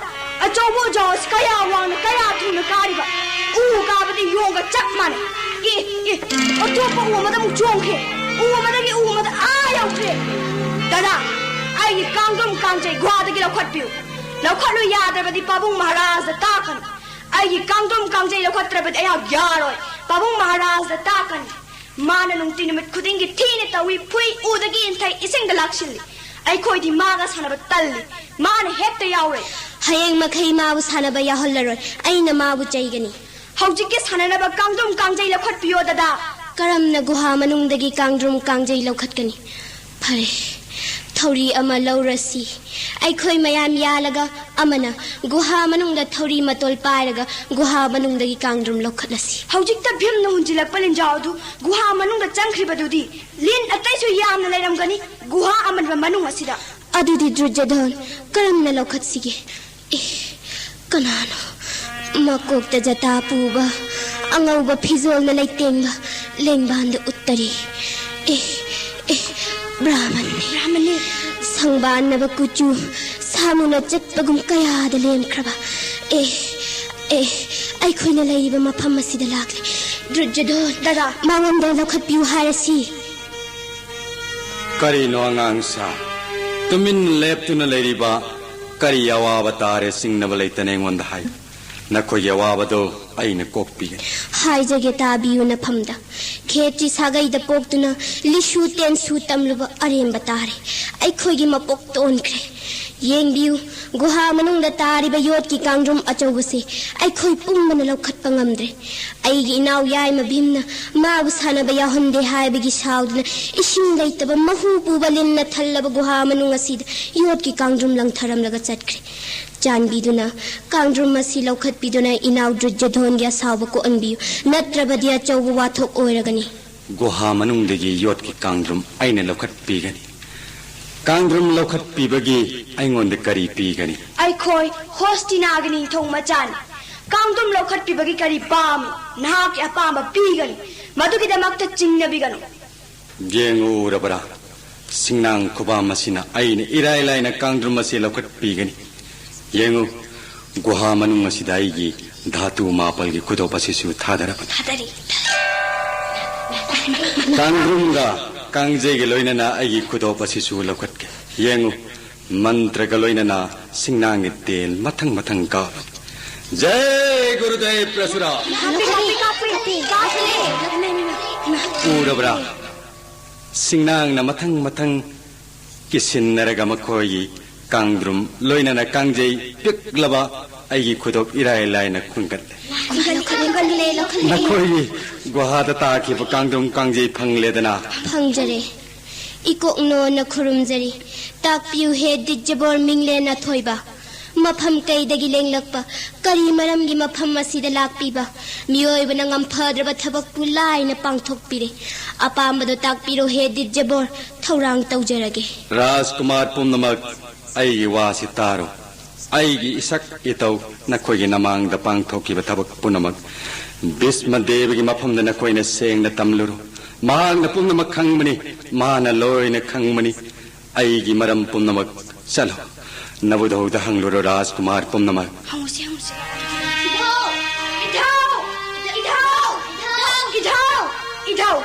ꯑꯆꯧꯕ ꯎꯖꯥꯎ ꯑꯁꯤ ꯀꯌꯥ ꯋꯥꯡꯅ ꯀꯌꯥ ꯊꯨꯅ ꯀꯥꯔꯤꯕ! ꯎ ꯀꯥꯕꯗꯤ ꯌꯣꯡꯒ ꯆꯞ ꯃꯥꯟꯅꯩ꯫ ꯏ, ꯏ, ꯑꯇꯣꯞꯄ ꯎ ꯑꯃꯗ ꯑꯃꯨꯛ ꯆꯣꯡꯈ꯭ꯔꯦ꯫ ꯎ ꯑꯃꯗꯒꯤ ꯎ ꯑꯃꯗ ꯑꯥ ꯌꯧꯈ꯭ꯔꯦ꯫ ꯗꯗꯥ, ꯑꯩꯒꯤ ꯀꯥꯡꯗ꯭ꯔꯨꯝ ꯀꯥꯡꯖꯩ ꯒꯨꯍꯥꯗꯒꯤ ꯂꯧꯈꯠꯄꯤꯌꯨ꯫ ꯂꯧꯈꯠꯂꯨ ꯌꯥꯗ꯭ꯔꯕꯗꯤ ꯄꯥꯕꯨꯡ ꯃꯍꯥꯔꯥꯖꯗ ꯇꯥꯛꯀꯅꯤ꯫ ꯑꯩꯒꯤ ꯀꯥꯡꯗ꯭ꯔꯨꯝ ꯀꯥꯡꯖꯩ ꯂꯧꯈꯠꯇ꯭ꯔꯕꯗꯤ ꯑꯩꯍꯥꯛ ꯌꯥꯔꯣꯏ꯫ ꯄꯥꯕꯨꯡ ꯃꯍꯥꯔꯥꯖꯗ ꯇꯥꯛꯀꯅꯤ꯫ ꯃꯥꯅ ꯅꯨꯡꯇꯤ ꯅꯨꯃꯤꯠ ꯈꯨꯗꯤꯡꯒꯤ ꯊꯤꯅ ꯇꯧꯏ, ꯐꯨꯏ, ꯎꯗꯒꯤ ꯏꯟꯊꯩ, ꯏꯁꯤꯡꯗ ꯂꯥꯛꯁꯤꯜꯂꯤ꯫ ꯑꯩꯈꯣꯏꯗꯤ ꯃꯥꯒ ꯁꯥꯟꯅꯕ ꯇꯜꯂꯤ꯫ ꯃꯥꯅ ꯍꯦꯛꯇ ꯌꯥꯎꯔꯦ꯫ ꯍꯌꯦꯡ ꯃꯈꯩ ꯃꯥꯕꯨ ꯁꯥꯟꯅꯕ ꯌꯥꯎꯍꯜꯂꯔꯣꯏ꯫ ꯑꯩꯅ ꯃꯥꯕꯨ ꯆꯩꯒꯅꯤ꯫ ꯍꯧꯖꯤꯛꯀꯤ ꯁꯥꯟꯅꯅꯕ ꯀꯥꯡꯗ꯭ꯔꯨꯝ ꯀꯥꯡꯖꯩ ꯂꯧꯈꯠꯄꯤꯌꯣ, ꯗꯗꯥ꯫ ꯀꯔꯝꯅ ꯒꯨꯍꯥ ꯃꯅꯨꯡꯗꯒꯤ ꯀꯥꯡꯗ꯭ꯔꯨꯝ ꯀꯥꯡꯖꯩ ꯂꯧꯈꯠꯀꯅꯤ? ꯐꯔꯦ, ꯊꯧꯔꯤ ꯑꯃ ꯂꯧꯔꯁꯤ꯫ ꯑꯩꯈꯣꯏ ꯃꯌꯥꯝ ꯌꯥꯜꯂꯒ ꯑꯃꯅ ꯒꯨꯍꯥ ꯃꯅꯨꯡꯗ ꯊꯧꯔꯤ ꯃꯇꯣꯜ ꯄꯥꯏꯔꯒ ꯒꯨꯍꯥ ꯃꯅꯨꯡꯗꯒꯤ ꯀꯥꯡꯗ꯭ꯔꯨꯝ ꯂꯧꯈꯠꯂꯁꯤ꯫ ꯍꯧꯖꯤꯛꯇ ꯚꯤꯝꯅ ꯍꯨꯟꯖꯤꯜꯂꯛꯄ ꯂꯤꯟꯖꯥꯎ ꯑꯗꯨ ꯒꯨꯍꯥ ꯃꯅꯨꯡꯗ ꯆꯪꯈ꯭ꯔꯤꯕꯗꯨꯗꯤ ꯂꯤꯟ ꯑꯇꯩꯁꯨ ꯌꯥꯝꯅ ꯂꯩꯔꯝꯒꯅꯤ꯫ ꯒꯨꯍꯥ ꯑꯃꯟꯕ ꯃꯅꯨꯡ ꯑꯁꯤꯗ꯫ ꯑꯗꯨꯗꯤ ꯗ꯭ꯔꯨꯖꯗꯣꯟ ꯀꯔꯝꯅ ꯂꯧꯈꯠꯁꯤꯒꯦ? ꯑꯦ, ꯀꯅꯥꯅꯣ? ꯃꯀꯣꯛꯇ ꯖꯇꯥ ꯄꯨꯕ, ꯑꯉꯧꯕ ꯐꯤꯖꯣꯜꯅ ꯂꯩꯇꯦꯡꯕ ꯂꯦꯡꯕꯥꯟꯗ ꯎꯠꯇꯔꯤ꯫ ꯑꯦ, ꯑꯦ, ꯕ꯭ꯔꯥꯍꯃꯟꯅꯤ꯫ ꯕ꯭ꯔꯥꯍꯃꯟꯅꯤ꯫ ꯁꯪꯕꯥꯟꯅꯕ ꯀꯨꯆꯨ, ꯁꯥꯃꯨꯅ ꯆꯠꯄꯒꯨꯝ ꯀꯌꯥꯗ ꯂꯦꯝꯈ꯭ꯔꯕ꯫ ꯑꯦ, ꯑꯦ, ꯑꯩꯈꯣꯏꯅ ꯂꯩꯔꯤꯕ ꯃꯐꯝ ꯑꯁꯤꯗ ꯂꯥꯛꯂꯦ꯫ ꯗ꯭ꯔꯨꯖꯗꯣꯟ, ꯗꯗꯥ꯫ ꯃꯉꯣꯟꯗ ꯂꯧꯈꯠꯄꯤꯌꯨ ꯍꯥꯏꯔꯁꯤ꯫ ꯀꯔꯤꯅꯣ ꯑꯉꯥꯡꯁꯥ? ꯇꯨꯃꯤꯟꯅ ꯂꯦꯞꯇꯨꯅ ꯂꯩꯔꯤꯕ ꯀꯔꯤ ꯑꯋꯥꯕ ꯇꯥꯔꯦ ꯆꯤꯡꯅꯕ ꯂꯩꯇꯅ ꯑꯩꯉꯣꯟꯗ ꯍꯥꯏꯌꯨ꯫ ꯅꯈꯣꯏꯒꯤ ꯑꯋꯥꯕꯗꯣ ꯑꯩꯅ ꯀꯣꯛꯄꯤꯒꯅꯤ꯫ ꯍꯥꯏꯖꯒꯦ, ꯇꯥꯕꯤꯌꯨ ꯅꯐꯝꯗ꯫ ꯈꯦꯇ꯭ꯔꯤ ꯁꯥꯒꯩꯗ ꯄꯣꯛꯇꯨꯅ ꯂꯤꯁꯨ ꯇꯦꯟꯁꯨ ꯇꯝꯂꯨꯕ ꯑꯔꯦꯝꯕ ꯇꯥꯔꯦ꯫ ꯑꯩꯈꯣꯏꯒꯤ ꯃꯄꯣꯛꯇ ꯑꯣꯟꯈ꯭ꯔꯦ꯫ ꯌꯦꯡꯕꯤꯌꯨ, ꯒꯨꯍꯥ ꯃꯅꯨꯡꯗ ꯇꯥꯔꯤꯕ ꯌꯣꯠꯀꯤ ꯀꯥꯡꯗ꯭ꯔꯨꯝ ꯑꯆꯧꯕꯁꯦ ꯑꯩꯈꯣꯏ ꯄꯨꯝꯕꯅ ꯂꯧꯈꯠꯄ ꯉꯝꯗ꯭ꯔꯦ꯫ ꯑꯩꯒꯤ ꯏꯅꯥꯎ ꯌꯥꯏꯃ ꯚꯤꯝꯅ ꯃꯥꯕꯨ ꯁꯥꯟꯅꯕ ꯌꯥꯎꯍꯟꯗꯦ ꯍꯥꯏꯕꯒꯤ ꯁꯥꯎꯗꯨꯅ ꯏꯁꯤꯡ ꯂꯩꯇꯕ ꯃꯍꯨ ꯄꯨꯕ ꯂꯤꯟꯅ ꯊꯜꯂꯕ ꯒꯨꯍꯥ ꯃꯅꯨꯡ ꯑꯁꯤꯗ ꯌꯣꯠꯀꯤ ꯀꯥꯡꯗ꯭ꯔꯨꯝ ꯂꯪꯊꯔꯝꯂꯒ ꯆꯠꯈ꯭ꯔꯦ꯫ ꯆꯥꯟꯕꯤꯗꯨꯅ ꯀꯥꯡꯗ꯭ꯔꯨꯝ ꯑꯁꯤ ꯂꯧꯈꯠꯄꯤꯗꯨꯅ ꯏꯅꯥꯎ ꯗ꯭ꯔꯨꯖꯗꯣꯟꯒꯤ ꯑꯁꯥꯎꯕ ꯀꯣꯛꯍꯟꯕꯤꯌꯨ, ꯅꯠꯇ꯭ꯔꯕꯗꯤ ꯑꯆꯧꯕ ꯋꯥꯊꯣꯛ ꯑꯣꯏꯔꯒꯅꯤ꯫ ꯒꯨꯍꯥ ꯃꯅꯨꯡꯗꯒꯤ ꯌꯣꯠꯀꯤ ꯀꯥꯡꯗ꯭ꯔꯨꯝ ꯑꯩꯅ ꯂꯧꯈꯠꯄꯤꯒꯅꯤ꯫ ꯀꯥꯡꯗ꯭ꯔꯨꯝ ꯂꯧꯈꯠꯄꯤꯕꯒꯤ ꯑꯩꯉꯣꯟꯗ ꯀꯔꯤ ꯄꯤꯒꯅꯤ? ꯑꯩꯈꯣꯏ ꯍꯣꯁꯇꯤꯅꯥꯒꯤ ꯅꯤꯡꯊꯧ ꯃꯆꯥꯅꯤ꯫ ꯀꯥꯡꯗ꯭ꯔꯨꯝ ꯂꯧꯈꯠꯄꯤꯕꯒꯤ ꯀꯔꯤ ꯄꯥꯝꯃꯤ? ꯅꯍꯥꯛꯀꯤ ꯑꯄꯥꯝꯕ ꯄꯤꯒꯅꯤ꯫ ꯃꯗꯨꯒꯤꯗꯃꯛꯇ ꯆꯤꯡꯅꯕꯤꯒꯅꯨ꯫ ꯌꯦꯡꯉꯨ, ꯎꯔꯕ꯭ꯔꯥ? ꯁꯤꯡꯅꯥꯡ ꯈꯨꯕꯥꯝ ꯑꯁꯤꯅ ꯑꯩꯅ ꯏꯔꯥꯏ ꯂꯥꯏꯅ ꯀꯥꯡꯗ꯭ꯔꯨꯝ ꯑꯁꯤ ꯂꯧꯈꯠꯄꯤꯒꯅꯤ꯫ ꯌꯦꯡꯉꯨ, ꯒꯨꯍꯥ ꯃꯅꯨꯡ ꯑꯁꯤꯗ ꯑꯩꯒꯤ ꯙꯥꯇꯨ ꯃꯥꯄꯜꯒꯤ ꯈꯨꯗꯣꯞ ꯑꯁꯤꯁꯨ ꯊꯥꯗꯔꯕꯅꯤ꯫ ꯊꯥꯗꯔꯤ꯫ ꯀꯥꯡꯗ꯭ꯔꯨꯝꯒ ꯀꯥꯡꯖꯩꯒ ꯂꯣꯏꯅꯅ ꯑꯩꯒꯤ ꯈꯨꯗꯣꯞ ꯑꯁꯤꯁꯨ ꯂꯧꯈꯠꯀꯦ꯫ ꯌꯦꯡꯉꯨ, ꯃꯟꯇ꯭ꯔꯒ ꯂꯣꯏꯅꯅ ꯁꯤꯡꯅꯥꯡꯒꯤ ꯇꯦꯜ ꯃꯊꯪ ꯃꯊꯪ ꯀꯥꯞꯂꯨ꯫ ꯖꯩ ꯒꯨꯔꯨꯗꯦꯕ ꯄ꯭ꯔꯁꯨꯔꯥ꯫ ꯎꯔꯕ꯭ꯔꯥ? ꯁꯤꯡꯅꯥꯡꯅ ꯃꯊꯪ ꯃꯊꯪ ꯏꯁꯤꯟꯅꯔꯒ ꯃꯈꯣꯏꯒꯤ ꯀꯥꯡꯗ꯭ꯔꯨꯝ ꯂꯣꯏꯅꯅ ꯀꯥꯡꯖꯩ ꯄꯤꯛꯂꯕ ꯑꯩꯒꯤ ꯈꯨꯗꯣꯞ ꯏꯔꯥꯏ ꯂꯥꯏꯅ ꯈꯨꯟꯒꯠꯂꯦ꯫ ꯈꯨꯟꯒꯠꯂꯦ, ꯈꯨꯟꯒꯠꯂꯦ, ꯂꯧꯈꯠꯂꯦ꯫ ꯅꯈꯣꯏꯒꯤ ꯒꯨꯍꯥꯗ ꯇꯥꯈꯤꯕ ꯀꯥꯡꯗ꯭ꯔꯨꯝ ꯀꯥꯡꯖꯩ ꯐꯪꯂꯦꯗꯅ꯫ ꯐꯪꯖꯔꯦ꯫ ꯏꯀꯣꯛꯅꯣꯅ ꯈꯨꯔꯨꯝꯖꯔꯤ꯫ ꯇꯥꯛꯄꯤꯌꯨ ꯍꯦ ꯗꯤꯠꯖꯕꯣꯔ ꯃꯤꯡꯂꯦꯟ ꯑꯊꯣꯏꯕ꯫ ꯃꯐꯝ ꯀꯩꯗꯒꯤ ꯂꯦꯡꯂꯛꯄ, ꯀꯔꯤ ꯃꯔꯝꯒꯤ ꯃꯐꯝ ꯑꯁꯤꯗ ꯂꯥꯛꯄꯤꯕ? ꯃꯤꯑꯣꯏꯕꯅ ꯉꯝꯐꯗ꯭ꯔꯕ ꯊꯕꯛꯄꯨ ꯂꯥꯏꯅ ꯄꯥꯡꯊꯣꯛꯄꯤꯔꯦ꯫ ꯑꯄꯥꯝꯕꯗꯣ ꯇꯥꯛꯄꯤꯔꯣ ꯍꯦ ꯗꯤꯠꯖꯕꯣꯔ, ꯊꯧꯔꯥꯡ ꯇꯧꯖꯔꯒꯦ꯫ ꯔꯥꯖꯀꯨꯃꯥꯔ ꯄꯨꯝꯅꯃꯛ, ꯑꯩꯒꯤ ꯋꯥꯁꯤ ꯇꯥꯔꯣ꯫ ꯑꯩꯒꯤ ꯏꯁꯛ ꯏꯇꯧ ꯅꯈꯣꯏꯒꯤ ꯅꯃꯥꯡꯗ ꯄꯥꯡꯊꯣꯛꯈꯤꯕ ꯊꯕꯛ ꯄꯨꯝꯅꯃꯛ ꯚꯤꯁꯃ ꯗꯦꯕꯒꯤ ꯃꯐꯝꯗ ꯅꯈꯣꯏꯅ ꯁꯦꯡꯅ ꯇꯝꯂꯨꯔꯣ꯫ ꯃꯍꯥꯛꯅ ꯄꯨꯝꯅꯃꯛ ꯈꯪꯕꯅꯤ, ꯃꯥꯅ ꯂꯣꯏꯅ ꯈꯪꯕꯅꯤ꯫ ꯑꯩꯒꯤ ꯃꯔꯝ ꯄꯨꯝꯅꯃꯛ ꯆꯠꯂꯣ꯫ ꯅꯕꯨꯙꯧꯗ ꯍꯪꯂꯨꯔꯣ ꯔꯥꯖꯀꯨꯃꯥꯔ ꯄꯨꯝꯅꯃꯛ꯫ ꯍꯪꯉꯨꯁꯤ, ꯍꯪꯉꯨꯁꯤ꯫ ꯏꯙꯧ! ꯏꯙꯧ! ꯏꯙꯧ! ꯏꯙꯧ! ꯏꯙꯧ!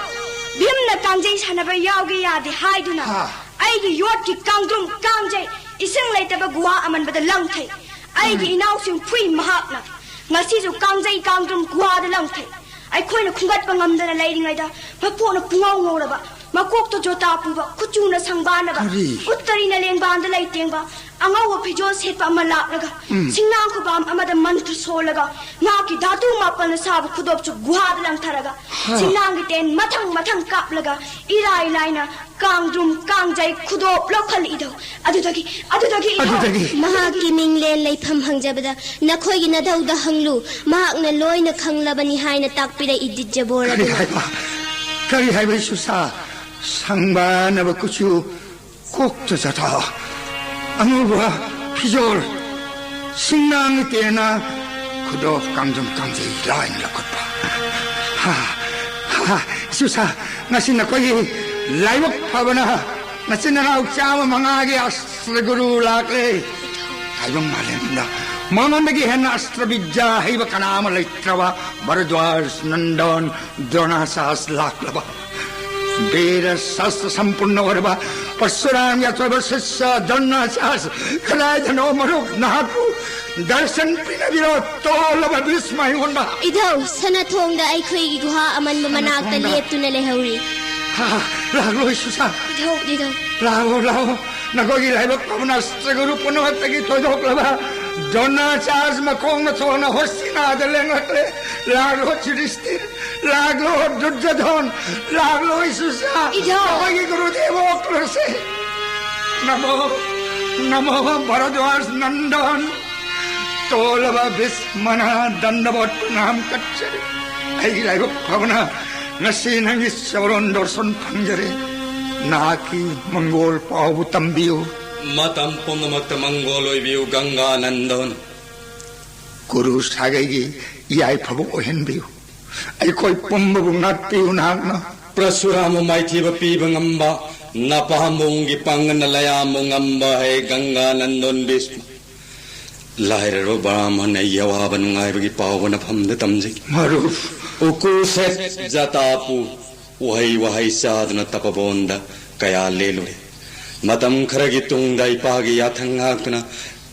ꯚꯤꯝꯅ ꯀꯥꯡꯖꯩ ꯁꯥꯟꯅꯕ ꯌꯥꯎꯒꯦ ꯌꯥꯗꯦ ꯍꯥꯏꯗꯨꯅ ꯍꯥ? ꯑꯩꯒꯤ ꯌꯣꯠꯀꯤ ꯀꯥꯡꯗ꯭ꯔꯨꯝ ꯀꯥꯡꯖꯩ ꯏꯁꯤꯡ ꯂꯩꯇꯕ ꯒꯨꯍꯥ ꯑꯃꯟꯕꯗ ꯂꯪꯊꯩ꯫ ꯑꯩꯒꯤ ꯏꯅꯥꯎꯁꯤꯡ ꯐꯨꯏ ꯃꯍꯥꯛꯅ꯫ ꯉꯁꯤꯁꯨ ꯀꯥꯡꯖꯩ ꯀꯥꯡꯗ꯭ꯔꯨꯝ ꯒꯨꯍꯥꯗ ꯂꯪꯊꯩ꯫ ꯑꯩꯈꯣꯏꯅ ꯈꯨꯝꯒꯠꯄ ꯉꯝꯗꯅ ꯂꯩꯔꯤꯉꯩꯗ ꯃꯄꯣꯛꯅ ꯄꯨꯡꯉꯧ ꯉꯧꯔꯕ, ꯃꯀꯣꯛꯇ ꯖꯣꯇꯥ ꯄꯨꯕ, ꯀꯨꯆꯨꯅ ꯁꯪꯕꯥꯅꯕ, ꯀꯔꯤ? ꯎꯠꯇꯔꯤꯅ ꯂꯦꯡꯕꯥꯟꯗ ꯂꯩꯇꯦꯡꯕ, ꯑꯉꯧꯕ ꯐꯤꯖꯣꯜ ꯁꯦꯠꯄ ꯑꯃ ꯂꯥꯛꯂꯒ ꯁꯤꯡꯅꯥꯡ ꯈꯨꯕꯥꯝ ꯑꯃꯗ ꯃꯟꯇ꯭ꯔ ꯁꯣꯜꯂꯒ ꯉꯥꯀꯤ ꯙꯥꯇꯨ ꯃꯥꯄꯜꯅ ꯁꯥꯕ ꯈꯨꯗꯣꯞꯁꯨ ꯒꯨꯍꯥꯗ ꯂꯪꯊꯔꯒ ꯁꯤꯡꯅꯥꯡꯒꯤ ꯇꯦꯟ ꯃꯊꯪ ꯃꯊꯪ ꯀꯥꯞꯂꯒ ꯏꯔꯥꯏ ꯂꯥꯏꯅ ꯀꯥꯡꯗ꯭ꯔꯨꯝ ꯀꯥꯡꯖꯩ ꯈꯨꯗꯣꯞ ꯂꯧꯈꯠꯂꯛꯏꯗꯣ꯫ ꯑꯗꯨꯗꯒꯤ ꯑꯗꯨꯗꯒꯤ ꯏꯙꯧ ꯑꯗꯨꯗꯒꯤ ꯃꯍꯥꯛꯀꯤ ꯃꯤꯡꯂꯦꯟ ꯂꯩꯐꯝ ꯍꯪꯖꯕꯗ ꯅꯈꯣꯏꯒꯤ ꯅꯙꯧꯗ ꯍꯪꯂꯨ, ꯃꯍꯥꯛꯅ ꯂꯣꯏꯅ ꯈꯪꯂꯕꯅꯤ ꯍꯥꯏꯅ ꯇꯥꯛꯄꯤꯔꯛꯏ ꯗꯤꯠꯖꯕꯣꯔ ꯀꯔꯤ ꯑꯗꯨꯅ꯫ ꯍꯥꯏꯕ? ꯀꯔꯤ ꯍꯥꯏꯕ ꯏꯁꯨꯁꯥ? ꯁꯪꯕꯥꯅꯕ ꯀꯨꯆꯨ, ꯀꯣꯛꯇ ꯖꯇꯥ, ꯑꯉꯧꯕ ꯐꯤꯖꯣꯜ, ꯁꯤꯡꯅꯥꯡꯒꯤ ꯇꯦꯟꯅ ꯈꯨꯗꯣꯞ ꯀꯥꯡꯗ꯭ꯔꯨꯝ ꯀꯥꯡꯖꯩ ꯂꯥꯏꯅ ꯂꯧꯈꯠꯄ꯫ ꯍꯥ, ꯍꯥ, ꯏꯁꯨꯁꯥ, ꯉꯁꯤ ꯅꯈꯣꯏꯒꯤ ꯂꯥꯏꯕꯛ ꯐꯕꯅ ꯅꯆꯤꯟ ꯅꯅꯥꯎ ꯆꯥꯝꯃ ꯃꯉꯥꯒꯤ ꯑꯁꯇ꯭ꯔ ꯒꯨꯔꯨ ꯂꯥꯛꯂꯦ꯫ ꯇꯥꯏꯕꯪ ꯃꯥꯂꯦꯝꯗ ꯃꯉꯣꯟꯗꯒꯤ ꯍꯦꯟꯅ ꯑꯁꯇ꯭ꯔ ꯕꯤꯗ꯭ꯌꯥ ꯍꯩꯕ ꯀꯅꯥ ꯑꯃ ꯂꯩꯇ꯭ꯔꯕ ꯚꯔꯗ꯭ꯋꯥꯖ ꯅꯟꯗꯟ ꯗ꯭ꯔꯣꯅꯥꯆꯥꯔꯖ ꯂꯥꯛꯂꯕ꯫ ꯕꯤꯔ ꯁꯥꯁꯇ꯭ꯔ ꯁꯝꯄꯨꯔꯅ ꯑꯣꯏꯔꯕ ꯄꯔꯁꯨꯔꯥꯝꯒꯤ ꯑꯆꯣꯏꯕ ꯁꯤꯁ꯭ꯌ ꯗ꯭ꯔꯣꯅꯥꯆꯥꯔꯖ ꯀꯗꯥꯏꯗꯅꯣ ꯃꯔꯨꯞ? ꯅꯍꯥꯛꯄꯨ ꯗꯔꯁꯟ ꯄꯤꯅꯕꯤꯔꯣ, ꯇꯣꯜꯂꯕ ꯚꯤꯁꯃ ꯑꯩꯉꯣꯟꯗ꯫ ꯏꯙꯧ, ꯁꯅꯊꯣꯡꯗ ꯑꯩꯈꯣꯏꯒꯤ ꯒꯨꯍꯥ ꯑꯃꯟꯕ ꯃꯅꯥꯛꯇ ꯁꯅꯊꯣꯡꯗ? ꯂꯦꯞꯇꯨꯅ ꯂꯩꯍꯧꯔꯤ꯫ ꯍꯥ, ꯂꯥꯛꯂꯣꯏ ꯁꯨꯁꯥ꯫ ꯏꯙꯧ, ꯏꯙꯧ꯫ ꯂꯥꯛꯂꯣ, ꯂꯥꯛꯂꯣ꯫ ꯅꯈꯣꯏꯒꯤ ꯂꯥꯏꯕꯛ ꯐꯕꯅ ꯑꯁꯇꯒꯨꯔꯨ ꯄꯨꯝꯅꯃꯛꯇꯒꯤ ꯊꯣꯏꯗꯣꯛꯂꯕ ꯗ꯭ꯔꯣꯅꯥꯆꯥꯔꯖ ꯃꯈꯣꯡꯅ ꯊꯣꯟꯅ ꯍꯣꯁꯤꯅꯥꯗ ꯂꯦꯡꯂꯛꯂꯦ꯫ ꯂꯥꯛꯂꯣ ꯌꯨꯙꯤꯁꯇꯤꯔ, ꯂꯥꯛꯂꯣ ꯗꯨꯔꯖꯣꯙꯣꯟ, ꯂꯥꯛꯂꯣ ꯁꯨꯁꯥ꯫ ꯏꯙꯧ꯫ ꯅꯈꯣꯏꯒꯤ ꯒꯨꯔꯨꯗꯦꯕ ꯑꯣꯛꯂꯨꯔꯁꯦ꯫ ꯅꯃꯣ, ꯅꯃꯣ ꯚꯔꯗ꯭ꯋꯥꯖ ꯅꯟꯗꯟ꯫ ꯇꯣꯜꯂꯕ ꯚꯤꯁꯃꯅ ꯗꯟꯗꯕꯣꯠ ꯄ꯭ꯔꯅꯥꯝ ꯀꯠꯆꯔꯤ꯫ ꯑꯩꯒꯤ ꯂꯥꯏꯕꯛ ꯐꯕꯅ ꯉꯁꯤ ꯅꯪꯒꯤ ꯆꯔꯣꯟ ꯗꯣꯔꯁꯣꯟ ꯐꯪꯖꯔꯦ꯫ ꯅꯍꯥꯛꯀꯤ ꯃꯪꯒꯣꯜ ꯄꯥꯎꯕꯨ ꯇꯝꯕꯤꯌꯨ꯫ ꯃꯇꯝ ꯄꯨꯝꯅꯃꯛꯇ ꯃꯪꯒꯣꯜ ꯑꯣꯏꯕꯤꯌꯨ ꯒꯪꯒꯥ ꯅꯟꯗꯟ꯫ ꯒꯨꯔꯨ ꯁꯥꯒꯩꯒꯤ ꯌꯥꯏꯐꯕ ꯑꯣꯏꯍꯟꯕꯤꯌꯨ꯫ ꯑꯩꯈꯣꯏ ꯄꯨꯝꯕꯕꯨ ꯉꯥꯛꯄꯤꯌꯨ ꯅꯍꯥꯛꯅ꯫ ꯄ꯭ꯔꯁꯨꯔꯥꯝꯕꯨ ꯃꯥꯏꯊꯤꯕ ꯄꯤꯕ ꯉꯝꯕ, ꯅꯄꯥꯝꯕꯣꯝꯒꯤ ꯄꯥꯡꯒꯜꯅ ꯂꯌꯥꯝꯕꯨ ꯉꯝꯕ ꯍꯦ ꯒꯪꯒꯥ ꯅꯟꯗꯣꯟ ꯚꯤꯁꯃ꯫ ꯂꯥꯏꯔꯔꯕ ꯕ꯭ꯔꯥꯍꯃꯟ ꯑꯩꯒꯤ ꯑꯋꯥꯕ ꯅꯨꯡꯉꯥꯏꯕꯒꯤ ꯄꯥꯎꯕ ꯅꯐꯝꯗ ꯇꯝꯖꯩ꯫ ꯃꯔꯨꯞ꯫ ꯎꯀꯨ ꯁꯦꯠ ꯖꯇꯥꯄꯨ ꯎꯍꯩ ꯋꯥꯍꯩ ꯆꯥꯗꯨꯅ ꯇꯄꯕꯣꯟꯗ ꯀꯌꯥ ꯂꯦꯜꯂꯨꯔꯦ꯫ ꯃꯇꯝ ꯈꯔꯒꯤ ꯇꯨꯡꯗ ꯏꯄꯥꯒꯤ ꯌꯥꯊꯪ ꯉꯥꯛꯇꯨꯅ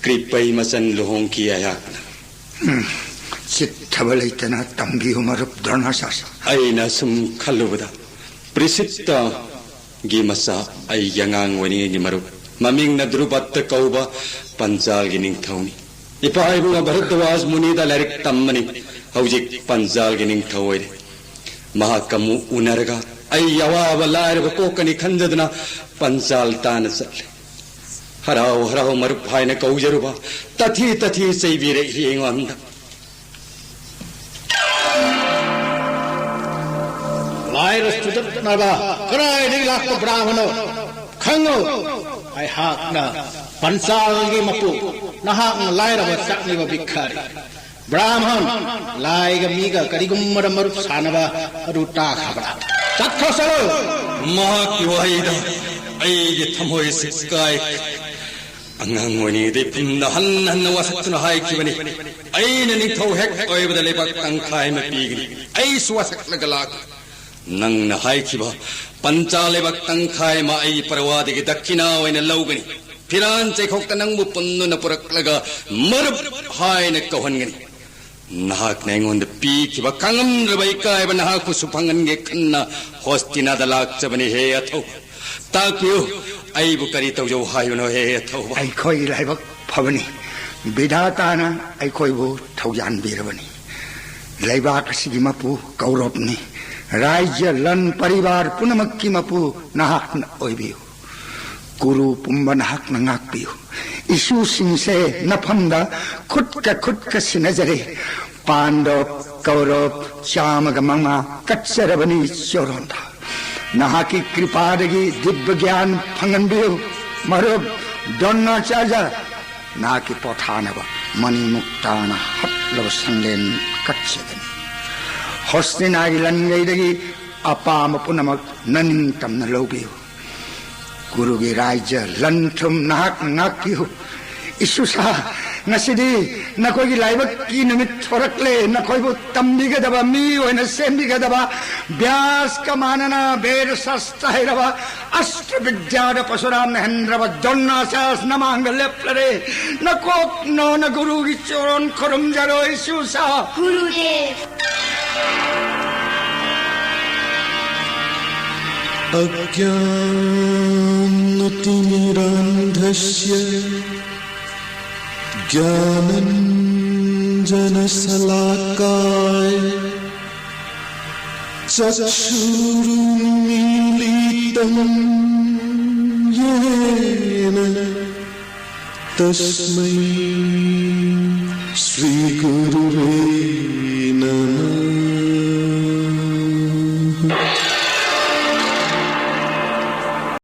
ꯀ꯭ꯔꯤꯄꯩ ꯃꯆꯟ ꯂꯨꯍꯣꯡꯈꯤ ꯑꯩꯍꯥꯛꯅ꯫ ꯎꯝ, ꯆꯤꯠꯊꯕ ꯂꯩꯇꯅ ꯇꯝꯕꯤꯌꯨ ꯃꯔꯨꯞ ꯗ꯭ꯔꯣꯅꯥꯆꯥꯔꯌ꯫ ꯑꯩꯅ ꯁꯨꯝ ꯈꯜꯂꯨꯕꯗ ꯄ꯭ꯔꯤꯁꯤꯠꯇꯒꯤ ꯃꯆꯥ ꯑꯩꯒꯤ ꯑꯉꯥꯡ ꯑꯣꯏꯔꯤꯉꯩꯒꯤ ꯃꯔꯨꯞ ꯃꯃꯤꯡꯅ ꯗ꯭ꯔꯨꯄꯗ ꯀꯧꯕ ꯄꯟꯆꯥꯜꯒꯤ ꯅꯤꯡꯊꯧꯅꯤ꯫ ꯏꯄꯥ ꯏꯕꯨꯡ ꯚꯔꯗ꯭ꯋꯥꯖ ꯃꯨꯅꯤꯗ ꯂꯥꯏꯔꯤꯛ ꯇꯝꯕꯅꯤ꯫ ꯍꯧꯖꯤꯛ ꯄꯟꯆꯥꯜꯒꯤ ꯅꯤꯡꯊꯧ ꯑꯣꯏꯔꯦ꯫ ꯃꯍꯥꯛꯀ ꯑꯃꯨꯛ ꯎꯅꯔꯒ ꯑꯩ ꯑꯋꯥꯕ ꯂꯥꯏꯔꯕ ꯀꯣꯛꯀꯅꯤ ꯈꯟꯖꯗꯨꯅ ꯄꯟꯆꯥꯜ ꯇꯥꯟꯅ ꯆꯠꯂꯦ꯫ ꯍꯔꯥꯎ ꯍꯔꯥꯎ ꯃꯔꯨꯞ ꯍꯥꯏꯅ ꯀꯧꯖꯔꯨꯕ ꯇꯊꯤ ꯇꯊꯤ ꯆꯩꯕꯤꯔꯛꯏ ꯑꯩꯉꯣꯟꯗ꯫ ꯂꯥꯏꯔ ꯆꯨꯗꯠꯅꯕ ꯀꯗꯥꯏꯗꯒꯤ ꯂꯥꯛꯄ ꯕ꯭ꯔꯥꯍꯃꯅꯣ? ꯈꯪꯉꯨ, ꯑꯩꯍꯥꯛꯅ ꯄꯟꯆꯥꯜꯒꯤ ꯃꯄꯨ, ꯅꯍꯥꯛꯅ ꯂꯥꯏꯔꯕ ꯆꯥꯛꯅꯤꯕ ꯚꯤꯈꯥꯔꯤ꯫ ꯕ꯭ꯔꯥꯍꯃꯟ, ꯂꯥꯏꯒ ꯃꯤꯒ ꯀꯔꯤꯒꯨꯝꯕꯗ ꯃꯔꯨꯞ ꯁꯥꯟꯅꯕ ꯑꯗꯨ ꯇꯥꯈ꯭ꯔꯕ꯭ꯔꯥ? ꯆꯠꯈ꯭ꯔꯣ, ꯆꯠꯂꯣ! ꯃꯍꯥꯛꯀꯤ ꯋꯥꯍꯩꯗ ꯑꯩꯒꯤ ꯊꯃꯣꯏꯁꯤ ꯀꯥꯏꯈ꯭ꯔꯦ꯫ ꯑꯉꯥꯡ ꯑꯣꯏꯔꯤꯉꯩꯗ ꯏꯄꯨꯝꯗ ꯍꯟꯅ ꯍꯟꯅ ꯋꯥꯁꯛꯇꯨꯅ ꯍꯥꯏꯈꯤꯕꯅꯤ, ꯑꯩꯅ ꯅꯤꯡꯊꯧ ꯍꯦꯛ ꯑꯣꯏꯕꯗ ꯂꯩꯕꯥꯛ ꯇꯪꯈꯥꯏ ꯑꯃ ꯄꯤꯒꯅꯤ꯫ ꯑꯩꯁꯨ ꯋꯥꯁꯛꯂꯒ ꯂꯥꯛꯈ꯭ꯔꯦ꯫ ꯅꯪꯅ ꯍꯥꯏꯈꯤꯕ ꯄꯟꯆꯥ ꯂꯩꯕꯥꯛ ꯇꯪꯈꯥꯏ ꯑꯃ ꯑꯩꯒꯤ ꯄꯔꯋꯥꯗꯒꯤ ꯗꯛꯈꯤꯅꯥ ꯑꯣꯏꯅ ꯂꯧꯒꯅꯤ꯫ ꯐꯤꯔꯥꯟ ꯆꯩꯈꯣꯛꯇ ꯅꯪꯕꯨ ꯄꯨꯟꯗꯨꯅ ꯄꯨꯔꯛꯂꯒ ꯃꯔꯨꯞ ꯍꯥꯏꯅ ꯀꯧꯍꯟꯒꯅꯤ꯫ ꯅꯍꯥꯛꯅ ꯑꯩꯉꯣꯟꯗ ꯄꯤꯈꯤꯕ ꯈꯪꯉꯝꯗ꯭ꯔꯕ ꯏꯀꯥꯏꯕ ꯅꯍꯥꯛꯄꯨꯁꯨ ꯐꯪꯍꯟꯒꯦ ꯈꯟꯅ ꯍꯣꯁꯇꯤꯅꯥꯗ ꯂꯥꯛꯆꯕꯅꯤ꯫ ꯍꯦ ꯑꯊꯧꯕ, ꯇꯥꯛꯄꯤꯌꯨ, ꯑꯩꯕꯨ ꯀꯔꯤ ꯇꯧꯖꯧ ꯍꯥꯏꯕꯅꯣ? ꯍꯦ ꯑꯊꯧꯕ, ꯑꯩꯈꯣꯏꯒꯤ ꯂꯥꯏꯕꯛ ꯐꯕꯅꯤ꯫ ꯕꯤꯙꯥꯇꯥꯅ ꯑꯩꯈꯣꯏꯕꯨ ꯊꯧꯖꯥꯟꯕꯤꯔꯕꯅꯤ꯫ ꯂꯩꯕꯥꯛ ꯑꯁꯤꯒꯤ ꯃꯄꯨ ꯀꯧꯔꯕꯅꯤ꯫ ꯔꯥꯏꯖ꯭ꯌ ꯂꯟ ꯄꯔꯤꯕꯥꯔ ꯄꯨꯝꯅꯃꯛꯀꯤ ꯃꯄꯨ ꯅꯍꯥꯛꯅ ꯑꯣꯏꯕꯤꯌꯨ꯫ ꯀꯨꯔꯨ ꯄꯨꯝꯕ ꯅꯍꯥꯛꯅ ꯉꯥꯛꯄꯤꯌꯨ꯫ ꯏꯁꯨꯁꯤꯡꯁꯦ ꯅꯐꯝꯗ ꯈꯨꯠꯀ ꯈꯨꯠꯀ ꯁꯤꯟꯅꯖꯔꯦ꯫ ꯄꯥꯟꯗꯕ ꯀꯧꯔꯕ ꯆꯥꯝꯃꯒ ꯃꯉꯥ ꯀꯠꯆꯔꯕꯅꯤ ꯆꯣꯔꯣꯟꯗ꯫ ꯅꯍꯥꯛꯀꯤ ꯀ꯭ꯔꯤꯄꯥꯗꯒꯤ ꯗꯤꯕ꯭ꯌ ꯒ꯭ꯌꯥꯟ ꯐꯪꯍꯟꯕꯤꯌꯨ꯫ ꯃꯔꯨꯞ ꯗ꯭ꯔꯣꯅꯥꯆꯥꯔꯖ, ꯅꯍꯥꯛꯀꯤ ꯄꯣꯊꯥꯅꯕ ꯃꯅꯤꯃꯨꯛꯇꯥꯅ ꯍꯛꯂꯕ ꯁꯪꯂꯦꯟ ꯀꯠꯆꯒꯅꯤ꯫ ꯍꯣꯁꯇꯤꯅꯥꯒꯤ ꯂꯟꯒꯩꯗꯒꯤ ꯑꯄꯥꯝꯕ ꯄꯨꯝꯅꯃꯛ ꯅꯅꯤꯡꯇꯝꯅ ꯂꯧꯕꯤꯌꯨ꯫ ꯒꯨꯔꯨꯒꯤ ꯔꯥꯏꯖ ꯂꯟ ꯊꯨꯝ ꯅꯍꯥꯛꯅ ꯉꯥꯛꯄꯤꯌꯨ꯫ ꯏꯁꯨꯁꯥ, ꯉꯁꯤꯗꯤ ꯅꯈꯣꯏꯒꯤ ꯂꯥꯏꯕꯛꯀꯤ ꯅꯨꯃꯤꯠ ꯊꯣꯔꯛꯂꯦ꯫ ꯅꯈꯣꯏꯕꯨ ꯇꯝꯕꯤꯒꯗꯕ, ꯃꯤ ꯑꯣꯏꯅ ꯁꯦꯝꯕꯤꯒꯗꯕ, ꯕ꯭ꯌꯥꯁꯀ ꯃꯥꯟꯅꯅ ꯕꯦꯗ ꯁꯥꯁꯇ꯭ꯔ ꯍꯩꯔꯕ, ꯑꯁꯇ꯭ꯔ ꯕꯤꯗ꯭ꯌꯥꯗ ꯄꯁꯨꯔꯥꯝꯅ ꯍꯦꯟꯗ꯭ꯔꯕ ꯗ꯭ꯔꯣꯅꯥꯆꯥꯔꯖ ꯅꯃꯥꯡꯗ ꯂꯦꯞꯂꯔꯦ꯫ ꯅꯀꯣꯛ ꯅꯣꯅ ꯒꯨꯔꯨꯒꯤ ꯆꯣꯔꯣꯟ ꯈꯨꯔꯨꯝꯖꯔꯣ, ꯏꯁꯨꯁꯥ꯫ ꯒꯨꯔꯨꯗꯦꯕ꯫ अज्ञानतिमिरान्धस्य ज्ञानञ्जनशलाकाय चक्षुरुन्मीलितं येन तस्मै श्रीगुरुवे